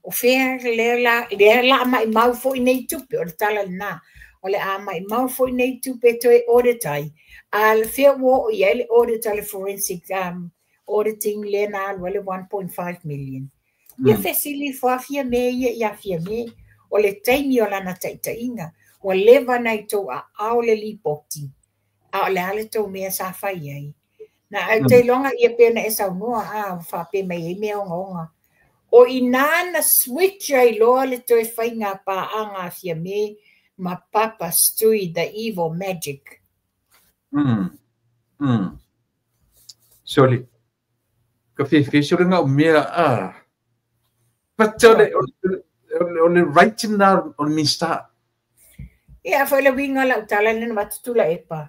o fea lea la, lea la maimau foi nei tupe, o le tala lena. O le a maimau foi nei tupe toe audit ai. A le fea ua oo i ai le audit a le forensic auditing lea na alu ai le 1.5 million. Ia fesili ifo a Fiame ia ia Fiame, o le taimi o lana taitaiga, ua leva na i tou aao le lipoti, a o le a le tou mea sa fai ai. Na ai te iloga ia pe na e saunoa a faapea mai ai mea ogaoga. O ina na switch ai loa le toe faiga paaga a Fiame ma Papa Stui the Evil Magic. Sorry. Ka fefe le ngau mea a. But o le right na o le minister. Ia foi le winga lau tala le na matutula epa.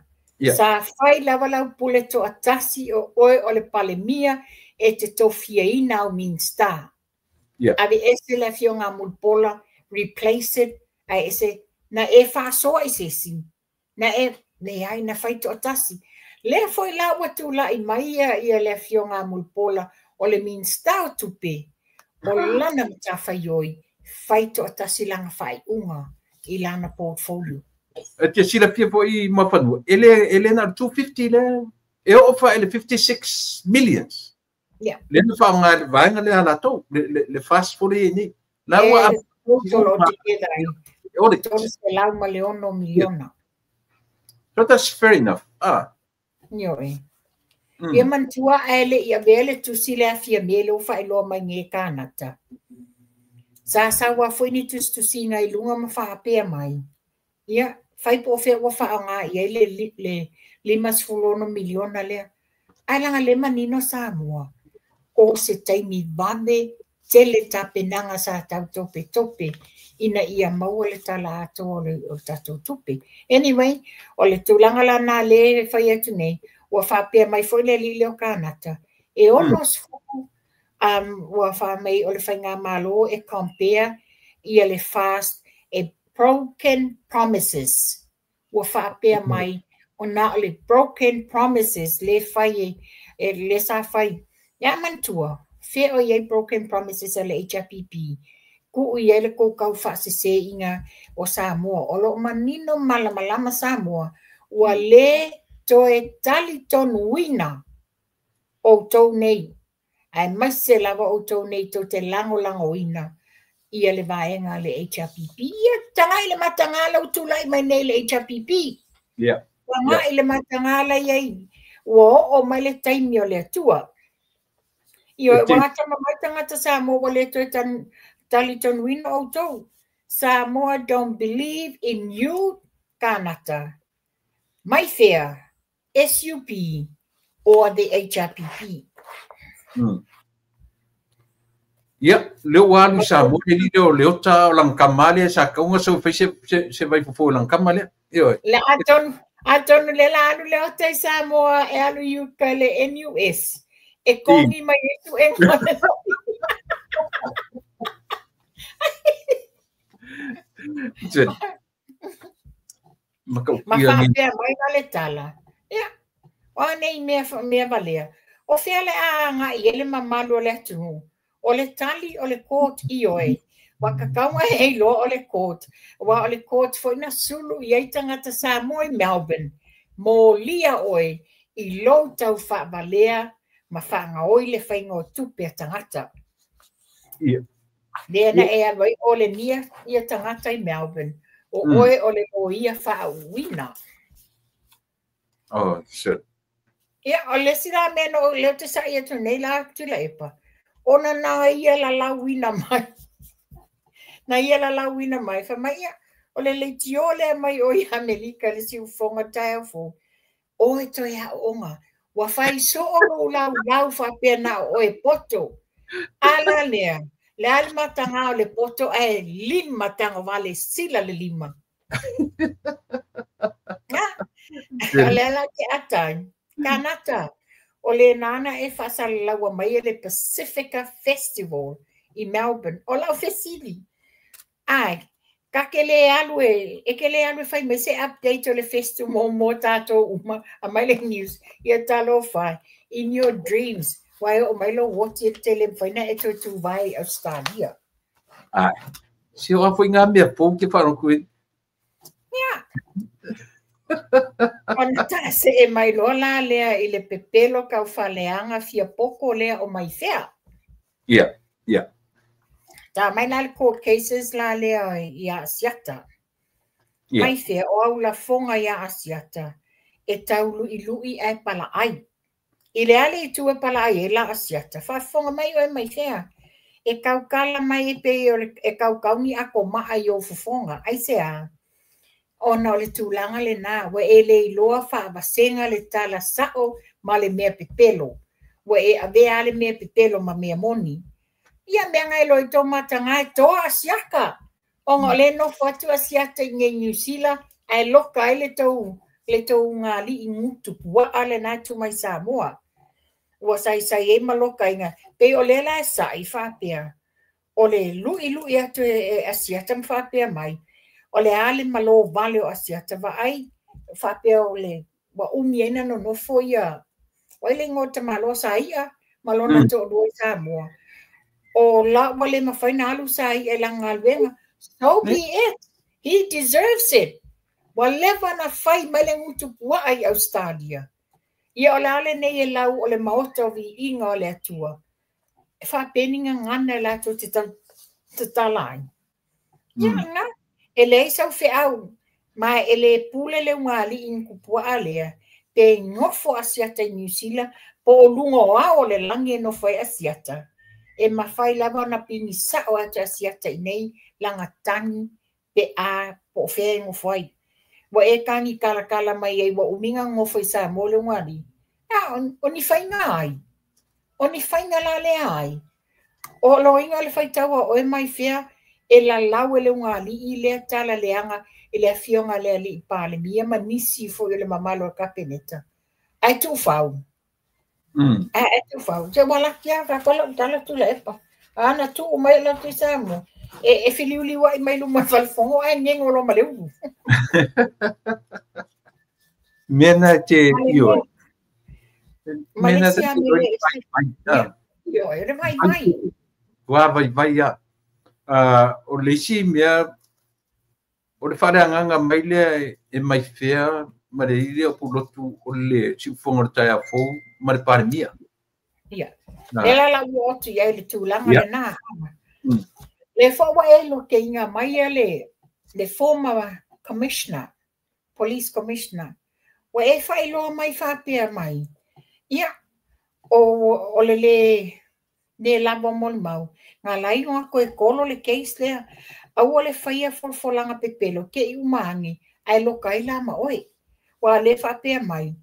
Sa fai lava lau pule toatasi o oe o le Palemia e te tofiaina au minista. Ave ese le afioga Mulipola, replace it, ae ese, na e faasoa i se isi. Na e, leai, na fai toatasi. Lea foi la ua tulai mai ia le afioga Mulipola o le minista o tupe, o lana matafaioi, fai toatasi lana faaiuga i lana portfolio. E te silafia foi mafanua, e le na 250 le, e oo fa e le 56 millions. Le na whaonga le vaenga le halatou, le fast for le ni. La ua e tolo o te $306 miliona. So that's fair enough. Ioe. Ia manatua ae le i avea le tusi le a Fiame le ua faailoa mai nei e Kanata. Sa saua foi ni tusitusiga i luga ma faapea mai. Ia, fai po o fea ua faaaoga i ai le $56 miliona lea. Ae laga le manino Samoa, o se taimi vave tele tapenaga sa tau topetope ina ia maua le tala atoa o le tatou tupe. Anyway, o le tulaga lana le fai atu nei, ua faapea mai foi le alii lea o Kanata. E 60 ua faamai o le faigamalo e compare ia le fast e broken promises. Ua faapea mai o na o le broken promises le fai e le sa fai. Ia manatua, fea o iai broken promises a le HRPP. Kuu i ai le koukau faaseseiga o Samoa. O loo manino malamalama Samoa, ua le toe talitonuina outou nei. Ae maise lava outou nei tou te lagolagoina ia le vaega le HRPP. Ia tagai le matagala ua tulai mai nei le HRPP. Tagai le matagala iai. Ua oo mai le taimi o le Atua. Ia ua gata mai tagata Samoa ua le toe talitonuina outou. Samoa don't believe in you, Kanata. Mai fea, SUP or the HRPP. Ia, lea ua alu i Samoa le alii lea o Leota o lana lea sa kauga sau fai se vaifofo i lana kama lea. Ioe. Le atonu le la alu Leota i Samoa e alu i uka le NUS. E kongi mai e suega. Ma faapea mai la le tala. Ia, o a nei mea valea. O fea le a agai ai le mamalu o le atunuu. O le tali o le court ioe. Ua kakauga e iloa o le court. Ua o le court foi na sulu i ai tagata Samoa i Melbourne. Molia oe i lou tau faavalea ma faagaoi le faiga o tupe a tagata. Ia. Lea na e alu ai olemia ia tagata i Melbourne. O oe o le loia faauuina. Oh, shit. Ia, o le isi la mea na ou lea ou te sa'i atu nei la Tuilaepa, ona na ia lalauina mai. Na ia lalauina mai, fai mai, ia, o le leitio lea mai o i Amerika le siufoga taeao fou. Oe toe aooga, ua fai soo lou laulau faapea na o oe poto. A la lea, le a le mataga o le poto ae lima tagovale sila le lima. O lea la te atai, kanata, o le nana e faasalalaua mai e le Pacifica Festival i Melbourne. O lau fesili, ai, ka ke le alu e, e ke le alu e fai mai se update o le festival mo tātou uma, a mai le news, ia talofa, in your dreams, wai o mai lo woti e te le mwhaina e tō tū vai Australia. Ai, si o afu i ngā mea pō ke wharoku e. Ia. Ona ta se e mai loa la lea i le pepelo kau whaleanga fia poko lea o mai whea. Ia, ia. Tā mai la le court cases la lea i a Asiata. Ia. Mai whea o au la fonga i a Asiata e tau lui lui ai pala ai. I le ale i tua pala ai e la Asiata. Whaafonga mai o e mai whea. E kaukala mai e pe o le, e kaukauni ako maa i o fufonga. Ai se a. Ona o le tūlanga le nā, ua e le iloa whaavasenga le tala sao ma le mea pepelo. Ua e avea le mea pepelo ma mea moni. Ia mea ngai loi tō matanga e toa Asiaka. Ona o le nofo atu Asiata i ngei New Zealand, ai loka ai le tau ngā li i ngutu pua ale nā tu mai Samoa. Ua sai sai e maloka inga. Pe o le la e sai whapea. O le lui lui atu e Asiata mwhapea mai. O le ale malo vale o Asiata wa ai whapea o le wa umi aina no nofo ia. O ele ngota malo sa ia malona tō lua i Samoa. O la wale mawhaina alu sa ia e langa alwenga. So be it. He deserves it. Wa lewa na whai mai le ngutu pua ai Australia. Ia o le ale nei e lau o le maota o vi inga o le atua. E whapeninga ngana e lātou te talai. Ia ngā. E lei sau wheau, ma e le pule le unga ali i ngupua alea, pe ngofo Asiata i New Zealand, po o lunga o ao le langi e nofo e Asiata. E mawhai lava na pini sao atu Asiata i nei, langa tangi, pe a, po o whea e ngofo ai. Wa e kangi kalakala mai ai, wa uminga ngofo i Samoa le unga ali. A, o ni whainga ai. O ni whainga la le ai. O loinga le whaitaua o e mai whea, e la lau e le unga ali i lea tala leanga e le afionga le ali i pāle mia ma nisi fo i le mamalo a kapeneta. Ai tū whau. Ai tū whau. Te wala kia, whakola tala tū le epa. Ana tū mai la tū Samoa. E whiliuli wa i mai luma whalfongo ai ngengo lo ma le uru. Mena te ioe. Mena te ioe. Ioe, re vai vai. Wā vai vai a. O le isi mea, o le whareanganga mai lea e mai whea, ma le ire o pulotu o le siufonga o le taia fou, ma le palemia. Ia. Le la la ua otu ia le tūlanga le nā. Le whawa e lo ke inga mai a le former commissioner, police commissioner, wa e whailoa mai whapea mai. Ia, o le le ne lava mo le mau. Ngā lai ngā koe kolo le case lea, aua le whaia folfolanga pepelo, ke i umaangi, ai loka ai lama oe. Wa le whapea mai,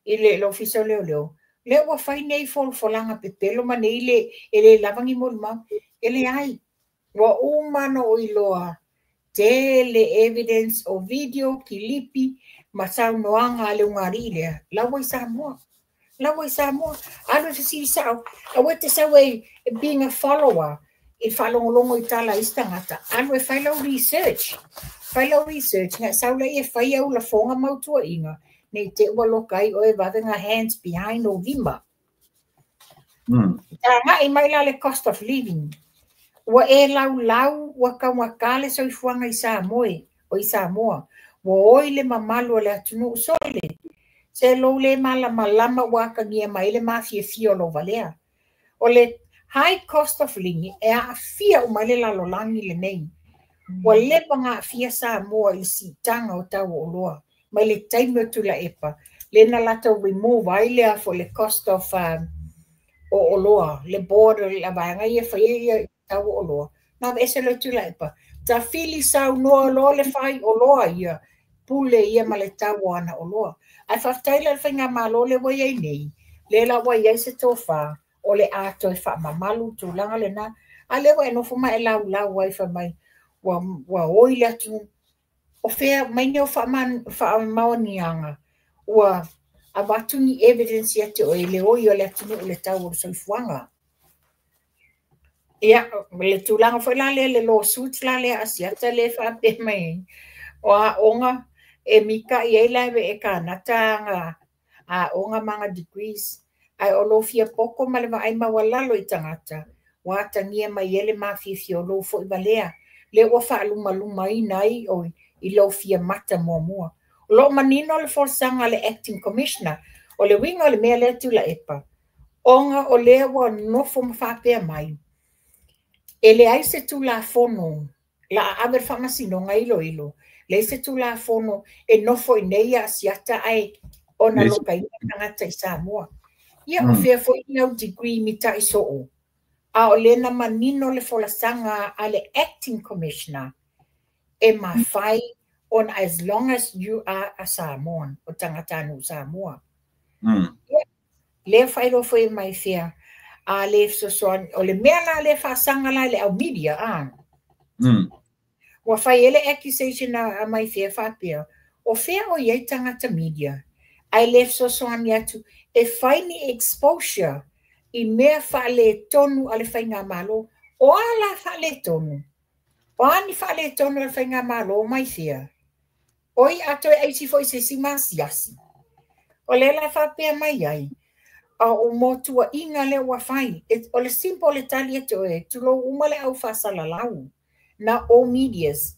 i le ofisa leo leo. Le ua whai nei folfolanga pepelo, ma nei le, e le lavangi mo le mau, e le ai. Wa umano o iloa, te le evidence o video, kilipi, ma saunoanga le ungari lea, lawa i Samoa. Lawa i Samoa, alu te si sao, aua te sau e being a follower, e whalongolongo i tala i tangata, alu e whai lau research. Whai lau research, ngā saula i e whai au la fonga mautua inga, nei te ua loka i oe wawenga hands behind o vima. Tā ngā i mai la le cost of living. Ua e lau lau, ua kaunga le soifuanga i Samoa, o i Samoa. Ua oi le mamalu o le atunu usole. Se lou le malama lama ua kangia mai le mafia fia o lo valea. O le High cost of living e aafia uma ai le lalolagi lenei. Ua leva ona aafia Samoa i le siitaga o tau o oloa mai le taimi o Tuilaepa lea na latou remove ai le foi le cost of o oloa, le border, le vaega ia e faia ia tau o oloa. Na aveese loa e Tuilaepa. Tafili saunoa loa le fai oloa ia, pule ia ma le tau o ana oloa. Ae faafetai la i le faigamalo lea ua i ai nei, lea la ua i ai se tofa o le a toe faamamalu tulaga lena. A lea ua e nofo ma e laulau ai fai mai ua oi le atunuu. O fea mai nei o faamaoniaga ua avatu ni evidence ia te oe le oi o le atunuu i le tau o le soifuaga. Ia, le tulaga foi la lea le lawsuit la lea a Asiata lea e faapea mai ai, o aoga e mita'i ai le ave e kanata aga aoga ma aga degrees, ae o lou fia poto ma le vaai maualalo i tagata, ua atagia mai ai le mafiafia o lou foi valea, lea ua faalumalumaina ai oe i lou fia mata muamua. O loo manino le folasaga a le acting commissioner, o le uiga o le mea lea Tuilaepa, ona o lea ua nofo ma faapea mai, e leai se Tulafono la a ave le faamasinoga e iloilo, leai se Tulafono e nofo i nei Asiata ae ona lokaina tagata i Samoa. Ia, o fea foi ni au degree mita'i soo, a o lea na manino le folasaga a le acting commissioner e mafai ona as long as you are a Samoan, o tagatanuu Samoa. Ia, lea faailoa foi mai fea a le fesoasoani o le mea la lea faasaga la i le au media a. Ua fai ai le accusation a mai fea faapea, o fea o i ai tagata media, ae le fesoasoani atu e fai ni exposure i mea faaletonu a le faigamalo. O a la faaletonu? O a ni faaletonu a le faigamalo mai fea? Oi a toe aisi foi se isi masiasi. O lea la faapea mai ai, a o motuaiga lea ua fai. O le simple le tali atu oe, tulou uma le au faasalalau. Na all medias.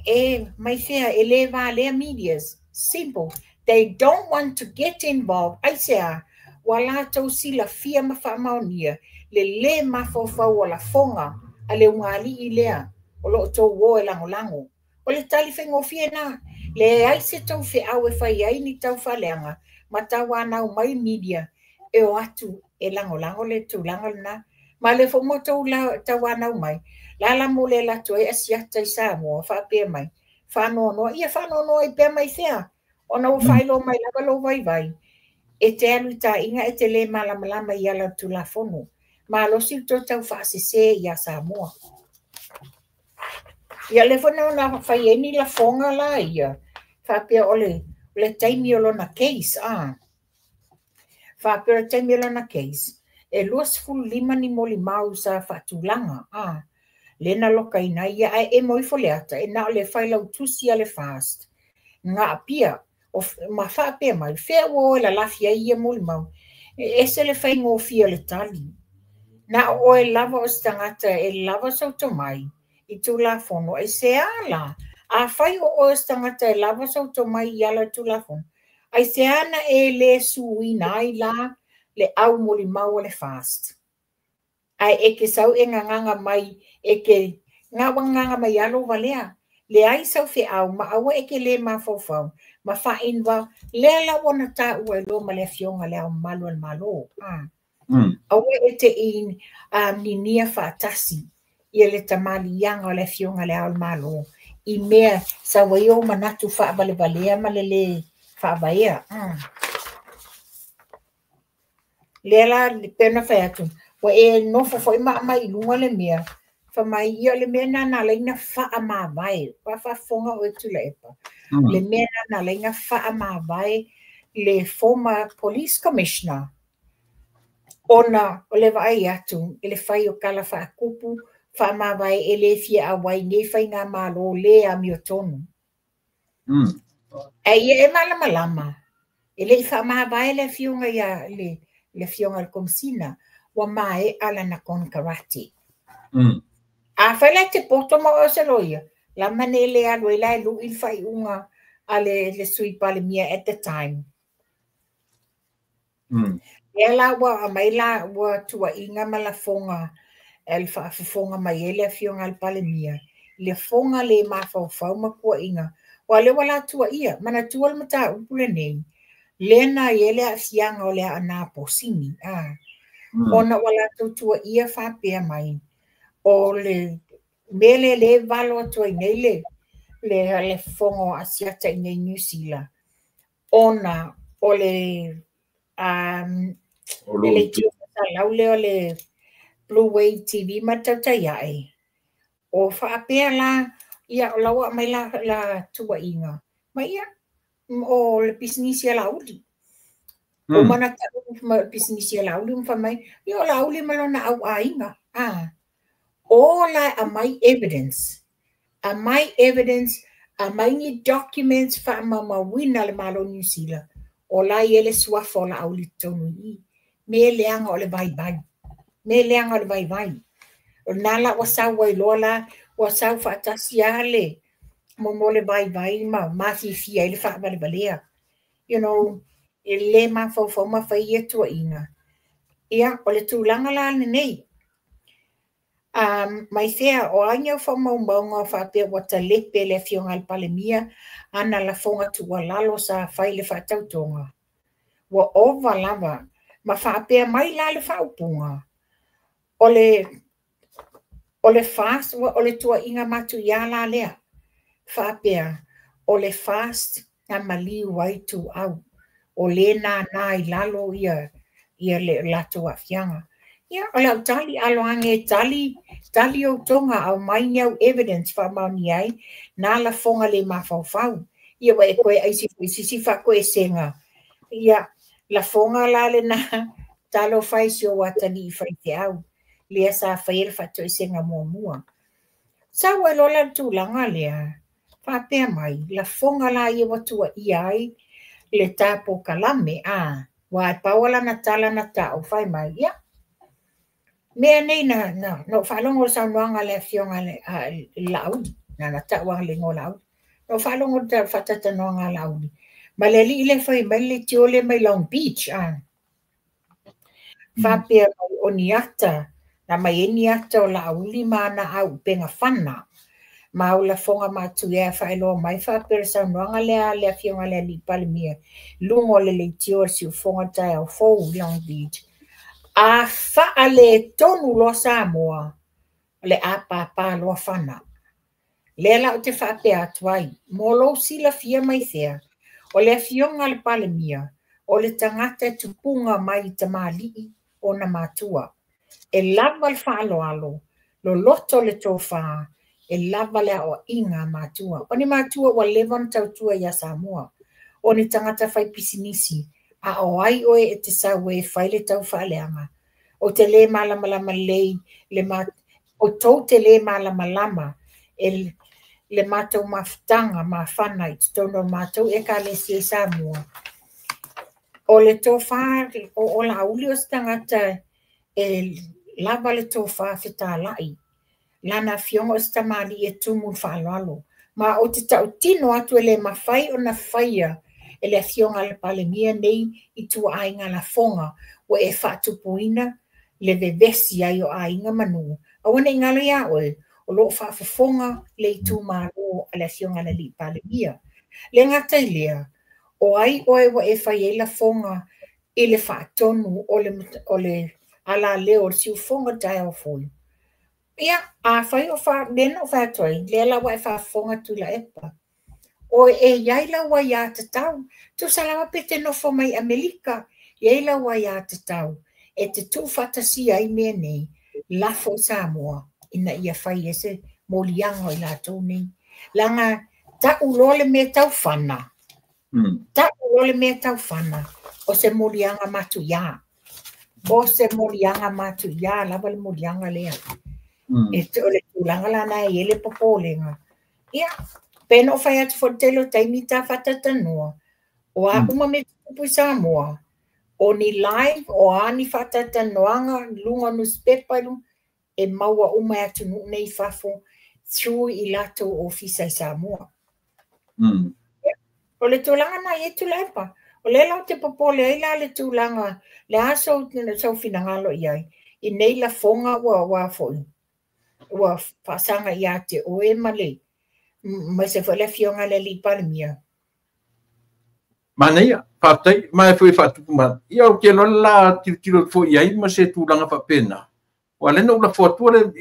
E mai fea, e le valea medias. Simple. They don't want to get involved. Aisea, ua latou silafia ma faamaonia le lē mafaufau o lafoga a le ugali'i lea o loo tou o e lagolago. O le tali faigofie na, leai se tou feau e fai ai ni taufaaleaga ma tauanau mai media e o atu e lagolago le tulaga lena. Ma lea foi mo tou tauanau mai, la la mo le alu atu ai Asiata i Samoa faapea mai, faanoanoa, ia faanoanoa ai pea mai fea, ona ua faailoa mai lava lou vaivai, e te alu i taaiga e te lē malamalama i ala o le Tulafono. Malosi le toe tau faasese iā Samoa. Ia lea foi na fai ai ni lafoga la ia, faapea o le taimi o lona case, a. Faapea o le taimi o lona case, e 25 ni molimau sa faatulaga, a. Lea na lokaina ai ia, ae emo ifo le ata, e na o le failautusi a le FAST. Na apia, ma faapea mai, fea ua o e lalafi ai ia molimau, e ese le faigofie o le tali. Na o oe lava o se tagata e lava sou tomai i Tulafono, aisea la, afai o oe o se tagata e lava sou tomai i ala o le Tulafono, aisea na e lē suina ai la le au molimau o le FAST. Ae e ke sau e gagaga mai, e ke gagaga mai alo valea, leai sau feau ma aua e ke lē mafaufau, ma faainva, lea la ua na taua ai loa ma le Afioga i Le Ao Mamalu o le Malo. Aua e te i ninia faatasi ia le tamaliiaga o le Afioga i Le Ao o le Malo i mea sau ai ou manatu faavalevalea ma le lē faavaea. Lea la pei ona fai atu, ua e nofo foi ma aumai i luga le mea, fai mai ia o le mea lena na ala ai ona faamavae, ua faafofoga oe Tuilaepa, le mea lena na ala ai ona faamavae le former police commissioner, ona o le vaai atu i le fai o tala faatupu faamavae e le fia auai nei faigamalo le amiotonu. Ae ia e malamalama, e le i faamavae le afioga ia le afioga i le Komesina, ua maea lana konekarate. Afai la e te poto ma oe o se loia, lama nei le alu ai la e lui le faaiuga a le Sui Palemia at the time. Lea la ua aumai la ua tuuaiga ma lafoga e le faafofoga mai ai le Afioga a le Palemia i lafoga le mafaufau ma tuuaiga, aua o lea ua la tuuaia. Manatua le mataupu lenei, lea na i ai le aafiaga o le Aana Posini, ona ua latou tuuaia faapea mai, o le mea lea lea e valo atu ai nei le fofoga o Asiata i inei i Niu Sila, ona o le le leitio faasalau lea o le Blue Wave TV ma le tautai ae. O faapea la, ia o la ua aumai la tuuaiga, ma ia, o le pisinisi a Laauli. Ua uma ona tau mai o le pisinisi a Laauli ma fai mai, ia o Laauli ma lona auaiga. O la e aumai evidence. Aumai evidence, aumai ni documents faamaumauina a le Malo o Niu Sila, o la e i ai le suafa o Laauli i totonu i i. Mea leaga o le vaivai. Mea leaga o le vaivai. O lena la ua sau ai loa la, ua sau faatasi lava le mo le vaivai ma mafiafia ai le faavalevalea. You know, e le mafaufau ma fai ia tuuaiga. Ia, o le tulaga la lenei, mai fea, o a ni au faamaumauga faapea ua talepe le Afioga a le Palemia ana lafoga tuualalo sa fai i le faatautoga? Ua ova lava ma faapea mai la le faaupuga, o le FAST, o le tuuaiga matuia la lea, faapea, o le FAST na maliu ai Ituau, o le nānā i lalo ia le latou aafiaga. Ia, o le au tali, alo ane e tali, tali outoga, aumai ni au evidence faamaonia ai, nā lafoga le mafaufau. Ia, ua e toe aisi foi i se isi faatoesega. Ia, lafoga la lena, talofa e si ou atalii faifeau, lea sa faia le faatoesega muamua. Sau ai loa la le tulaga lea, faapea mai, lafoga la ia ua tuuaia ai le tapokalame, ua e pau lana tala na tau, fai mai, ia, mea nei na ou faalogo i le saunoaga a le Afioga a Laauli, na tau lava le igoa o Laauli, na ou faalogo i le faataitanoaga a Laauli, ma le alii lea fai mai le leitio lea mai Long Beach, faapea mai o ni ata, na mai ai ni ata o Laauli ma ana aupega fana, ma au lafoga matuia e faailoa mai faapea le saunoaga lea a le Afioga a le Alii Palemia, luga o le leitio o le siufofoga o le taeao fou i Long Beach, a faaletonu loa Samoa, o le a pāpā loa fana. Lea la ou te faapea atu ai, mo lou silafia mai fea, o le Afioga a le Palemia, o le tagata e tupuga mai i tamalii ona matua. E lava le faaaloalo, loloto le tofa, e lava le aoaiga a matua. O ni matua ua leva ona tautua ia Samoa. O ni tagata fai pisinisi, a o ai oe e te sau e fai le tau faaleaga. O te le malamalama lelei, o tou te le malamalama e le matou mafutaga mafana i totonu o matou Ekalesia i Samoa. O le tofa, o Laauli o se tagata e lava le tofa fetalai. Lana afioga o se tamalii e tumu i le faaaloalo. Ma ou te tautino atu e le mafai ona faia e le Afioga a le Palemia nei i tuaaiga lafoga ua e faatupuina le vevesi ai o aiga ma nuu. Aua ne i galo ia oe, o loo faafofoga le itumalo a le Afioga a le Alii Palemia. Le gata i lea, o ai oe ua e fai ai lafoga i le faatonu o le alaleo o le siufofoga o le taeao fou. Ia, a fai o lea na ou fai atu ai, lea la ua e faafofoga Tuilaepa. O e iai lau aiatatau, tusa lava pe te nofo mai Amerika, e iai lau aiatatau, e te tuufaatasia ai mea nei, lafo i Samoa, ina ia fai ai se moliaga o i latou nei. Leaga tau loa le mea tau fana, tau loa le mea tau fana, o se moliaga matuia. O se moliaga matuia lava le moliaga lea. E o le tulaga la na e i ai le popolega. Ia, pe na ou fai atu foi le tele o taimi ta faataitanoa, o a uma mea tutupu i Samoa, o ni live, o a ni faataitanoaga, luga o newspaper, e maua uma e atunuu nei i fafo, through i latou ofisa i Samoa. O le tulaga na i ai Tuilaepa. O lea la ou te popole ai la le tulaga, le a sou finagalo i ai, i nei lafoga ua foi, ua faasaga ia te oe ma le, aemaise foi le afioga i le alii Palemia. Manaia, faafetai, ma e foi faatupu ma. Ia ou te iloa la tilotilo foi i ai ma se tulaga faapena. Ua lea na ou lafo atua le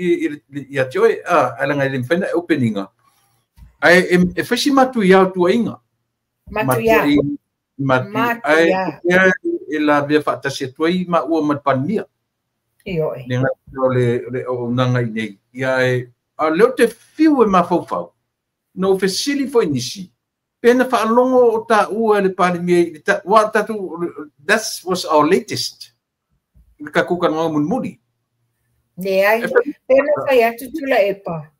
ia te oe, ae leaga e le mafai ona e open ina. Ae e fai si matuia o tuuaiga. Matuia. Matuia. Ae e lavea faatasi atu ai maua ma le Palemia. Ioe. Le gata o le auaunaga i nei. Ia ae, a o lea ou te fiu e mafaufau, na ou fesili foi nisi, pe na faalogo o taua e le Palemia i le aua o tatou, that was our latest, i le tatou talanoaga mulimuli. Leai, pe na fai atu Tuilaepa,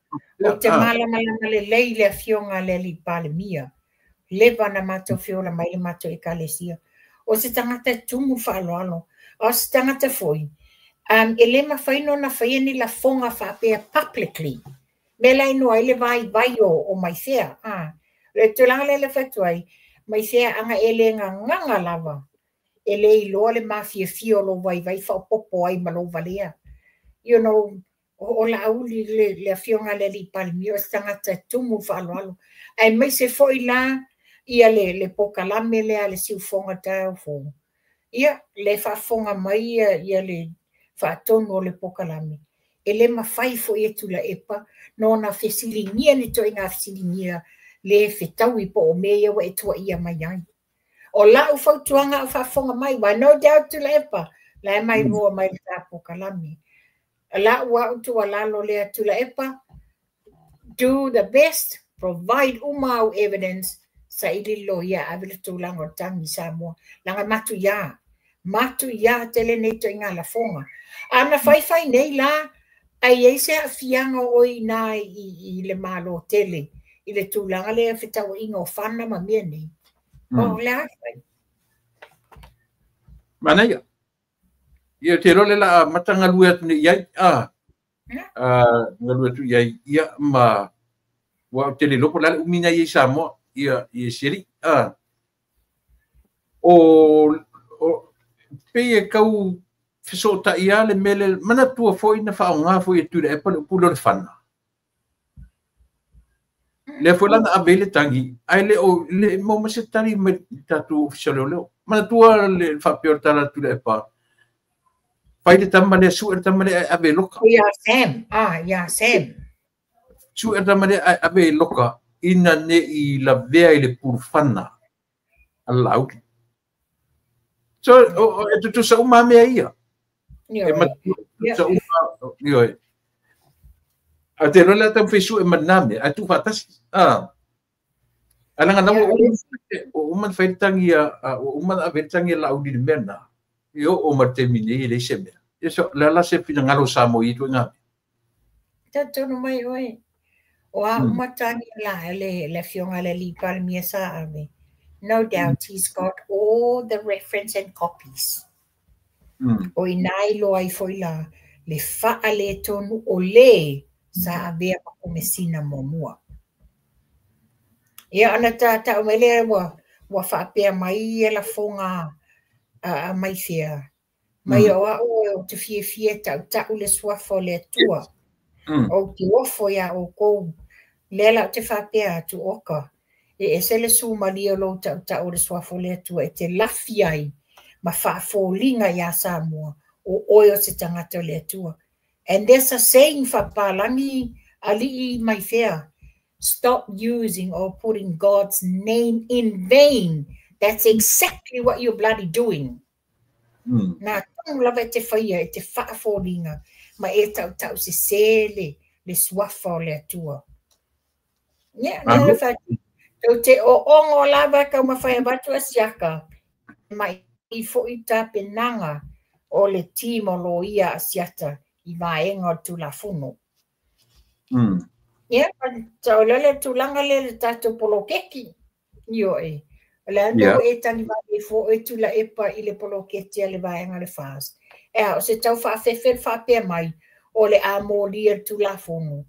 ou te malamalama lelei i le afioga a le alii Palemia, leva na matou feola mai le matou ekalesia. O se tagata e tumu le faaaloalo, a o se tagata foi, e le mafai ona faia ni lafoga faapea publicly. Mea la iloa ai le vaivai o Maifea. O le tulaga lea le fai atu ai, Maifea aga e le gagaga lava, e le iloa le mafiafia o lou vaivai faaopoopo ai ma lou valea. You know, o Laauli le afioga a le alii Palemia, o se tagata e tumu le faaaloalo. Aemaise foi la ia le polokalame lea a le siufofoga taeao fou. Ia, le faafofoga mai ia le faatonu o le polokalame. E le mafai foi e Tuilaepa nona fesiligia ni ituaiga fesiligia le fetaui po o mea ia ua e tuuaia mai ai. O lau fautuaga o faafofoga mai, wa no doubt Tuilaepa, la e maimoa mai le ta polokalame. Lau au tuualalo lea Tuilaepa, do the best, provide uma au evidence, saili loia ave le tulaga o le tagi i Samoa. Laga matuia tele nei ituaiga lafoga. A na faifai nei la, ai ai se aafiaga o oe ina i le Malo tele, i le tulaga lea fetauaiga o fana ma mea nei. O le a fai. Manaia. Ia te iloa le la amata galue atu nei i ai. Galue atu i ai. Ia ma ua ou te le iloa po o le a le umi na i ai Samoa. Ia i siali. O pei e tau fesootai lava le mea lea, manatua foi na faaaoga foi e Tuilaepa le upu lea o le fana. Lea foi la na ave ai le tagi, ae le o le maua mai se tali mai le tatou ofisa o leoleo. Manatua le faapea o le tala a Tuilaepa, fai le tama lea, sue le tama lea ae ave e loka. Ia Sam, ia Sam. Sue le tama lea ae ave e loka, ina ne i lavea i le pulufana a Laauli. So, e tutusa uma mea ia. E matutusa uma, ioe. A te iloa le a taumafai sue ma lena mea, ae tuufaatasi. Ae leaga na ua uma ona fai le tagi a, ua uma ona ave le tagi a Laauli i le mea lena. E oo mai le taimi nei e leai se mea. Ia so, le a la se finagalo o Samoa i ia ituaiga mea? Talitonu mai oe, o a uma tagi la le afioga a le alii Palemia sa ave. No doubt he's got all the reference and copies. O ina iloa ai foi la le faaletonu o le sa avea ma komesina muamua. Ia ona tau mai lea ua faapea mai ia lafoga a Maifea. Mai o au ou te fiafia e tautau le suafa o le Atua. Ou te ofo ia outou. Lea la ou te faapea atu oka. E ese le sumalia o lou tautau o le suafa o le Atua e te lafi ai ma faafoliga ia Samoa o oe o se tagata o le Atua. And there's a saying faapalagi alii Maifea, stop using or putting God's name in vain. That's exactly what you're bloody doing. Nā tonu lava e te whaia, e te faafoliga, ma e tautau se se le suafa o le Atua. Ia, nā le whai, tau te o ongo lava kau mawhai avatu a siaka, mai i foi tapenaga o le team o loia a siata i vaega o le Tulafono. Ia, o le tulaga lea le tatou poloketi. Ioe. O le a mea ua e tagi vave fua oe Tuilaepa i le poloketi a le vaega o le FAST. E a, o se tau faafefe le faapea mai o le a molia le Tulafono.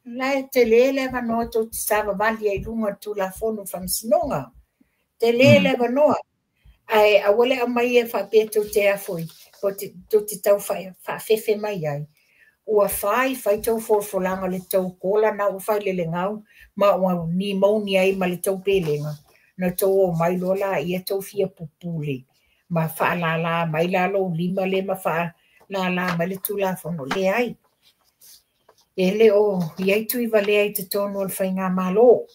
La e tele le avanoa tou te savavali ai i luga o le Tulafono o Faamasinoga. Tele le avanoa. Ae aua le aumaia faapea tou te afoi, tou te tau faafefe mai ai. Ua fai fai tou folafolaga o le tou kola na ua fai le legau ma ua pneumonia ai ma le tou pelega, na tou omai loa laia tou fia pupule ma faalala mai la lou lima lea ma faalala mai le Tulafono. Leai, e le o i ai Tuivalea i totonu o le faigamalo.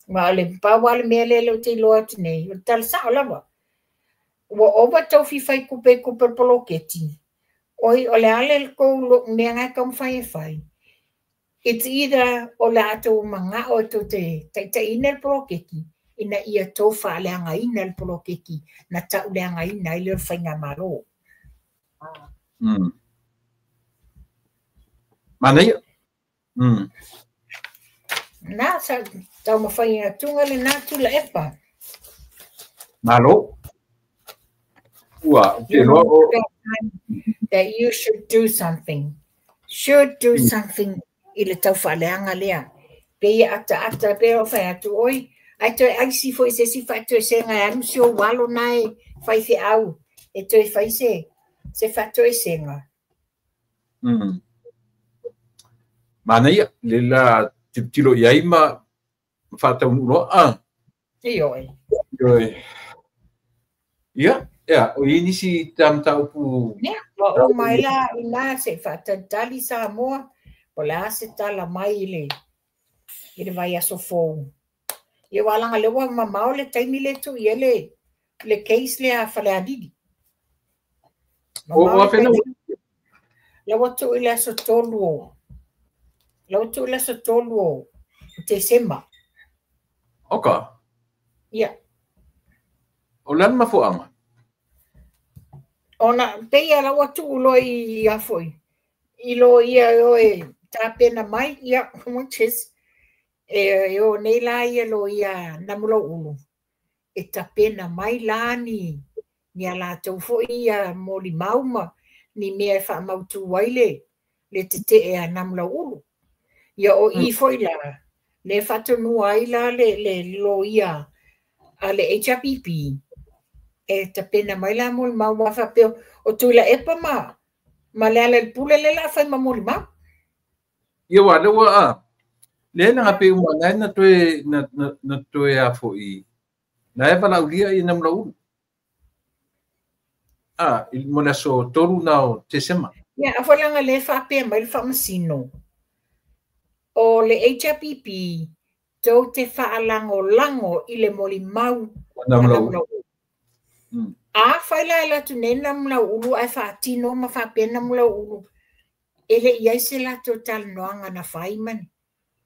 Ma o le pau lava le mea lea ou te iloa atu nei, o le tala sao lava. Ua ova tou fia fai tupe i tupe o le poloketi, oi o le a le tou mea na e taumafai e fai? It's either o le a tou manao e tou te taitaiina le poloketi, ina ia tou faaleagaina le poloketi na tauleagaina ai lea o le faigamalo. Manaia. Na sa taumafai atuga lena Tuilaepa. Malo. Ua, ou te iloa o That you should do something. Should do something i le taufaaleaga lea. Pei e ataata pei o fai atu oi, ae toe aisi foi se isi faatoesega e alu si ou alo na e faifeau e toe fai se faatoesega. Manaia, le la tilotilo i ai ma faataunuu loa. Ioe. Ioe. Ia, ia, o i nisi ta mataupu. Ia, ua uma ai la ina se i faatalitali Samoa, po o le a se tala mai i le vaiaso fou. Ia aua leaga o lea ua mamao le taimi lea e tuu i ai le case lea a Falealili. O Mamao le afe na taimi. La ua tuu i le aso 3 o, la ua tuu i le aso 3 o Tesema. Oka. Ia. O le a le mafuaaga? Ona pei la ua tuu loa i afoi, i loia e o e tapena mai, ia, which is, e o nei la ia loia Namulauulu, e tapena mai la ni a latou foi ia molimau ma ni mea e faamautu ai le tetee a Namulauulu. Ia o i foi la, le faatonua ai la le loia a le HRPP, e tapena mai la molimau aua faapea o Tuilaepa ma Lealailepule le la fai ma molimau. Ia ua lea ua lea na pe uma na toe na toe afoi na e valaaulia i Namulauulu. I mo le aso 3 na o Tesema. Ia, a foi leaga le faapea mai le faamasino. O le HRPP tou te faalagolago i le molimau a Namulauulu. A fai la e alu atu nei Namulauulu ae faatino ma faapea Namulauulu, e le i ai se latou talanoaga na fai ma ni.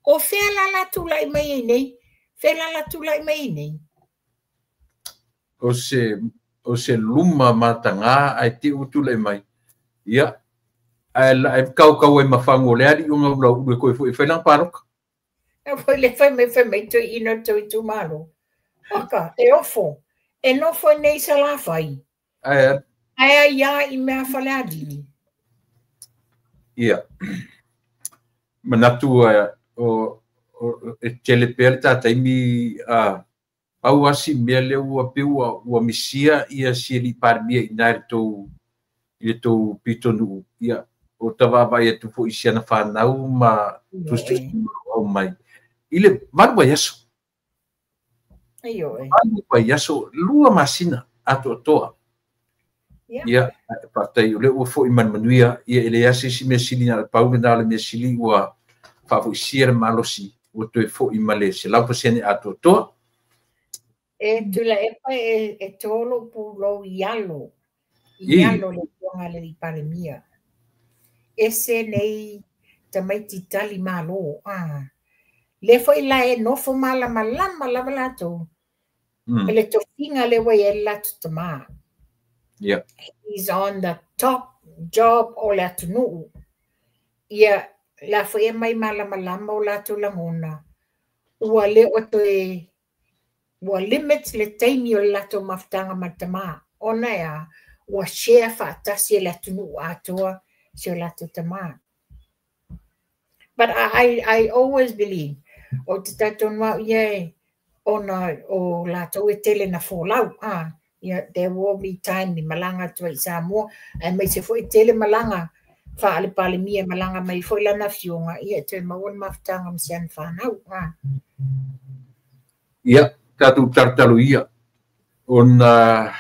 O fea la la tulai mai ai nei? Fea la la tulai mai ai nei? O se luma mataga ae te ua tulai mai. Ia, ae kaukau ai mafagu o le alii o Namulauulu e koe foi e fai lana paloka. E foi le fai mai toe ina le toe itumalo. Oka, e ofo. E nofo nei Salafai. Ae. Ae ai ia i mea Falealili. Ia. Manatu o e tele pea le tataimi pau asi mea lea ua pe ua misia ia si alii Palemia i na i le tou pitonuu. Ia, o ta vaavaai atu foi i si ana whanau ma tusitusi au mai. I le 8 vaiaso. Ioe. 8 vaiaso, 2 masina atoatoa. Ia, faafetai o lea ua foi mai le manuia. Ia, e leai lava se isi mea sili na o le pau lena o le mea sili ua faafoisia le malosi, ua toe foi ma le 100% atoatoa. E Tuilaepa e tō lou pulou i alo. I alo le afioga a le alii Palemia. Ese nei tamaiti tali malo. Le foi la e nofo malamalama lava latou. E le tofiga lea ua i ai le latou tamā. Yeah. He's on the top job o le atunuu. Ia, la foi e mai malamalama o latou lagona. Ua le o toe, ua limit le taimi o le latou mafutaga ma le tamā. Ona e a, ua share faatasi e le atunuu atoa si o latou tamā. But I always believe, o te talitonu au ia e, Ona o latou e tele na folau, ia, there will be time i malaga atu ai i Samoa, aemaise foi tele malaga faale Palemia, malaga mai foi lana afioga, ia e toe maua le mafutaga ma si ana fanau. Ia, tatou talotalo ia, ona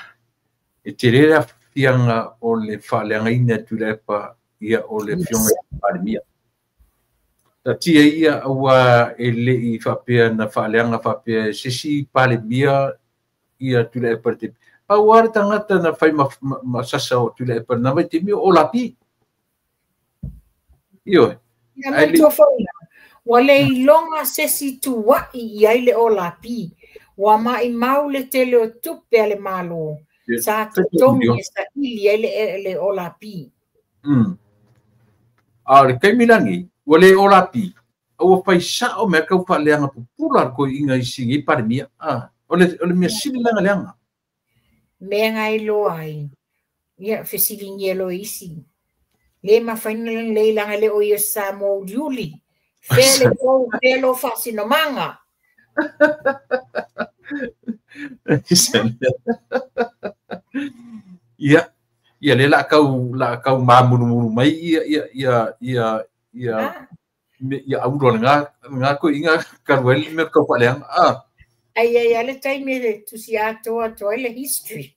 e tele le afiaga o le faaleagaina e Tuilaepa ia o le afioga i le Palemia. Tatia ia aua e lei faapea na faaleaga faapea e se isi Palemia ia Tuilaepa le taimi. Pau lava le tagata na fai ma sasa o Tuilaepa na vaitaimi o Lapi. Ioe. Ia manatua foi la, ua le iloga se isi tua'i i ai le Olapi, ua maimau le tele o tupe a le Malo sa totogi e saili ai le Olapi. A o le taimi lagi, ua le Olapi, a ua fai sa'o mea tau faaleaga pupula a le toeaina i si nei Palemia. O le mea sili leaga leaga. Mea na iloa ai, ia fesiligia loa e isi. Le mafai ona lelei leaga e le o ia o se Samoa uliuli. Fea le tou, fea lou faasinomaga. Ia, ia le la kau la kau mamulumulu mai ia ia ia ia ia ia aulo le nga nga ko inga kaluai le mea kau faaleaga. Ai ai a le taimi e tusi atoa atu ai le history.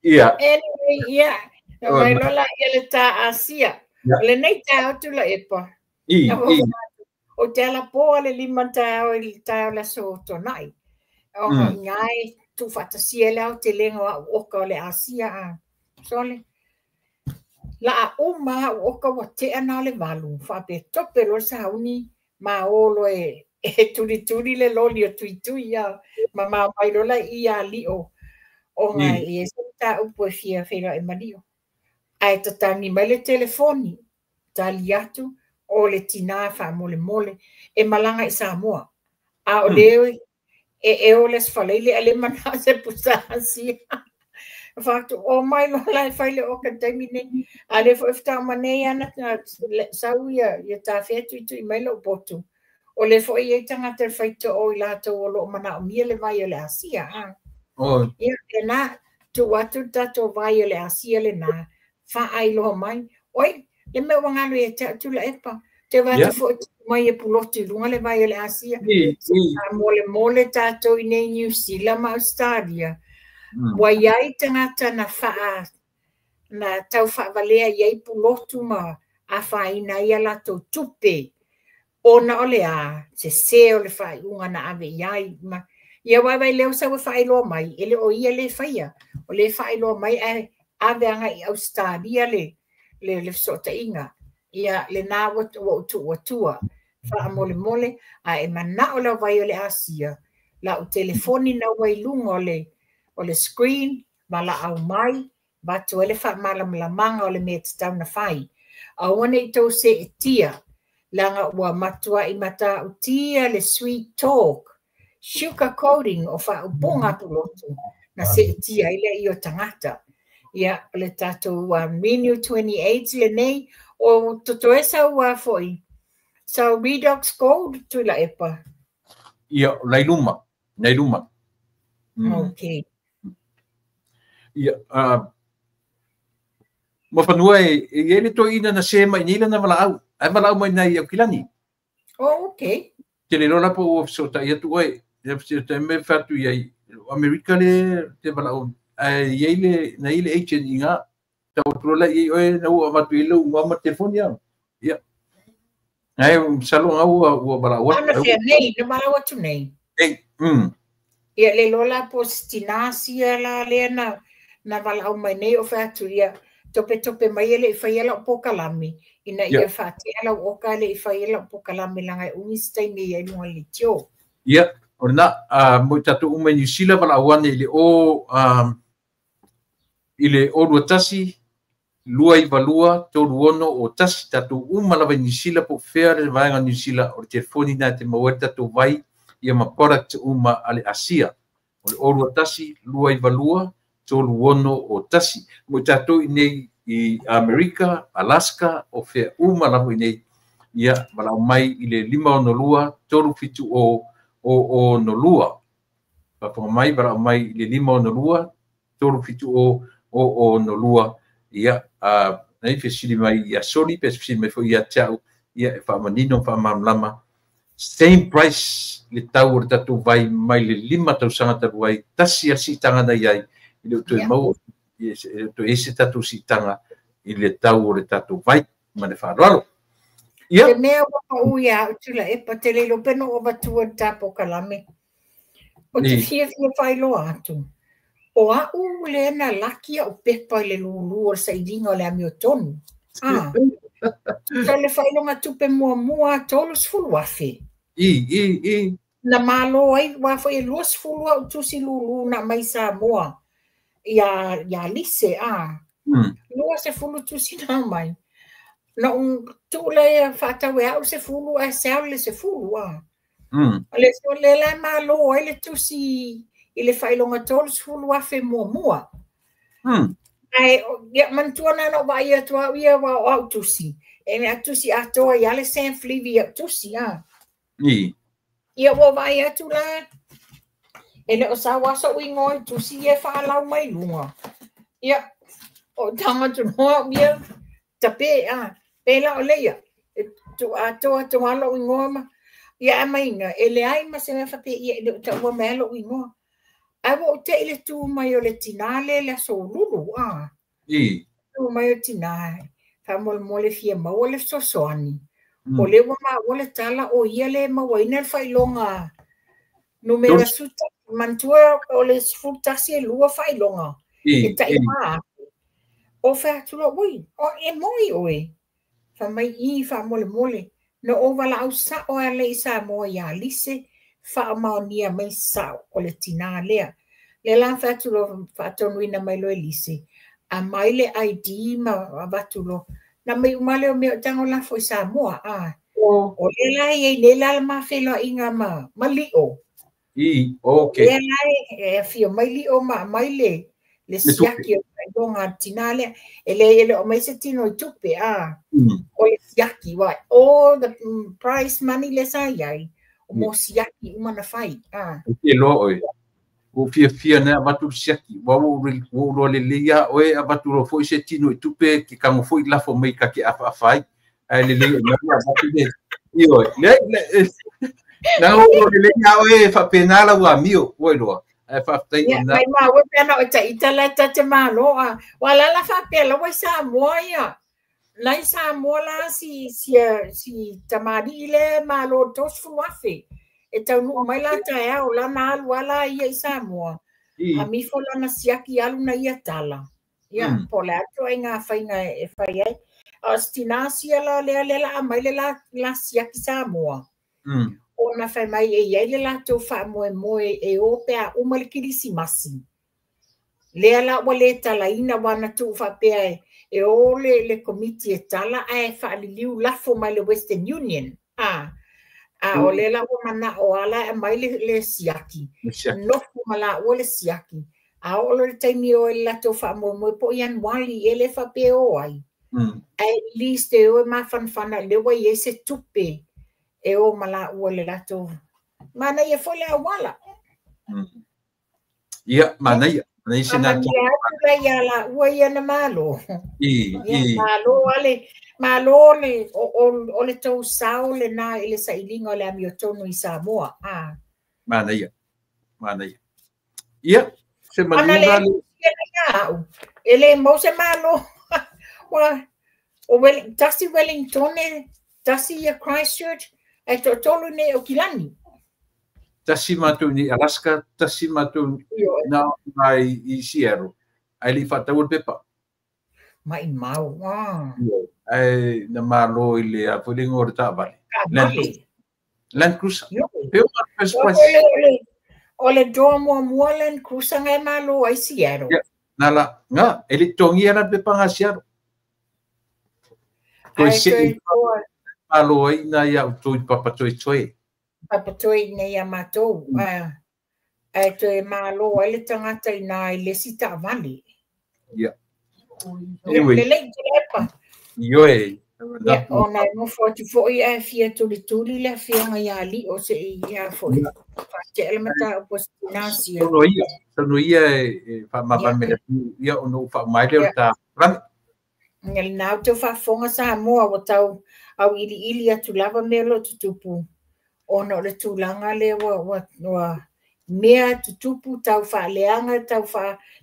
Ia. Anyway, ia. Na mai loa la ia le tā Asia. Lenei taeao Tuilaepa. I, i. O te alapo a le 5 taeao i le taeao le aso Tuanai. Ona i ina e tuufaatasia ai le aotelega o au oka o le Asia. Sole. Laa uma au oka ua tea na o le 8. Faapea tope loa le sauni ma o loa e tulituli le loli o Tuitui ma maumai loa la i ia lio. Ona e i ai se mataupu e fia feiloai ma lio. Ae tatagi mai le telefoni, tali atu o le tinā faamolemole e malaga i Samoa. A o le e o le Aso Faraile ae le manao se pusa Asia. Fa'atu o mai loa la e fai le oka i le taimi nei. A lea foi faatoa uma nei ana sau ia tafea tuitui mai lou potu. O lea foi e i ai tagata e faitoo i latou o lo o manaomia le vai o le Asia. Ia, lena, tuu atu le tatou vai o le Asia lena, faailoa mai. Oi, le mea ua galo ia te au Tuilaepa. Te vaai atu foi tuu mai e pulotu i luga le vai o le Asia. Faamolemole tatou i nei Niu Sila ma Ausetalia. Ua i ai tagata na faa na tau faavalea i ai pulotu ma afaina ai a latou tupe. Ona o le a, sese o le faaiuga na ave i ai. Ia vaivai lea ua sau e faailoa mai, e le o ia le faia. O le faailoa mai ae ave agai i Ausetalia le fesootaiga. Ia lena ua ou tuu atua. Faamolemole, a e manao le vai o le Asia, lau telefoni na ua i luga o le screen, valaau mai, avatu ai le faamalamalamaga o le mea e tatau na fai. Aua ne i tou seetia, leaga ua matuai matautia le sweet talk, sugar coating o faaupuga pulotu na seetia ai le ia o tagata. Ia, o le tatou Renew 28 lenei, o totoe sau foi, sau Redox Gold Tuilaepa. Ia, nai luma, nai luma. Okay. Ia, ma fanua e i ai le toeaina na se mai nei lana valaau, ae valaau mai nai Aukilani. Oh, okay. Te le loa la po ua fesotai atu oe, ia fesotai mai fatu i ai, Amerika le te valaau, ae i ai le, na i le agent i ngā, tau atu loa la i ai oe, na ua avatu i lau igoa ma telefoni au. Ia. Ae masalo ngā ua valaau atu. Ana fea nei, na valaau atu nei. Ei, Ia le loa la po se tinā sia la lea na valaau mai nei o fai atu ia, tope tope mai e le i faia lau pokalame, ina ia faatea lau oka e le i faia lau pokalame leaga e umi se taimi e i ai luga o le leitio. Ia, o lena, mo i tatou uma i Niu Sila valaau ane i le o, i le o 21, 292, 36 o 1, tatou uma lava i Niu Sila po o fea le vaega o Niu Sila o le telefoni lena e te maua ai le tatou vai ia ma product uma a le Asia. O le o 21, 292, 36 o 1. Mo i tatou i nei i Amerika, Alaska, o fea uma lava i nei, Ia, valaau mai i le 562 370 002. Faafofoga mai, valaau mai i le 562 370 002. Ia, nei fesili mai ia Soli, pe fesili mai foi ia te au, ia e faamanino ma faamalamalama. Same price le tau o le tatou vai mai le 5 tausaga talu ai, tasi a siitaga na i ai, i le o toe maua, e le o toe i ai se tatou siitaga i le tau o le tatou vai ma le faaaloalo. Ia. Te mea ua pau ia au Tuilaepa, te le iloa pe na ou avatua i le ta polokalame. Ou te fiafia faailoa atu, o au lea na laki au pepa i le lulu o le sailiga o le amiotonu. Ah, tusa le faailoga tupe muamua 30,000. I. Na malo ai, aua foi e 20 au tusi lulu na aumai i Samoa ia Lise, a. 20 tusi na aumai. Na ou tuu lea faatau e au le 10 ae sell le 10, a. O le o lea la e malo ai le tusi i le faailoga 30,000 muamua. Ae, ia, manatua na na ou vaai atu au ia, aua o au tusi. E mea tusi atoa ia le Sam Flivi au tusi, a. Ia, ua vaai atu la, e le o sau lava so'u igoa i tusi ia e faalau mai luga. Ia, o tago atu loa au ia, tape, a, pe la o leia, e tuu atoa atu lava lou igoa ma, ia aumaiga, e leai ma se mea faapea, ia e le o taua mai lava lou igoa. Ae ua ou te i le tu mai o le tinā lea i le aso Uluulu, a. Tu mai o le tinā, faamolemole fia maua le fesoasoani. O lea ua maua le tala o ia lea e mauaina le faailoga numera 11. Manatua o le 11 e 2 faailoga e tai 4,000. O fai atu loa, ui, o e moi oe. Fai mai i faamolemole. Na ou valaau sao lava lea i Samoa ia Lise, faamaonia mai sao o le tinā lea. Lea la fai atu loa, faatonuina mai loa e Lise, aumai le ID ma avatu loa. Na mai uma lea o mea o tago lafo i Samoa. A. O lea la e i ai nei la le ma feiloaiga ma Lio. Okay. Lea la e afio mai Lio ma aumai le siaki o le faailoga a le tinā lea. E le o aumai se tino i tupe, a. O le siaki, wai, all the prize money lea sa i ai, o mo siaki uma na fai, a. E te loa oe. Ua fiafia na avatu le siaki. Ua ou loa lelei ia oe avatu loa foi se tino i tupe, ke kago foi lafo mai ka ke afaafa ai. Ae lelei o mea avatu le. Ioe. Le, na ou loa lelei ia oe faapena lau amio, ua iloa. Ae faafetai Ia, ona. mai maua pe ana o ita la ta te malo a. Wa la la faapea laua i Samoa ia. Nai Samoa la si tamalii le malo 30,000. E taunuu mai la taeao lana alu ala ia i Samoa. A mifo lana siaki alu na ia tala. Ia, po le atu ai ngā whainga e whai ai. A o se sia la lea le la amai le la siaki Samoa. O na whai mai e iai le latou faamoemoe e o pe a uma le kirisimasi. Lea la ua le talaina wana tuu faapea e o le komiti e tala ae faaliliu lafo mai le Western Union. A o lea la ua manao ala e aumai le siaki. Nofo ma laua le siaki. A oo loa le taimi o e le latou faamoemoe po o Ianuari e le faapea o ai. At least e o e mafanafana lea ua i ai se tupe e o ma laua le latou. Manaia foi le auala. Ia, manaia. Manaia se nā Faamanuia atu la ia laua ia na malo. Ia, malo ale, malo le, o le tou sao lena i le sailiga o le amiotonu i Samoa. A. Manaia. Manaia. Ia, se Ana manu le la le. ia au. E le mau se malo. Ua, o tasi Wellington, tasi ia Christchurch, e toatolu nei o Kilani. Tasi mātou ni Alaska, tasi mātou na mai i Seattle. Ai li whātau le pepa. Mai mau, a. Ai na malo i le a foi lengo o le taavale. Taavale. Land Cruiser. Ioe. Pe o ngā first price. O le doa muamua Land Cruiser ngai malo ai Seattle. Ia, nā la, ngā, e le tongia la pepa ngā Seattle. Toi Ai, se toi i malo ai nā ia o toi papa toi toi. Papa toi nei a mātou. Ai toi malo ai le tangata i nā i le si taavale. Ia. Ia, Anyway. le lei te lepa. Ioe. Ia, ona e nofo atu foi ae fia tulituli le afioga ia Lio se i ia foi faatea le mataupu a Sinasia. Saunoa ia e faamavae le ia ona ou faaumae lea o le ta rami. Ia lena ou te faafofoga Samoa ua tau auiliili atu lava mea o lo o tutupu ona o le tulaga lea ua mea tutupu tau faaleaga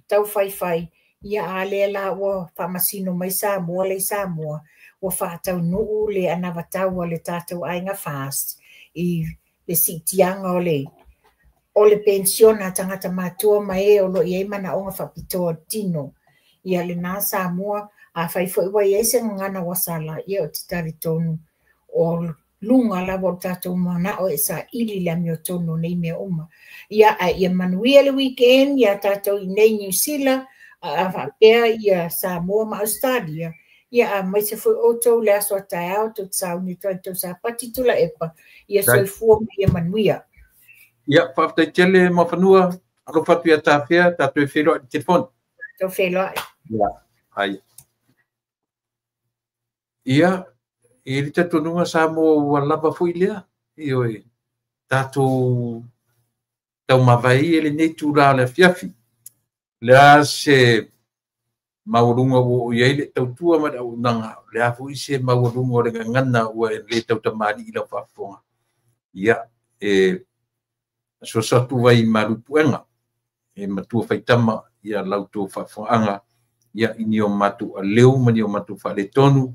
tau faifai. Ia a lea la ua faamasino mai Samoa le Samoa ua faataunuu le anavatau a le tatou aiga FAST i le siitiaga o le pensiona a tagata matua ma e o lo o i ai manaoga faapitoa o le tino. Ia lena Samoa, afai foi ua i ai se gagana ua sala, ia ou te talitonu o luga lava o le tatou manao e saili le amiotonu o nei mea uma. Ia, ae ia manuia le weekend ia tatou i nei Niu Sila, a faapea ia Samoa ma Australia. Ia, aemaise foi outou le aso a taeao, tou te sauni atu ai i tou sapati tulaepa, ia soifua ma ia manuia. Ia, faafetai tele Muafanua, alofa atu ia tafea, tatou e feiloai i le telefoni. Tatou feiloai. Ia, ai. Ia, e le talitonuga Samoa ua lava foi lea, ioe, tatou taumavae ia i lenei itula o le afiafi. Le a se maualuga ua oo i ai le tautua ma le auaunaga, o le a foi se maualuga o le gagana ua e le tautamalii i lau faafofoga. Ia, e asuasu atu ai i malu puega, e matua faitama ia lau tou faafofogaaga, ia i ni o matou aleu ma ni o matou faaletonu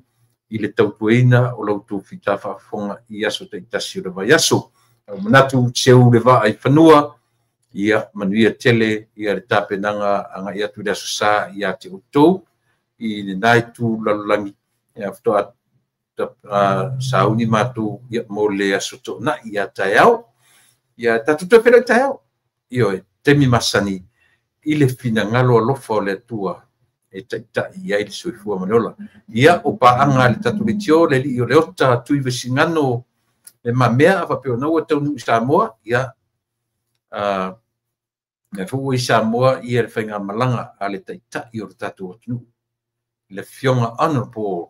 i le tautuaina o lau tou fita faafofoga i aso taitasi o le vaiaso. Au manatu seu le vaa i fanua, ia manuia tele ia le tapenaga agai atu i le aso sa ia te outou i lena itu lalolagi, ia faatoa sauni matou ia mo le aso toonai ia taeao. Ia tatou toe feiloai taeao. Ioe, taimi masani i le finagalo alofa o le Atua e taitai i ai le soifua ma le ola. Ia, o paaga a le tatou leitio, le alii o le ota, Tuivaisigano, le mamea, a faapea ona ua taunuu i Samoa, ia, lea foi ua i Samoa ia le faigamalaga a le taitai o le tatou atunuu, le afioga Honorable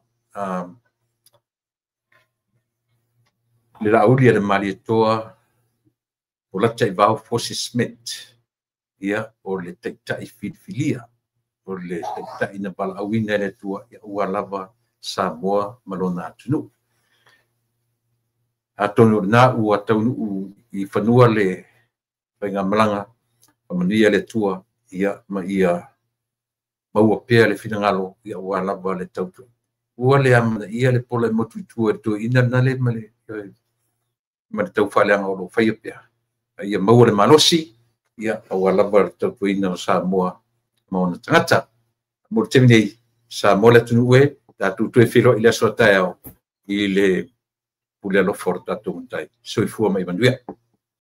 le Laauli a le Malietoa Polataivao Fosi Smith, ia, o le taitai filifilia, o le taitai na valaauina e le Atua, ia ua lava Samoa ma lona atunuu. Atonu o lena ua taunuu i fanua le faigamalaga, faamanuia le Atua, ia, ma ia maua pea le finagalo, ia ua lava le tautua. Ua le amanaia le pola e motu i tua i le toeaina lena le ma le taufaaleaga o lo o faia pea. A ia maua le malosi, ia, aua lava le tautuaina o Samoa ma ona tagata. Mo le taimi nei, Samoa le atunuu e, tatou toe feiloai i le aso a taeao i le pule alofa o le tatou Matai. Soifua ma ia manuia.